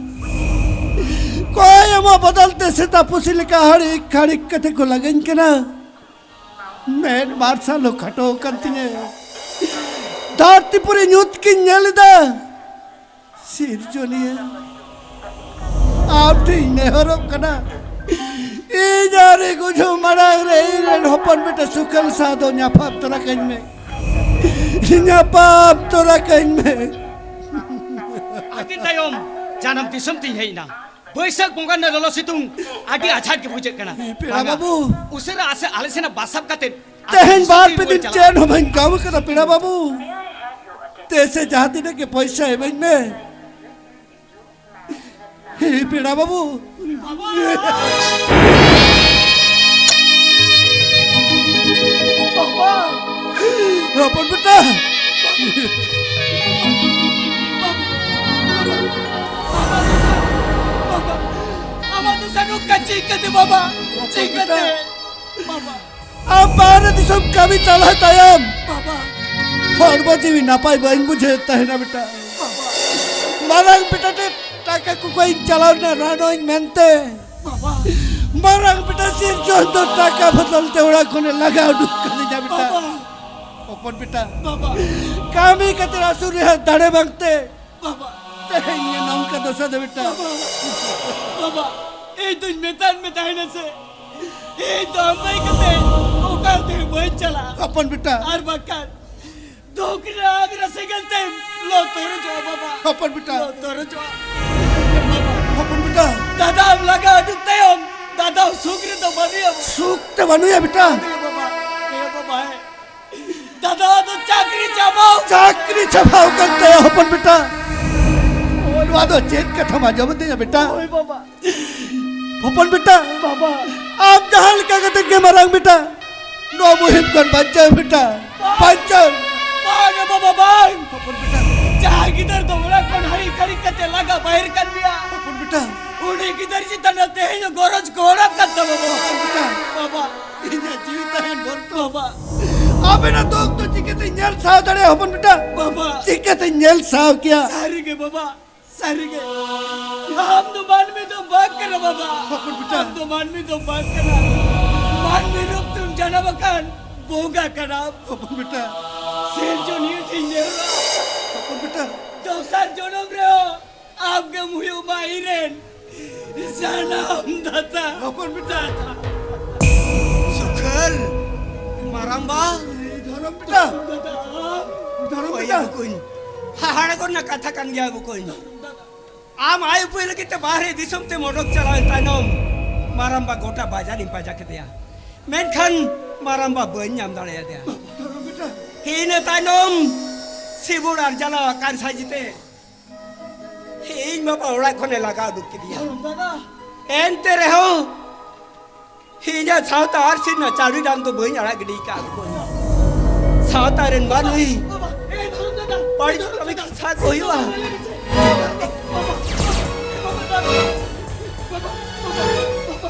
ᱠᱚᱭ ᱟᱢᱟᱜ ᱵᱚᱫᱚᱞ ᱛᱮ ᱥᱮᱛᱟ ᱯᱩᱥᱤ ᱞᱮᱠᱟ ᱦᱟᱹᱲᱤᱠ ᱦᱟᱹᱲᱤᱠ ᱠᱟᱛᱮ ᱠᱚ ᱞᱟᱜᱟᱧ ᱠᱟᱱᱟ᱾ ᱢᱮᱫ ᱢᱟᱨᱥᱟᱞ ᱦᱚᱸ ᱠᱷᱟᱴᱚ ᱟᱠᱟᱱ ᱛᱤᱧᱟᱹ᱾ ᱫᱷᱟᱹᱨᱛᱤ ᱯᱩᱨᱤ ᱧᱩᱛ ᱜᱤᱧ ᱧᱮᱞ ᱮᱫᱟ᱾ ᱥᱤᱨᱡᱚᱱᱤᱭᱟᱹ, ᱟᱢ ᱴᱷᱮᱱ ᱤᱧ ᱱᱮᱦᱚᱨᱚᱜ ᱠᱟᱱᱟ, ᱤᱧ ᱟᱹᱣᱨᱤ ᱜᱩᱡᱩᱜ ᱢᱟᱲᱟᱝ ᱨᱮ ᱤᱧ ᱨᱮᱱ ᱦᱚᱯᱚᱱ ᱵᱮᱴᱟ ᱥᱩᱠᱟᱞ ᱥᱟᱶ ᱫᱚ ᱧᱟᱯᱟᱢ ᱛᱚᱨᱟ ᱠᱟᱹᱧ ᱢᱮ᱾ ᱧᱟᱯᱟᱢ ᱛᱚᱨᱟ ᱠᱟᱹᱧ ᱢᱮ᱾ ᱟᱹᱰᱤ ᱛᱟᱭᱚᱢ ᱡᱟᱱᱟᱢ ᱫᱤᱥᱚᱢ ᱛᱤᱧ ᱦᱮᱡ ᱮᱱᱟ᱾ ᱵᱟᱹᱭᱥᱟᱹᱠᱷ ᱵᱚᱸᱜᱟ ᱨᱮᱱᱟᱜ ᱞᱚᱞᱚ ᱥᱤᱛᱩᱝ ᱟᱹᱰᱤ ᱟᱡᱷᱟᱴ ᱜᱮ ᱵᱩᱡᱷᱟᱹᱜ ᱠᱟᱱᱟ᱾ ᱮ ᱯᱮᱲᱟ ᱵᱟᱝᱟ, ᱵᱟᱹᱵᱩ᱾ ᱩᱥᱟᱹᱨᱟ ᱟᱥᱮ ᱟᱞᱮ ᱥᱮᱱᱟᱜ ᱵᱟᱥᱟᱵ ᱠᱟᱛᱮ ᱟᱹᱛᱩ ᱛᱮᱦᱮᱧ ᱫᱤᱥᱚᱢ ᱵᱟᱨ ᱛᱤᱧ ᱯᱮ ᱨᱩᱣᱟᱹᱲ ᱫᱤᱱ ᱪᱟᱞᱟᱜᱼᱟ᱾ ᱪᱮᱫ ᱦᱚᱸ ᱵᱟᱹᱧ ᱠᱟᱹᱢᱤ ᱠᱟᱫᱟ ᱯᱮᱲᱟ ᱵᱟᱹᱵᱩ᱾ ᱛᱮ ᱥᱮ ᱡᱟᱦᱟᱸ ᱛᱤᱱᱟᱹᱜ ᱜᱮ ᱯᱚᱭᱥᱟ ᱮᱢᱟᱹᱧ ᱢᱮ᱾ ᱦᱮ ᱯᱮᱲᱟ ᱵᱟᱹᱵᱩ᱾ ᱵᱟᱵᱟ! ᱦᱚᱯᱚᱱ ᱵᱮᱴᱟ! ᱵᱟᱵᱟ! ᱟᱢᱟᱜ ᱫᱚ ᱥᱟᱹᱨᱩ ᱠᱟᱹᱪᱤ ᱠᱟᱛᱮ ᱵᱟᱵᱟ! ᱦᱚᱯᱚᱱ ᱪᱤᱠᱟᱹᱛᱮ? ᱵᱮᱴᱟ! ᱵᱟᱵᱟ! ᱟᱢ ᱵᱟᱦᱨᱮ ᱫᱤᱥᱚᱢ ᱠᱟᱹᱢᱤ ᱪᱟᱞᱟᱣ ᱛᱟᱭᱚᱢ ᱵᱟᱵᱟ! ᱦᱚᱲᱢᱚ ᱡᱤᱣᱤ ᱱᱟᱯᱟᱭ ᱵᱟᱹᱧ ᱵᱩᱡᱷᱟᱹᱣᱮᱫ ᱛᱟᱦᱮᱱᱟ ᱵᱮᱴᱟ᱾ ᱵᱟᱵᱟ! ᱢᱟᱨᱟᱝ ᱵᱮᱴᱟ ᱴᱷᱮᱱ ᱴᱟᱠᱟ ᱠᱚ ᱠᱚᱭ ᱪᱟᱞᱟᱣ ᱞᱮᱱᱟ ᱨᱟᱱᱚᱜ ᱤᱧ ᱢᱮᱱᱛᱮ᱾ ᱵᱟᱵᱟ᱾ ᱢᱟᱨᱟᱝ ᱵᱮᱴᱟ ᱥᱤᱨᱡᱚᱱ ᱫᱚ ᱴᱟᱠᱟ ᱵᱚᱫᱚᱞ ᱛᱮ ᱚᱲᱟᱜ ᱠᱷᱚᱱᱮ ᱞᱟᱜᱟ ᱩᱰᱩᱠ ᱠᱟᱫᱤᱧᱟ ᱵᱮᱴᱟ᱾ ᱵᱟᱵᱟ᱾ ᱦᱚᱯᱚᱱ ᱵᱮᱴᱟ᱾ ᱵᱟᱵᱟ᱾ ᱠᱟᱹᱢᱤ ᱠᱟᱛᱮ ᱟᱹᱥᱩᱞ ᱨᱮᱭᱟᱜ ᱫᱟᱲᱮ ᱵᱟᱝᱛᱮ᱾ ᱵᱟᱵᱟ᱾ ᱛᱮᱦᱮᱧ ᱜᱮ ᱱᱚᱝᱠᱟ ᱫᱚᱥᱟ ᱫᱚ ᱵᱮᱴᱟ᱾ ᱵᱟᱵᱟ᱾ ᱵᱟᱵᱟ᱾ ᱤᱧ ᱫᱩᱧ ᱢᱮᱛᱟᱫ ᱢᱮ ᱛᱟᱦᱮᱱᱟ ᱥᱮ᱾ ᱤᱧ ᱫᱚ ᱟᱢ ᱵᱟᱹᱜᱤ ᱠᱟᱛᱮ ᱚᱠᱟ ᱛᱮ ᱵᱟᱹᱧ ᱪᱟᱞᱟᱜᱼᱟ᱾ ᱦᱚᱯᱚᱱ ᱵᱮᱴᱟ᱾ ᱟᱨ ᱵᱟᱝᱠᱷᱟᱱ ᱫᱩᱠ ᱨᱮ ᱟᱜᱽᱨᱟ ᱥᱮᱸᱜᱮᱞ ᱛᱮᱢ ᱞᱚ ᱛᱚᱨᱚᱡᱚᱜᱼᱟ ᱵᱟᱵᱟ᱾ ᱦᱚᱯᱚᱱ ᱵᱮᱴᱟ᱾ ᱞᱚ ᱛᱚᱨᱚᱡᱚᱜᱼᱟ᱾ ᱵᱟᱵᱟ᱾ ᱦᱚᱯᱚᱱ ᱵᱮᱴᱟ᱾ ᱫᱟᱫᱟᱢ ᱞᱟᱜᱟ ᱩᱰᱩᱠ ᱛᱟᱭᱚᱢ ᱫᱟᱫᱟ ᱥᱩᱠ ᱨᱮᱫᱚ ᱵᱟᱹᱱᱩᱭᱟ᱾ ᱥᱩᱠ ᱛᱮ ᱵᱟᱹᱱᱩᱭᱟ ᱵᱮᱴᱟ᱾ ᱵᱟᱹᱱᱩᱭᱟ ᱵᱟᱵᱟ᱾ ᱦᱮᱸ ᱵᱟᱵᱟ, ᱦᱮᱸ᱾ ᱫᱟᱫᱟ ᱫᱚ ᱪᱟᱹᱠᱨᱤ ᱪᱟᱵᱟᱣ᱾ ᱪᱟᱹᱠᱨᱤ ᱪᱟᱵᱟᱣ ᱠᱟᱱ ᱛᱟᱭᱟ ᱦᱚᱯᱚᱱ ᱵᱮᱴᱟ᱾ ᱱᱚᱣᱟ ᱫᱚ ᱪᱮᱫ ᱠᱟᱛᱷᱟᱢ ᱟᱸᱡᱚᱢ ᱟᱹᱫᱤᱧᱟ ᱵᱮᱴᱟ? ᱦᱳᱭ ᱵᱟᱵᱟ᱾ ᱦᱚᱯᱚᱱ ᱵᱮᱴᱟ᱾ ᱵᱟᱵᱟ᱾ ᱟᱢ ᱡᱟᱦᱟᱸ ᱞᱮᱠᱟ ᱠᱟᱛᱮ ᱜᱮ ᱢᱟᱨᱟᱝ ᱵᱮᱴᱟ, ᱱᱚᱣᱟ ᱢᱩᱦᱤᱢ ᱠᱷᱚᱱ ᱵᱟᱧᱪᱟᱣ ᱵᱮᱴᱟ᱾ ᱵᱟᱝ᱾ ᱵᱟᱧᱪᱟᱣ᱾ ᱵᱟᱝ ᱵᱟᱵᱟ, ᱵᱟᱝ᱾ ᱦᱚᱯᱚᱱ ᱵᱮᱴᱟ᱾ ᱡᱟᱦᱟᱸ ᱜᱤᱫᱟᱹᱨ ᱫᱚ ᱚᱲᱟᱜ ᱠᱷᱚᱱ ᱦᱟᱹᱨᱤ ᱠᱷᱟᱹᱨᱤ ᱠᱟᱛᱮ ᱞᱟᱜᱟ ᱵᱟᱦᱮᱨ ᱠᱟᱱ ᱢᱮᱭᱟ᱾ ᱦᱚᱯᱚᱱ ᱵᱮᱴᱟ᱾ ᱩᱱᱤ ᱜᱤᱫᱟᱹᱨ ᱪᱮᱛᱟᱱ ᱨᱮ ᱛᱮᱦᱮᱧ ᱦᱚᱸ ᱜᱚᱨᱚᱡᱽ ᱜᱚᱦᱚᱲᱟᱢ ᱠᱟᱱ ᱛᱟᱢᱟ ᱵᱟᱵᱟ᱾ ᱦᱚᱯᱚᱱ ᱵᱮᱴᱟ᱾ ᱵᱟᱵᱟ᱾ ᱤᱧᱟᱹᱜ ᱡᱤᱣᱤ ᱛᱟᱦᱮᱱ ᱵᱷᱳᱨ ᱫᱚ ᱵᱟᱵᱟ᱾ ᱟᱵᱮᱱᱟᱜ ᱫᱩᱠ ᱫᱚ ᱪᱤᱠᱟᱹᱛᱮ ᱧᱮᱞ ᱥᱟᱦᱟᱣ ᱫᱟᱲᱮᱭᱟᱜᱼᱟ ᱦᱚᱯᱚᱱ ᱵᱮᱴᱟ? ᱵᱟᱵᱟ᱾ ᱪᱤᱠᱟᱹᱛᱮ ᱧᱮᱞ ᱥᱟᱦᱟᱣ ᱠᱮᱭᱟ? ᱥᱟᱹᱨᱤ ᱜᱮ ᱵᱟᱵᱟ, ᱥᱟᱹᱨᱤ ᱜᱮ᱾ ᱟᱢ ᱫᱚ ᱢᱟᱹᱱᱢᱤ ᱫᱚ ᱵᱟᱝ ᱠᱟᱱᱟ ᱵᱟᱵᱟ᱾ ᱦᱚᱯᱚᱱ ᱵᱮᱴᱟ᱾ ᱟᱢ ᱫᱚ ᱢᱟᱹᱱᱢᱤ ᱫᱚ ᱵᱟᱝ ᱠᱟᱱᱟ᱾ ᱢᱟᱹᱱᱢᱤ ᱨᱩᱯ ᱛᱮᱢ ᱡᱟᱱᱟᱢ ᱟᱠᱟᱱ ᱵᱚᱸᱜᱟ ᱠᱟᱱᱟᱢ᱾ ᱦᱚᱯᱚᱱ ᱵᱮᱴᱟ᱾ ᱥᱤᱨᱡᱚᱱᱤᱭᱟᱹ ᱴᱷᱮᱱ ᱱᱮᱦᱚᱨᱟ᱾ ᱦᱚᱯᱚᱱ ᱵᱮᱴᱟ᱾ ᱫᱚᱥᱟᱨ ᱡᱚᱱᱚᱢ ᱨᱮᱦᱚᱸ ᱟᱢ ᱜᱮᱢ ᱦᱩᱭᱩᱜ ᱢᱟ ᱤᱧ ᱨᱮᱱ ᱡᱟᱱᱟᱢ ᱫᱟᱛᱟ᱾ ᱦᱚᱯᱚᱱ ᱵᱮᱴᱟ᱾ ᱥᱩᱠᱷᱟᱹᱞ, ᱢᱟᱨᱟᱝᱵᱟ᱾ ᱫᱷᱚᱨᱚᱢ ᱵᱮᱴᱟ᱾ ᱫᱟᱫᱟ, ᱟᱢ᱾ ᱫᱷᱚᱨᱚᱢ ᱦᱳᱭ ᱵᱮᱴᱟ᱾ ᱵᱚᱠᱚᱧ, ᱦᱟᱦᱟᱲᱟ ᱠᱚ ᱨᱮᱱᱟᱜ ᱠᱟᱛᱷᱟ ᱠᱟᱱ ᱜᱮᱭᱟ ᱵᱚᱠᱚᱧ᱾ ᱟᱢ ᱟᱭ ᱩᱯᱟᱹᱭ ᱞᱟᱹᱜᱤᱫ ᱛᱮ ᱵᱟᱦᱨᱮ ᱫᱤᱥᱚᱢ ᱛᱮᱢ ᱚᱰᱚᱠ ᱪᱟᱞᱟᱣᱮᱱ ᱛᱟᱭᱱᱚᱢ, ᱢᱟᱨᱟᱝᱵᱟ ᱜᱚᱴᱟ ᱵᱟᱡᱟᱨᱤᱧ ᱯᱟᱸᱡᱟ ᱠᱮᱫᱮᱭᱟ, ᱢᱮᱱᱠᱷᱟᱱ ᱢᱟᱨᱟᱝᱵᱟ ᱵᱟᱹᱧ ᱧᱟᱢ ᱫᱟᱲᱮᱭᱟᱫᱮᱭᱟ᱾ ᱫᱷᱚᱨᱚᱢ ᱵᱮᱴᱟ᱾ ᱤᱱᱟᱹ ᱛᱟᱭᱱᱚᱢ ᱥᱤᱵᱩᱲ ᱟᱨ ᱡᱟᱞᱟ ᱟᱠᱟᱱ ᱥᱟᱹᱭ ᱡᱤᱛᱮ ᱤᱧ ᱵᱟᱵᱟ ᱚᱲᱟᱜ ᱠᱷᱚᱱᱮ ᱞᱟᱜᱟ ᱩᱰᱩᱠ ᱠᱮᱫᱮᱭᱟ᱾ ᱫᱟᱫᱟ᱾ ᱮᱱᱛᱮ ᱨᱮᱦᱚᱸ ᱤᱧᱟᱹᱜ ᱥᱟᱶᱛᱟ ᱟᱹᱨᱥᱤ ᱨᱮᱱᱟᱜ ᱪᱟᱹᱣᱰᱤ ᱰᱟᱝ ᱫᱚ ᱵᱟᱹᱧ ᱟᱲᱟᱜ ᱜᱤᱰᱤ ᱟᱠᱟᱫ ᱵᱚᱠᱚᱧ᱾ ᱥᱟᱶᱛᱟ ᱨᱮᱱ ᱢᱟᱹᱱᱢᱤ ᱵᱟᱵᱟ, ᱮ ᱫᱷᱚᱨᱚᱢ ᱫᱟᱫᱟ, ᱵᱟᱹᱲᱤᱡ ᱫᱷᱚᱨᱚᱢ ᱠᱟᱹᱢᱤ ᱫᱟᱫᱟ᱾ ᱥᱟᱦᱟ ᱠᱚ ᱦᱩᱭᱩᱜᱼᱟ᱾ ᱵᱟᱵᱟ, ᱵᱟᱵᱟ, ᱵᱟᱵᱟ, ᱵᱟᱵᱟ, ᱵᱟᱵᱟ᱾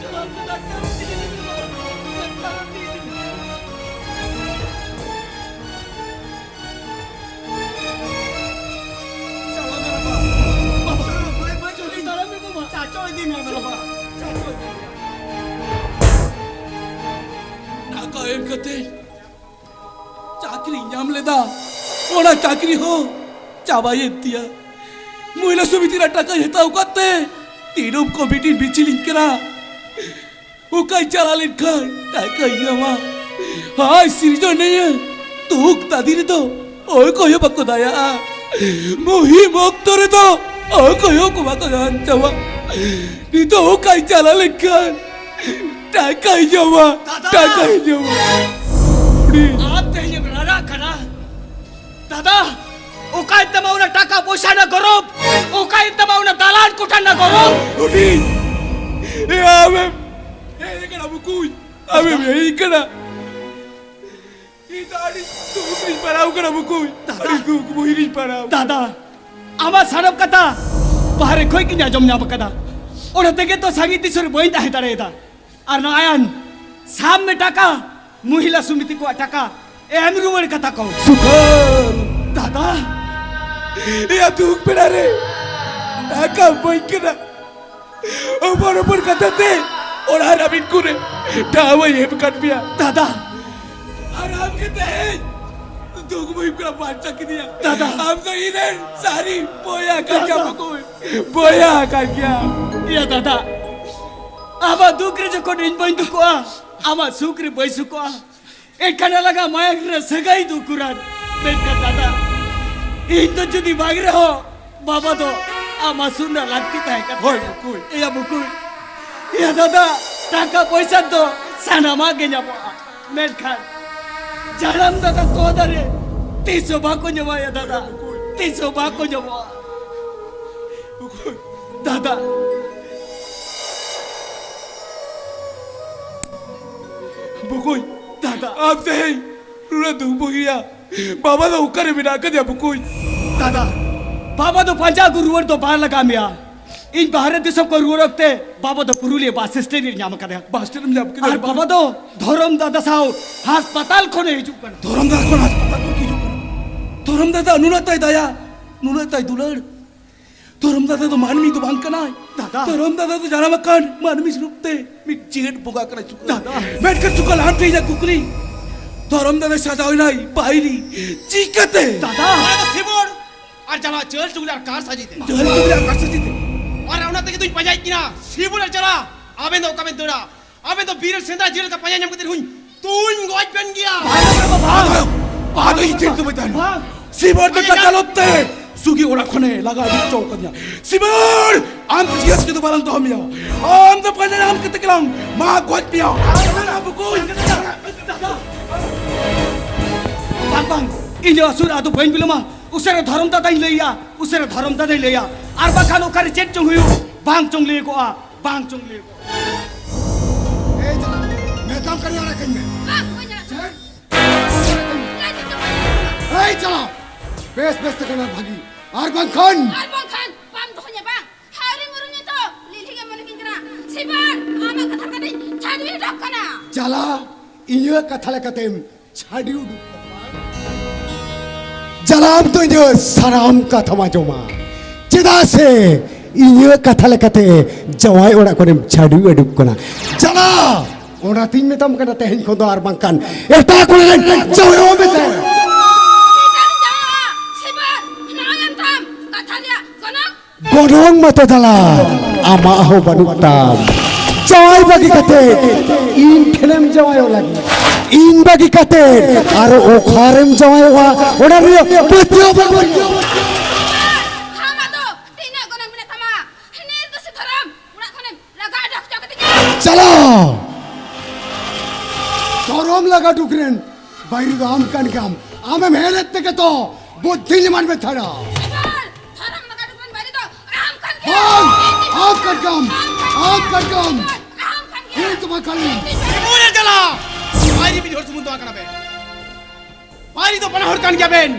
ᱪᱟᱞᱟᱣ ᱢᱮ ᱵᱟᱵᱟ᱾ ᱵᱟᱵᱟ, ᱵᱟᱵᱟ, ᱵᱟᱵᱟ, ᱪᱟᱪᱚ ᱤᱫᱤ ᱢᱮ ᱵᱟᱵᱟ᱾ ᱪᱟᱪᱚ ᱤᱫᱤ ᱢᱮ᱾ ᱴᱟᱠᱟ ᱮᱢ ᱠᱟᱛᱮ ᱪᱟᱹᱠᱨᱤᱧ ᱧᱟᱢ ᱞᱮᱫᱟ, ᱚᱱᱟ ᱪᱟᱹᱠᱨᱤ ᱦᱚᱸ ᱪᱟᱵᱟᱭᱮᱱ ᱛᱤᱧᱟ᱾ ᱢᱚᱦᱤᱞᱟ ᱥᱚᱢᱤᱛᱤ ᱨᱮᱱᱟᱜ ᱴᱟᱠᱟᱧ ᱦᱟᱛᱟᱣ ᱠᱟᱛᱮ ᱛᱤᱱᱟᱹᱢ ᱠᱚᱢᱤᱴᱤ ᱢᱤᱪᱷᱤᱞᱤᱧ ᱠᱟᱱᱟ᱾ ᱚᱠᱟᱧ ᱪᱟᱞᱟᱣ ᱞᱮᱱᱠᱷᱟᱱ ᱴᱟᱠᱟᱧ ᱧᱟᱢᱟ? ᱦᱟᱭ ᱥᱤᱨᱡᱚᱱᱤᱭᱟᱹ, ᱫᱩᱠ ᱛᱟᱹᱫᱤ ᱨᱮᱫᱚ ᱚᱠᱚᱭ ᱦᱚᱸ ᱵᱟᱠᱚ ᱫᱟᱭᱟᱜᱼᱟ᱾ ᱢᱩᱦᱤᱢ ᱚᱠᱛᱚ ᱨᱮᱫᱚ ᱚᱠᱚᱭ ᱦᱚᱸ ᱠᱚ ᱵᱟᱠᱚ ᱵᱟᱧᱪᱟᱣᱟ᱾ ᱱᱤᱛᱚᱜ ᱚᱠᱟᱧ ᱪᱟᱞᱟᱣ ᱞᱮᱱᱠᱷᱟᱱ ᱴᱟᱠᱟᱧ ᱧᱟᱢᱟ? ᱫᱟᱫᱟ! ᱴᱟᱠᱟᱧ ᱧᱟᱢᱟ᱾ ᱦᱩᱰᱤᱧ᱾ ᱟᱢ ᱛᱮᱦᱮᱧᱮᱢ ᱨᱟᱨᱟᱜ ᱠᱟᱱᱟ? ᱫᱟᱫᱟ, ᱚᱠᱟᱭᱮᱱ ᱛᱟᱢᱟ ᱚᱱᱟ ᱴᱟᱠᱟ ᱯᱚᱭᱥᱟ ᱨᱮᱱᱟᱜ ᱜᱚᱨᱚᱵ? ᱚᱠᱟᱭᱮᱱ ᱛᱟᱢᱟ ᱚᱱᱟ ᱫᱟᱞᱟᱱ ᱠᱚᱴᱷᱟ ᱨᱮᱱᱟᱜ ᱜᱚᱨᱚᱵ? ᱦᱩᱰᱤᱧ᱾ ᱮ, ᱟᱢᱮᱢ ᱦᱮᱡ ᱟᱠᱟᱱᱟ ᱵᱩᱠᱩᱧ᱾ ᱟᱢᱮᱢ ᱦᱮᱡ ᱟᱠᱟᱱᱟ᱾ ᱤᱧ ᱫᱚ ᱟᱹᱰᱤ ᱫᱩᱠ ᱨᱤᱧ ᱯᱟᱲᱟᱣ ᱠᱟᱱᱟ ᱵᱩᱠᱩᱧ᱾ ᱫᱟᱫᱟ᱾ ᱟᱹᱰᱤ ᱫᱩᱠ ᱵᱩᱦᱤ ᱨᱤᱧ ᱯᱟᱲᱟᱣ᱾ ᱫᱟᱫᱟ, ᱟᱢᱟᱜ ᱥᱟᱱᱟᱢ ᱠᱟᱛᱷᱟ ᱵᱟᱦᱨᱮ ᱠᱷᱚᱡ ᱜᱤᱧ ᱟᱸᱡᱚᱢ ᱧᱟᱢ ᱟᱠᱟᱫᱟ᱾ ᱚᱱᱟ ᱛᱮᱜᱮ ᱛᱚ ᱥᱟᱺᱜᱤᱧ ᱫᱤᱥᱚᱢ ᱨᱮ ᱵᱟᱹᱧ ᱛᱟᱦᱮᱸ ᱫᱟᱲᱮᱭᱟᱫᱟ᱾ ᱟᱨ ᱱᱚᱜᱼᱚᱭ ᱥᱟᱵ ᱢᱮ ᱴᱟᱠᱟ, ᱢᱚᱦᱤᱞᱟ ᱥᱚᱢᱤᱛᱤ ᱠᱚᱣᱟᱜ ᱴᱟᱠᱟ ᱮᱢ ᱨᱩᱣᱟᱹᱲ ᱠᱟᱛᱟ ᱠᱚ᱾ ᱥᱩᱠᱷᱟᱹᱞ᱾ ᱫᱟᱫᱟ᱾ ᱮᱭᱟ ᱫᱩᱠ ᱵᱮᱲᱟ ᱨᱮ ᱴᱟᱠᱟ ᱵᱟᱹᱧ ᱠᱟᱱᱟ᱾ ᱦᱚᱯᱚᱱ ᱦᱚᱯᱚᱱ ᱠᱟᱛᱷᱟ ᱛᱮ ᱚᱲᱟᱜ ᱨᱟᱵᱤᱱ ᱠᱚᱨᱮ ᱴᱷᱟᱶ ᱮ ᱮᱢ ᱟᱠᱟᱫ ᱢᱮᱭᱟ᱾ ᱫᱟᱫᱟ᱾ ᱟᱨ ᱟᱢ ᱜᱮ ᱛᱮᱦᱮᱧ ᱫᱩᱠ ᱵᱟᱹᱭᱩᱢ ᱠᱟᱱᱟ ᱵᱟᱧᱪᱟᱣ ᱠᱮᱫᱮᱭᱟ᱾ ᱫᱟᱫᱟ᱾ ᱟᱢ ᱫᱚ ᱤᱧ ᱨᱮᱱ ᱥᱟᱹᱨᱤ ᱵᱚᱭᱦᱟ ᱠᱟᱱ ᱜᱮᱭᱟ ᱫᱟᱫᱟ᱾ ᱵᱚᱠᱚᱧ᱾ ᱵᱚᱭᱦᱟ ᱠᱟᱱ ᱜᱮᱭᱟ᱾ ᱤᱭᱟᱹ ᱫᱟᱫᱟ, ᱟᱢᱟᱜ ᱫᱩᱠ ᱨᱮ ᱡᱚᱠᱷᱚᱱ ᱤᱧ ᱵᱟᱹᱧ ᱫᱩᱠᱚᱜᱼᱟ, ᱟᱢᱟᱜ ᱥᱩᱠ ᱨᱮ ᱵᱟᱹᱧ ᱥᱩᱠᱚᱜᱼᱟ, ᱮᱱᱠᱷᱟᱱ ᱟᱞᱟᱝᱟᱜ ᱢᱟᱭᱟᱝ ᱨᱮ ᱥᱟᱹᱜᱟᱹᱭ ᱫᱚ ᱩᱠᱩᱨᱟᱱ? ᱢᱮᱱᱠᱷᱟᱱ ᱫᱟᱫᱟ, ᱤᱧ ᱫᱚ ᱡᱩᱫᱤ ᱵᱟᱝ ᱨᱮᱦᱚᱸ, ᱵᱟᱵᱟ ᱫᱚ ᱟᱢ ᱟᱹᱥᱩᱞ ᱨᱮᱱᱟᱜ ᱞᱟᱹᱠᱛᱤ ᱛᱟᱦᱮᱸ ᱠᱟᱱᱟ᱾ ᱦᱳᱭ, ᱵᱩᱠᱩᱭ᱾ ᱮᱭᱟ ᱵᱩᱠᱩᱭ, ᱮᱭᱟ ᱫᱟᱫᱟ, ᱴᱟᱠᱟ ᱯᱚᱭᱥᱟ ᱫᱚ ᱥᱟᱱᱟᱢᱟᱜ ᱜᱮ ᱧᱟᱢᱚᱜᱼᱟ, ᱢᱮᱱᱠᱷᱟᱱ ᱡᱟᱱᱟᱢ ᱫᱟᱫᱟ ᱛᱚᱣᱟ ᱫᱟᱨᱮ ᱛᱤᱥ ᱦᱚᱸ ᱵᱟᱠᱚ ᱧᱟᱢᱚᱜᱼᱟ, ᱮᱭᱟ ᱫᱟᱫᱟ, ᱛᱤᱥ ᱦᱚᱸ ᱵᱟᱠᱚ ᱧᱟᱢᱚᱜᱼᱟ᱾ ᱵᱩᱠᱩᱭ᱾ ᱫᱟᱫᱟ᱾ ᱵᱩᱠᱩᱭ᱾ ᱫᱟᱫᱟ᱾ ᱟᱢ ᱛᱮᱦᱮᱧ ᱱᱩᱱᱟᱹᱜ ᱫᱩᱠ ᱵᱩᱦᱤᱭᱟ᱾ ᱵᱟᱵᱟ ᱫᱚ ᱚᱠᱟᱨᱮ ᱢᱮᱱᱟᱜ ᱟᱠᱟᱫᱮᱭᱟ ᱵᱩᱠᱩᱭ? ᱫᱟᱫᱟ, ᱵᱟᱵᱟ ᱫᱚ ᱯᱟᱸᱡᱟ ᱟᱹᱜᱩ ᱨᱩᱣᱟᱹᱲ ᱫᱚ ᱵᱟᱝ ᱞᱟᱜᱟᱣ ᱢᱮᱭᱟ᱾ ᱤᱧ ᱵᱟᱦᱨᱮ ᱫᱤᱥᱚᱢ ᱠᱷᱚᱱ ᱨᱩᱣᱟᱹᱲ ᱚᱠᱛᱮ ᱵᱟᱵᱟ ᱫᱚ ᱯᱩᱨᱩᱞᱤᱭᱟᱹ ᱵᱟᱥ ᱥᱴᱮᱱ ᱨᱮ ᱧᱟᱢ ᱟᱠᱟᱫᱮᱭᱟ᱾ ᱵᱟᱥ ᱥᱴᱮᱱ ᱨᱮᱢ ᱧᱟᱢ ᱠᱮᱫᱮᱭᱟ? ᱟᱨ ᱵᱟᱵᱟ ᱫᱚ ᱫᱷᱚᱨᱚᱢ ᱫᱟᱫᱟ ᱥᱟᱶ ᱦᱟᱥᱯᱟᱛᱟᱞ ᱠᱷᱚᱱᱮ ᱦᱤᱡᱩᱜ ᱠᱟᱱᱟ᱾ ᱫᱷᱚᱨᱚᱢ ᱫᱟᱫᱟ ᱠᱷᱚᱱ ᱦᱟᱥᱯᱟᱛᱟᱞ ᱠᱷᱚᱱ ᱦᱤᱡᱩᱜ ᱠᱟᱱᱟ? ᱫᱷᱚᱨᱚᱢ ᱫᱟᱫᱟ ᱱᱩᱱᱟᱹᱜ ᱛᱟᱭ ᱫᱟᱭᱟ, ᱱᱩᱱᱟᱹᱜ ᱛᱟᱭ ᱫᱩᱞᱟᱹᱲ᱾ ᱫᱷᱚᱨᱚᱢ ᱫᱟᱫᱟ ᱫᱚ ᱢᱟᱹᱱᱢᱤ ᱫᱚ ᱵᱟᱝ ᱠᱟᱱᱟᱭ᱾ ᱫᱟᱫᱟ᱾ ᱫᱷᱚᱨᱚᱢ ᱫᱟᱫᱟ ᱫᱚ ᱡᱟᱱᱟᱢ ᱟᱠᱟᱱ ᱢᱟᱹᱱᱢᱤ ᱨᱩᱯ ᱛᱮ ᱢᱤᱫ ᱡᱮᱦᱮᱫ ᱵᱚᱸᱜᱟ ᱠᱟᱱᱟᱭ ᱥᱩᱠᱨᱤ᱾ ᱫᱟᱫᱟ᱾ ᱢᱮᱱᱠᱷᱟᱱ ᱥᱩᱠᱨᱤ ᱟᱢ ᱴᱷᱮᱱ ᱤᱧᱟᱹᱜ ᱠᱩᱠᱞᱤ, ᱫᱷᱚᱨᱚᱢ ᱫᱟᱫᱟ ᱥᱟᱡᱟᱣ ᱮᱱᱟᱭ ᱵᱟᱭᱨᱤ ᱪᱤᱠᱟᱹᱛᱮ? ᱫᱟᱫᱟ᱾ ᱚᱱᱟ ᱫᱚ ᱥᱤᱵᱚᱲ ᱟᱨ ᱡᱟᱞᱟ ᱪᱟᱹᱞ ᱪᱩᱜᱞᱤ ᱟᱨ ᱠᱟᱨ ᱥᱟᱡᱤ ᱛᱮ᱾ ᱪᱟᱹᱞ ᱪᱩᱜᱞᱤ ᱟᱨ ᱠᱟᱨ ᱥᱟᱡᱤ ᱛᱮ᱾ ᱟᱨ ᱚᱱᱟ ᱛᱮᱜᱮ ᱫᱩᱧ ᱯᱟᱸᱡᱟᱭᱮᱫ ᱠᱤᱱᱟ, ᱥᱤᱵᱚᱲ ᱟᱨ ᱡᱟᱞᱟ, ᱟᱵᱮᱱ ᱫᱚ ᱚᱠᱟ ᱵᱮᱱ ᱫᱟᱹᱲᱟ? ᱟᱵᱮᱱ ᱫᱚ ᱵᱤᱨ ᱨᱮ ᱥᱮᱸᱫᱽᱨᱟ ᱡᱤᱭᱟᱹᱞᱤ ᱞᱮᱠᱟ ᱯᱟᱸᱡᱟ ᱧᱟᱢ ᱠᱟᱛᱮ ᱦᱩᱧ ᱛᱩᱧ ᱜᱚᱡ ᱵᱮᱱ ᱜᱮᱭᱟ᱾ ᱵᱟᱝ, ᱵᱟᱝ, ᱵᱟᱝ᱾ ᱟᱫᱚ ᱤᱧ ᱪᱮᱫ ᱫᱚ ᱢᱮᱛᱟᱭ? ᱵᱟᱝ᱾ ᱥᱤᱵᱚᱲ ᱫᱚ ᱵᱟᱝ᱾ ᱪᱟᱪᱟᱞᱚᱵ ᱛᱮ ᱥᱩᱜᱤ ᱚᱲᱟᱜ ᱠᱷᱚᱱᱮ ᱞᱟᱜᱟ ᱟᱹᱜᱩ ᱦᱚᱪᱚ ᱠᱟᱫᱤᱧᱟ᱾ ᱥᱤᱵᱚᱲ, ᱟᱢ ᱫᱚ ᱪᱤᱠᱟᱹ ᱛᱮᱫᱚ ᱵᱟᱞᱟᱝ ᱫᱚᱦᱚ ᱢᱮᱭᱟ᱾ ᱟᱢ ᱫᱚ ᱯᱟᱸᱡᱟ ᱧᱟᱢ ᱠᱟᱛᱮ ᱜᱮᱞᱟᱝ ᱢᱟᱜ ᱜᱚᱡ ᱢᱮᱭᱟ᱾ ᱵᱟᱝ, ᱵᱟᱝ, ᱤᱧ ᱫᱚ ᱟᱹᱥᱩᱨ ᱟᱫᱚ ᱵᱟᱹᱧ ᱵᱤᱞᱚᱢᱟ᱾ ᱩᱥᱟᱹᱨᱟ ᱫᱷᱚᱨᱚᱢ ᱫᱟᱫᱟᱧ ᱞᱟᱹᱭᱟ, ᱩᱥᱟᱹᱨᱟ ᱫᱷᱚᱨᱚᱢ ᱫᱟᱫᱟᱧ ᱞᱟᱹᱭᱟ, ᱟᱨ ᱵᱟᱠᱷᱟᱱ ᱚᱠᱟᱨᱮ ᱪᱮᱫ ᱪᱚᱝ ᱦᱩᱭᱩᱜ, ᱵᱟᱝ ᱪᱚᱝ ᱞᱟᱹᱭ ᱠᱚᱜᱼᱟ᱾ ᱵᱟᱝ ᱪᱚᱝ ᱞᱟᱹᱭ ᱠᱚᱜᱼᱟ᱾ ᱮᱭ ᱪᱟᱞᱟᱜ, ᱢᱮᱛᱟᱢ ᱠᱟᱹᱱᱟᱹᱧ ᱟᱲᱟᱜ ᱠᱟᱹᱧ ᱢᱮ᱾ ᱵᱟᱝ, ᱵᱟᱹᱧ ᱟᱲᱟᱜ ᱠᱟᱢᱟ᱾ ᱪᱮᱫ? ᱞᱟᱹᱭ ᱫᱟᱹᱧ ᱛᱚ ᱵᱟᱹᱧ ᱟᱲᱟᱜ ᱠᱟᱢᱟ᱾ ᱮᱭ ᱪᱟᱞᱟᱜ, ᱵᱮᱥ ᱵᱮᱥ ᱛᱮ ᱠᱟᱱᱟ ᱵᱷᱟᱹᱜᱤ, ᱟᱨ ᱵᱟᱝᱠᱷᱟᱱ ᱟᱨ ᱵᱟᱝᱠᱷᱟᱱ ᱵᱟᱢ ᱫᱚᱦᱚᱧᱟ ᱵᱟᱝ? ᱦᱟᱣᱨᱤ ᱢᱩᱨᱩᱧᱟ ᱛᱚ, ᱞᱤᱞᱤ ᱜᱮ ᱢᱩᱨᱩᱧ ᱠᱟᱱᱟ᱾ ᱥᱤᱵᱟᱱ, ᱟᱢᱟᱜ ᱠᱟᱛᱷᱟ ᱠᱟᱛᱮᱧ ᱪᱷᱟᱰᱣᱤ ᱚᱰᱚᱠ ᱠᱟᱱᱟ᱾ ᱪᱟᱞᱟᱜ, ᱤᱧᱟᱹᱜ ᱠᱟᱛᱷᱟ ᱞᱮᱠᱟᱛᱮᱢ ᱪᱷᱟᱰᱤ ᱩᱰᱩᱠ ᱠᱟᱛᱟᱢ᱾ ᱡᱟᱞᱟᱢ ᱫᱚ ᱤᱧᱟᱹᱜ ᱥᱟᱱᱟᱢ ᱠᱟᱛᱷᱟᱢ ᱟᱸᱡᱚᱢᱟ, ᱪᱮᱫᱟᱜ ᱥᱮ ᱤᱧᱟᱹᱜ ᱠᱟᱛᱷᱟ ᱞᱮᱠᱟᱛᱮ ᱡᱟᱶᱟᱭ ᱚᱲᱟᱜ ᱠᱷᱚᱱᱮᱢ ᱪᱷᱟᱰᱤ ᱩᱰᱩᱠ ᱠᱟᱱᱟ᱾ ᱪᱟᱞᱟᱜ, ᱚᱱᱟᱛᱤᱧ ᱢᱮᱛᱟᱢ ᱠᱟᱱᱟ, ᱛᱮᱦᱮᱧ ᱠᱷᱚᱱ ᱫᱚ ᱟᱨ ᱵᱟᱝᱠᱷᱟᱱ ᱮᱴᱟᱜ ᱠᱚᱲᱟ ᱨᱮᱱ ᱡᱟᱶᱟᱭᱚᱜ ᱢᱮᱥᱮ᱾ ᱪᱮᱫᱟᱜ ᱤᱧ ᱡᱟᱶᱟᱭᱚᱜᱼᱟ? ᱥᱤᱵᱟᱱ, ᱱᱚᱣᱟ ᱜᱮ ᱛᱟᱢ ᱠᱟᱛᱷᱟ ᱨᱮᱭᱟᱜ ᱜᱚᱱᱚᱝ? ᱜᱚᱱᱚᱝ ᱢᱟᱛᱚ ᱫᱟᱞᱟ, ᱟᱢᱟᱜ ᱦᱚᱸ ᱵᱟᱹᱱᱩᱜ ᱛᱟᱢ᱾ ᱡᱟᱶᱟᱭ ᱵᱟᱹᱜᱤ ᱠᱟᱛᱮ ᱤᱧ ᱴᱷᱮᱱᱮᱢ ᱡᱟᱶᱟᱭᱚᱜ ᱞᱟᱹᱜᱤᱫ, ᱤᱧ ᱵᱟᱹᱜᱤ ᱠᱟᱛᱮ ᱟᱨᱚ ᱚᱠᱟᱨᱮᱢ ᱡᱟᱶᱟᱭᱚᱜᱼᱟ, ᱚᱱᱟ ᱨᱮᱭᱟᱜ ᱯᱟᱹᱛᱭᱟᱹᱣ ᱵᱟᱹᱱᱩᱜ᱾ ᱟᱢᱟᱜ ᱫᱚ ᱛᱤᱱᱟᱹᱜ ᱜᱚᱱᱚᱝ ᱢᱮᱱᱟᱜ ᱛᱟᱢᱟ? ᱱᱤᱨᱫᱳᱥᱤ ᱫᱷᱚᱨᱚᱢ ᱚᱲᱟᱜ ᱠᱷᱚᱱᱮᱢ ᱞᱟᱜᱟ ᱚᱰᱚᱠ ᱦᱚᱪᱚ ᱠᱟᱫᱤᱧᱟ᱾ ᱪᱟᱞᱟᱜ! ᱫᱷᱚᱨᱚᱢ ᱞᱟᱜᱟ ᱩᱰᱩᱠ ᱨᱮᱱ ᱵᱟᱹᱭᱨᱤ ᱫᱚ ᱟᱢ ᱠᱟᱱ ᱜᱮᱭᱟᱢ᱾ ᱟᱢᱮᱢ ᱦᱮᱡ ᱞᱮᱫ ᱛᱮᱜᱮ ᱛᱚ ᱵᱩᱫᱽᱫᱷᱤ ᱧᱟᱢᱟᱱ ᱢᱮ ᱛᱷᱟᱲᱟ᱾ ᱮᱵᱟᱨ ᱫᱷᱚᱨᱚᱢ ᱞᱟᱜᱟ ᱩᱰᱩᱠ ᱨᱮᱱ ᱵᱟᱹᱭᱨᱤ ᱫᱚ ᱟᱢ ᱠᱟᱱ ᱜᱮᱭᱟᱢ᱾ ᱵᱟᱝ! ᱟᱢ ᱠᱟᱱ ᱜᱮᱭᱟᱢ! ᱟᱢ ᱠᱟᱱ ᱜᱮᱭᱟᱢ! ᱟᱢ ᱠᱟᱱ ᱜᱮᱭᱟᱢ! ᱤᱧ ᱫᱚ ᱵᱟᱝ ᱠᱟᱹᱱᱟᱹᱧ᱾ ᱤᱧ ᱫᱚ ᱵᱟᱝ ᱠᱟᱹᱱᱟᱹᱧ᱾ ᱪᱟᱞᱟᱜ! ᱵᱟᱹᱭᱨᱤ ᱢᱤᱫ ᱦᱚᱲ ᱥᱩᱢᱩᱝ ᱫᱚ ᱵᱟᱝ ᱠᱟᱱᱟ ᱵᱮᱱ᱾ ᱵᱟᱹᱭᱨᱤ ᱫᱚ ᱵᱟᱱᱟ ᱦᱚᱲ ᱠᱟᱱ ᱜᱮᱭᱟ ᱵᱮᱱ᱾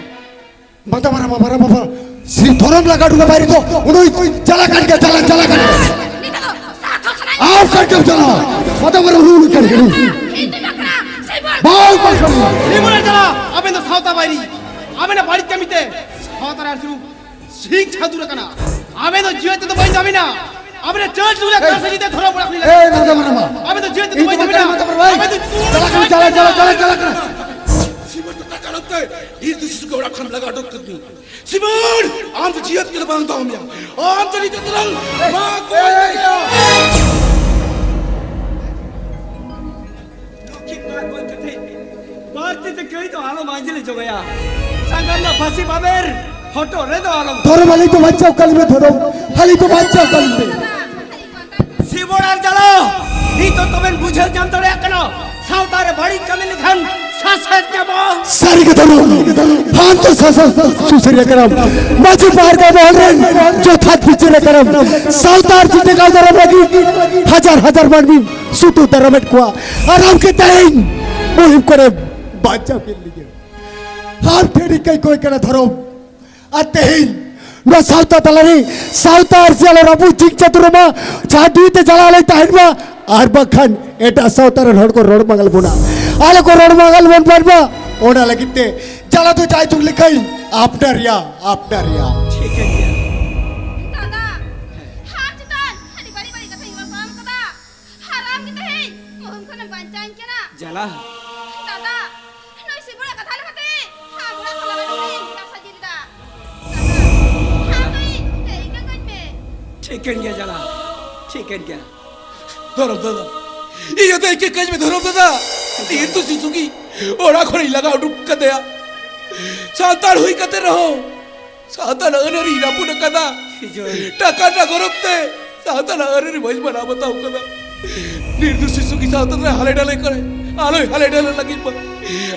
ᱢᱟᱛᱟ ᱢᱟᱨᱟ ᱢᱟᱨᱟ ᱵᱟᱵᱟ, ᱥᱤ ᱫᱷᱚᱨᱚᱢ ᱞᱟᱜᱟ ᱰᱩᱜᱟ ᱵᱟᱭᱨᱤ ᱫᱚ ᱩᱱᱩᱭ ᱪᱟᱞᱟ ᱠᱟᱱ ᱜᱮ, ᱪᱟᱞᱟ, ᱪᱟᱞᱟ ᱠᱟᱱ ᱜᱮ᱾ ᱱᱤᱛᱚᱜ ᱫᱚ ᱥᱟᱛᱷᱚ ᱥᱟᱱᱟᱭ ᱟᱣ ᱠᱟᱱ ᱜᱮ ᱪᱟᱞᱟ᱾ ᱢᱟᱛᱟ ᱢᱟᱨᱟ ᱩᱱᱩᱭ ᱠᱟᱱ ᱜᱮ᱾ ᱦᱤᱱᱫᱩ ᱵᱟᱠᱷᱨᱟ, ᱥᱤᱵᱚᱱ᱾ ᱵᱟᱭ ᱵᱟᱠᱷᱨᱟ᱾ ᱥᱤᱵᱚᱱ ᱪᱟᱞᱟ, ᱟᱵᱮᱱ ᱫᱚ ᱥᱟᱶᱛᱟ ᱵᱟᱭᱨᱤ, ᱟᱵᱮᱱᱟᱜ ᱵᱟᱹᱲᱤᱡ ᱠᱟᱹᱢᱤ ᱛᱮ ᱥᱟᱶᱛᱟ ᱨᱮ ᱟᱹᱰᱤ ᱥᱤᱝ ᱪᱷᱟᱹᱛᱩᱨ ᱟᱠᱟᱱᱟ᱾ ᱟᱵᱮᱱ ᱫᱚ ᱡᱤᱣᱮᱫ ᱛᱮᱫᱚ ᱵᱟᱹᱧ ᱫᱟᱢᱤᱱᱟ᱾ ᱟᱵᱮᱱ ᱫᱚ ᱪᱟᱹᱞ ᱪᱩᱞᱟ ᱠᱟᱨ ᱥᱟᱡᱤ ᱛᱮ ᱫᱷᱚᱨᱚᱢ ᱚᱲᱟᱜ ᱠᱷᱚᱱ ᱮ, ᱱᱟᱫᱟ ᱢᱟᱱᱟᱢᱟ᱾ ᱟᱵᱮᱱ ᱫᱚ ᱡᱤᱣᱮᱫ ᱛᱮᱫᱚ ᱤᱧ ᱵᱟᱹᱧ ᱫᱚ ᱫᱟᱢᱤᱱᱟ᱾ ᱢᱟᱛᱟ ᱵᱟᱨ ᱵᱷᱟᱭ᱾ ᱟᱵᱮᱱ ᱫᱚ ᱪᱟᱞᱟ ᱠᱟᱱᱟ, ᱪᱟᱞᱟ, ᱪᱟᱞᱟ, ᱪᱟᱞᱟ, ᱪᱟᱞᱟ ᱠᱟᱱᱟ᱾ ᱥᱤᱵᱚᱱ ᱫᱚ ᱴᱟᱴᱟ ᱞᱚᱠᱛᱮ ᱱᱤᱨᱫᱳᱥ ᱥᱤᱥᱩ ᱜᱮ ᱚᱲᱟᱜ ᱠᱷᱚᱱ ᱞᱟᱜᱟ ᱩᱰᱩᱠ ᱠᱟᱹᱫᱤᱧᱟ᱾ ᱥᱤᱵᱚᱱ, ᱟᱢ ᱫᱚ ᱡᱤᱣᱮᱫ ᱛᱮᱫᱚ ᱵᱟᱝ ᱫᱚᱦᱚ ᱢᱮᱭᱟ᱾ ᱟᱢ ᱫᱚ ᱱᱤᱛᱚᱜ ᱫᱚ ᱵᱟᱝ ᱠᱚ ᱮ, ᱮ, ᱮ᱾ ᱞᱚᱠᱠᱷᱤ ᱠᱚᱲᱟ ᱜᱚᱡ ᱠᱟᱛᱮ ᱵᱟᱹᱲᱛᱤ ᱛᱮ ᱠᱟᱹᱭ ᱫᱚ ᱟᱞᱚᱢ ᱟᱸᱡᱞᱮ ᱡᱚᱜᱟᱭᱟ᱾ ᱥᱟᱸᱜᱟᱢ ᱫᱚ ᱯᱷᱟᱹᱥᱤ ᱵᱟᱵᱮᱨ ᱦᱚᱴᱚᱜ ᱨᱮᱫᱚ ᱟᱞᱚᱢ᱾ ᱫᱷᱚᱨᱚᱢ ᱟᱹᱞᱤᱧ ᱫᱚ ᱵᱟᱧᱪᱟᱣ ᱠᱟᱹᱞᱤᱧ ᱢᱮ, ᱫᱷᱚᱨᱚᱢ ᱟᱹᱞᱤᱧ ᱫᱚ ᱵᱟᱧᱪᱟᱣ ᱠᱟᱹᱞᱤᱧ ᱢᱮ᱾ ᱥᱤᱵᱚᱲ ᱟᱨ ᱡᱟᱞᱟ, ᱱᱤᱛᱚᱜ ᱛᱚᱵᱮᱱ ᱵᱩᱡᱷᱟᱹᱣ ᱧᱟᱢ ᱫᱟᱲᱮᱭᱟᱜ ᱠᱟᱱᱟ, ᱥᱟᱶᱛᱟ ᱨᱮ ᱵᱟᱹᱲᱤᱡ ᱠᱟᱹᱢᱤ ᱞᱮᱠᱷᱟᱱ ᱥᱟᱥᱮᱛ ᱧᱟᱢᱚᱜᱼᱟ᱾ ᱥᱟᱹᱨᱤ ᱜᱮ ᱫᱷᱚᱨᱚᱢ, ᱟᱢ ᱫᱚ ᱥᱟᱥᱚᱱ ᱥᱩᱥᱟᱹᱨᱤᱭᱟᱹ ᱠᱟᱱᱟᱢ, ᱢᱟᱹᱡᱷᱤ ᱯᱟᱦᱟᱨ ᱜᱟᱶ ᱢᱚᱦᱚᱞ ᱨᱮᱱ ᱡᱚᱛᱷᱟᱛ ᱵᱤᱪᱟᱹᱨᱤᱭᱟᱹ ᱠᱟᱱᱟᱢ, ᱥᱟᱶᱛᱟ ᱟᱨ ᱡᱤᱛᱟᱹ ᱜᱟᱶ ᱫᱟᱨᱟᱢ ᱞᱟᱹᱜᱤᱫ ᱦᱟᱡᱟᱨ ᱦᱟᱡᱟᱨ ᱢᱟᱹᱱᱢᱤ ᱥᱩᱛᱩᱜ ᱫᱟᱨᱟᱢᱮᱫ ᱠᱚᱣᱟ᱾ ᱟᱨ ᱟᱢ ᱜᱮ ᱛᱮᱦᱮᱧ ᱢᱩᱦᱤᱢ ᱠᱚᱨᱮ ᱵᱟᱧᱪᱟᱣ ᱠᱮᱫ ᱞᱤᱧᱟ᱾ ᱟᱢ ᱴᱷᱮᱱ ᱤᱧ ᱠᱚᱭ ᱠᱟᱱᱟ ᱫᱷᱚᱨᱚᱢ᱾ ᱟᱨ ᱛᱮᱦᱮᱧ ᱱᱚᱣᱟ ᱥᱟᱶᱛᱟ ᱛᱟᱞᱟᱨᱮ ᱥᱟᱶᱛᱟ ᱟᱹᱨᱥᱤ ᱟᱞᱚ ᱨᱟᱹᱯᱩᱫ ᱡᱤᱝ ᱪᱟᱹᱛᱩᱨ ᱢᱟ, ᱡᱟᱦᱟᱸ ᱰᱤᱦᱤ ᱛᱮ ᱡᱟᱞᱟ ᱟᱞᱚᱭ ᱛᱟᱦᱮᱱ ᱢᱟ, ᱟᱨ ᱵᱟᱝᱠᱷᱟᱱ ᱮᱴᱟᱜ ᱥᱟᱶᱛᱟ ᱨᱮᱱ ᱦᱚᱲ ᱠᱚ ᱨᱚᱲ ᱢᱟᱜᱟᱞ ᱵᱚᱱᱟ, ᱟᱞᱚ ᱠᱚ ᱨᱚᱲ ᱢᱟᱜᱟᱞ ᱵᱚᱱ ᱢᱟ᱾ ᱚᱱᱟ ᱞᱟᱹᱜᱤᱫ ᱛᱮ ᱡᱟᱞᱟ ᱫᱚ ᱡᱟᱭ ᱛᱩᱠ ᱞᱮᱠᱟᱧ ᱟᱯᱱᱟᱨᱮᱭᱟ, ᱟᱯᱱᱟᱨᱮᱭᱟ᱾ ᱴᱷᱤᱠᱟᱹᱱ ᱜᱮᱭᱟ᱾ ᱫᱟᱫᱟ, ᱦᱟᱨ ᱪᱮᱛᱟᱱ ᱟᱹᱰᱤ ᱵᱟᱹᱲᱤᱡ ᱵᱟᱹᱲᱤᱡ ᱠᱟᱛᱷᱟᱧ ᱨᱚᱲ ᱯᱟᱨᱚᱢ ᱠᱟᱫᱟ᱾ ᱦᱟᱨᱟᱢ ᱜᱮ ᱛᱟᱦᱮᱸ, ᱢᱩᱦᱩᱢ ᱠᱷᱚᱱᱮᱢ ᱵᱟᱧᱪᱟᱣᱤᱧ ᱠᱟᱱᱟ᱾ ᱡᱟᱞᱟ᱾ ᱫᱟᱫᱟ, ᱱᱩᱭ ᱥᱤᱵᱚᱲᱟᱜ ᱠᱟᱛᱷᱟ ᱞᱮᱠᱟᱛᱮ ᱟᱢ ᱚᱲᱟᱜ ᱠᱷᱚᱱ ᱞᱟᱜᱟ ᱠᱟᱛᱮᱧ ᱠᱟᱛᱷᱟ ᱡᱤᱞ ᱮᱫᱟ᱾ ᱫᱟᱫᱟ, ᱟᱢ ᱫᱚ ᱤᱧ ᱞᱟᱹᱭ ᱠᱟᱹᱧ ᱢᱮ᱾ ᱴᱷᱤᱠᱟᱹᱱ ᱜᱮᱭᱟ ᱡᱟᱞᱟ, ᱴᱷᱤᱠᱟᱹᱱ ᱜᱮᱭᱟ᱾ ᱫᱷᱚᱨᱚᱢ ᱫᱟᱫᱟ, ᱤᱧ ᱫᱚ ᱤᱠᱟᱹ ᱠᱟᱹᱧ ᱢᱮ ᱫᱷᱚᱨᱚᱢ ᱫᱟᱫᱟ᱾ ᱤᱧ ᱫᱚ ᱥᱤᱥᱩ ᱜᱮ ᱚᱲᱟᱜ ᱠᱷᱚᱱᱤᱧ ᱞᱟᱜᱟ ᱩᱰᱩᱠ ᱠᱟᱫᱮᱭᱟ᱾ ᱥᱟᱱᱛᱟᱲ ᱦᱩᱭ ᱠᱟᱛᱮ ᱨᱮᱦᱚᱸ ᱥᱟᱶᱛᱟ ᱨᱮᱱᱟᱜ ᱟᱹᱱ ᱟᱹᱨᱤ ᱨᱟᱹᱯᱩᱫ ᱟᱠᱟᱫᱟ᱾ ᱥᱤᱡᱚᱱ᱾ ᱴᱟᱠᱟ ᱨᱮᱱᱟᱜ ᱜᱚᱨᱚᱵ ᱛᱮ ᱥᱟᱶᱛᱟ ᱨᱮᱱᱟᱜ ᱟᱹᱱ ᱟᱹᱨᱤ ᱵᱟᱹᱧ ᱢᱟᱱᱟᱣ ᱵᱟᱛᱟᱣ ᱟᱠᱟᱫᱟ᱾ ᱱᱤᱨᱫᱳᱥ ᱥᱤᱥᱩ ᱜᱮ ᱥᱟᱶᱛᱟ ᱨᱮ ᱦᱟᱞᱮ ᱰᱟᱞᱮ ᱠᱚᱨᱮ ᱟᱞᱚᱭ ᱦᱟᱞᱮ ᱰᱟᱞᱮ ᱞᱟᱹᱜᱤᱫ ᱢᱟ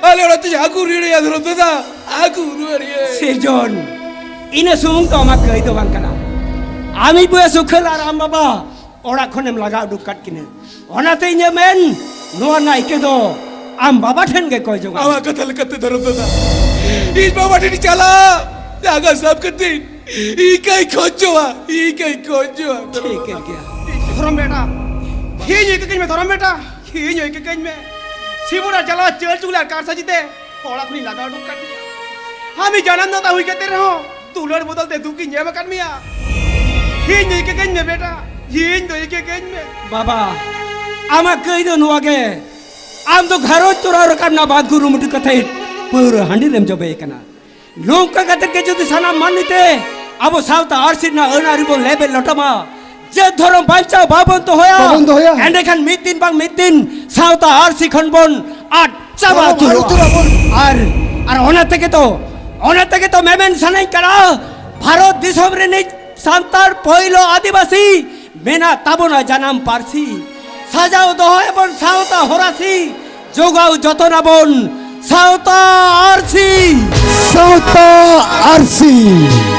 ᱟᱞᱮ ᱚᱲᱟᱜ ᱛᱮ ᱟᱹᱜᱩ ᱨᱩᱣᱟᱹᱲᱮᱭᱟ ᱫᱷᱚᱨᱚᱢ ᱫᱟᱫᱟ, ᱟᱹᱜᱩ ᱨᱩᱣᱟᱹᱲᱮᱭᱟ᱾ ᱥᱤᱡᱚᱱ, ᱤᱱᱟᱹ ᱥᱩᱢᱩᱝ ᱫᱚ ᱟᱢᱟᱜ ᱠᱟᱹᱭ ᱫᱚ ᱵᱟᱝ ᱠᱟᱱᱟ᱾ ᱟᱢᱤᱡ ᱵᱚᱭᱦᱟ ᱥᱩᱠᱷᱟᱹᱞ ᱟᱨ ᱟᱢ ᱵᱟᱵᱟ ᱚᱲᱟᱜ ᱠᱷᱚᱱᱮᱢ ᱞᱟᱜᱟ ᱩᱰᱩᱠ ᱠᱟᱫ ᱠᱤᱱᱟᱹ᱾ ᱚᱱᱟᱛᱮ ᱤᱧᱟᱹᱜ ᱢᱮᱱ, ᱱᱚᱣᱟ ᱨᱮᱱᱟᱜ ᱤᱠᱟᱹ ᱫᱚ ᱟᱢ ᱵᱟᱵᱟ ᱴᱷᱮᱱ ᱜᱮ ᱠᱚᱭ ᱡᱚᱝ ᱟᱢ᱾ ᱟᱢᱟᱜ ᱠᱟᱛᱷᱟ ᱞᱮᱠᱟᱛᱮ ᱫᱷᱚᱨᱚᱢ ᱫᱟᱫᱟ, ᱤᱧ ᱵᱟᱵᱟ ᱴᱷᱮᱱᱤᱧ ᱪᱟᱞᱟᱜᱼᱟ᱾ ᱡᱟᱸᱜᱟ ᱥᱟᱵ ᱠᱟᱛᱮ ᱤᱠᱟᱹᱧ ᱠᱷᱚᱡᱚᱜᱼᱟ, ᱤᱠᱟᱹᱧ ᱠᱷᱚᱡᱚᱜᱼᱟ᱾ ᱴᱷᱤᱠᱟᱹᱱ ᱜᱮᱭᱟ᱾ ᱫᱷᱚᱨᱚᱢ ᱵᱮᱴᱟ, ᱤᱧ ᱤᱠᱟᱹ ᱠᱟᱹᱧ ᱢᱮ ᱫᱷᱚᱨᱚᱢ ᱵᱮᱴᱟ, ᱤᱧ ᱤᱠᱟᱹ ᱠᱟᱹᱧ ᱢᱮ᱾ ᱥᱤᱵᱩᱨᱟ ᱪᱟᱞᱟᱣ ᱪᱟᱹᱞ ᱪᱩᱜᱞᱟ ᱟᱨ ᱠᱟᱨᱥᱟ ᱡᱤᱛᱮ ᱚᱲᱟᱜ ᱠᱷᱚᱱᱤᱧ ᱞᱟᱜᱟ ᱩᱰᱩᱠ ᱠᱟᱫ ᱢᱮᱭᱟ᱾ ᱟᱢᱤᱡ ᱡᱟᱱᱟᱢ ᱫᱟᱛᱟ ᱦᱩᱭ ᱠᱟᱛᱮ ᱨᱮᱦᱚᱸ ᱫᱩᱞᱟᱹᱲ ᱵᱚᱫᱚᱞ ᱛᱮ ᱫᱩᱠᱤᱧ ᱮᱢ ᱟᱠᱟᱫ ᱢᱮᱭᱟ᱾ ᱤᱧ ᱫᱚ ᱤᱠᱟᱹ ᱠᱟᱹᱧ ᱢᱮ ᱵᱮᱴᱟ, ᱤᱧ ᱫᱚ ᱤᱠᱟᱹ ᱠᱟᱹᱧ ᱢᱮ᱾ ᱵᱟᱵᱟ, ᱟᱢᱟᱜ ᱠᱟᱹᱭ ᱫᱚ ᱱᱚᱣᱟ ᱜᱮ, ᱟᱢ ᱫᱚ ᱜᱷᱟᱨᱚᱸᱡᱽ ᱪᱚᱨᱟᱣ ᱨᱟᱠᱟᱵ ᱨᱮᱱᱟᱜ ᱵᱟᱝ ᱠᱩᱨᱩᱢᱩᱴᱩ ᱠᱟᱛᱮ ᱯᱟᱹᱣᱨᱟᱹ ᱦᱟᱺᱰᱤ ᱨᱮᱢ ᱡᱚᱵᱮ ᱟᱠᱟᱱᱟ᱾ ᱱᱚᱝᱠᱟ ᱠᱟᱛᱮ ᱜᱮ ᱡᱩᱫᱤ ᱥᱟᱱᱟᱢ ᱢᱟᱹᱱᱢᱤ ᱛᱮ ᱟᱵᱚ ᱥᱟᱶᱛᱟ ᱟᱹᱨᱥᱤ ᱨᱮᱱᱟᱜ ᱟᱹᱱ ᱟᱹᱨᱤ ᱵᱚᱱ ᱞᱮᱵᱮᱫ ᱞᱚᱴᱚᱢᱟ, ᱡᱟᱹᱛ ᱫᱷᱚᱨᱚᱢ ᱵᱟᱧᱪᱟᱣ ᱵᱟᱵᱚᱱ ᱫᱚᱦᱚᱭᱟ, ᱵᱟᱵᱚᱱ ᱫᱚᱦᱚᱭᱟ᱾ ᱮᱸᱰᱮᱠᱷᱟᱱ ᱢᱤᱫ ᱫᱤᱱ ᱵᱟᱝ ᱢᱤᱫ ᱫᱤᱱ ᱥᱟᱶᱛᱟ ᱟᱹᱨᱥᱤ ᱠᱷᱚᱱ ᱵᱚᱱ ᱟᱫ ᱪᱟᱵᱟ ᱵᱟᱵᱚᱱ ᱟᱫ ᱩᱛᱟᱹᱨᱚᱜᱼᱟ᱾ ᱩᱛᱟᱹᱨᱚᱜᱼᱟ ᱵᱚᱱ᱾ ᱟᱨ, ᱟᱨ ᱚᱱᱟ ᱛᱮᱜᱮ ᱛᱚ, ᱚᱱᱟ ᱛᱮᱜᱮ ᱛᱚ ᱢᱮᱢᱮᱱ ᱥᱟᱱᱟᱧ ᱠᱟᱱᱟ, ᱵᱷᱟᱨᱚᱛ ᱫᱤᱥᱚᱢ ᱨᱤᱱᱤᱡ ᱥᱟᱱᱛᱟᱲ ᱯᱳᱭᱞᱳ ᱟᱹᱫᱤᱵᱟᱹᱥᱤ ᱢᱮᱱᱟᱜ ᱛᱟᱵᱚᱱᱟ ᱡᱟᱱᱟᱢ ᱯᱟᱹᱨᱥᱤ᱾ ᱥᱟᱡᱟᱣ ᱫᱚᱦᱚᱭᱟᱵᱚᱱ ᱥᱟᱶᱛᱟ ᱦᱚᱨᱟᱥᱤ, ᱡᱚᱜᱟᱣ ᱡᱚᱛᱚᱱᱟᱵᱚᱱ ᱥᱟᱶᱛᱟ ᱟᱹᱨᱥᱤ᱾ ᱥᱟᱶᱛᱟ ᱟᱹᱨᱥᱤ᱾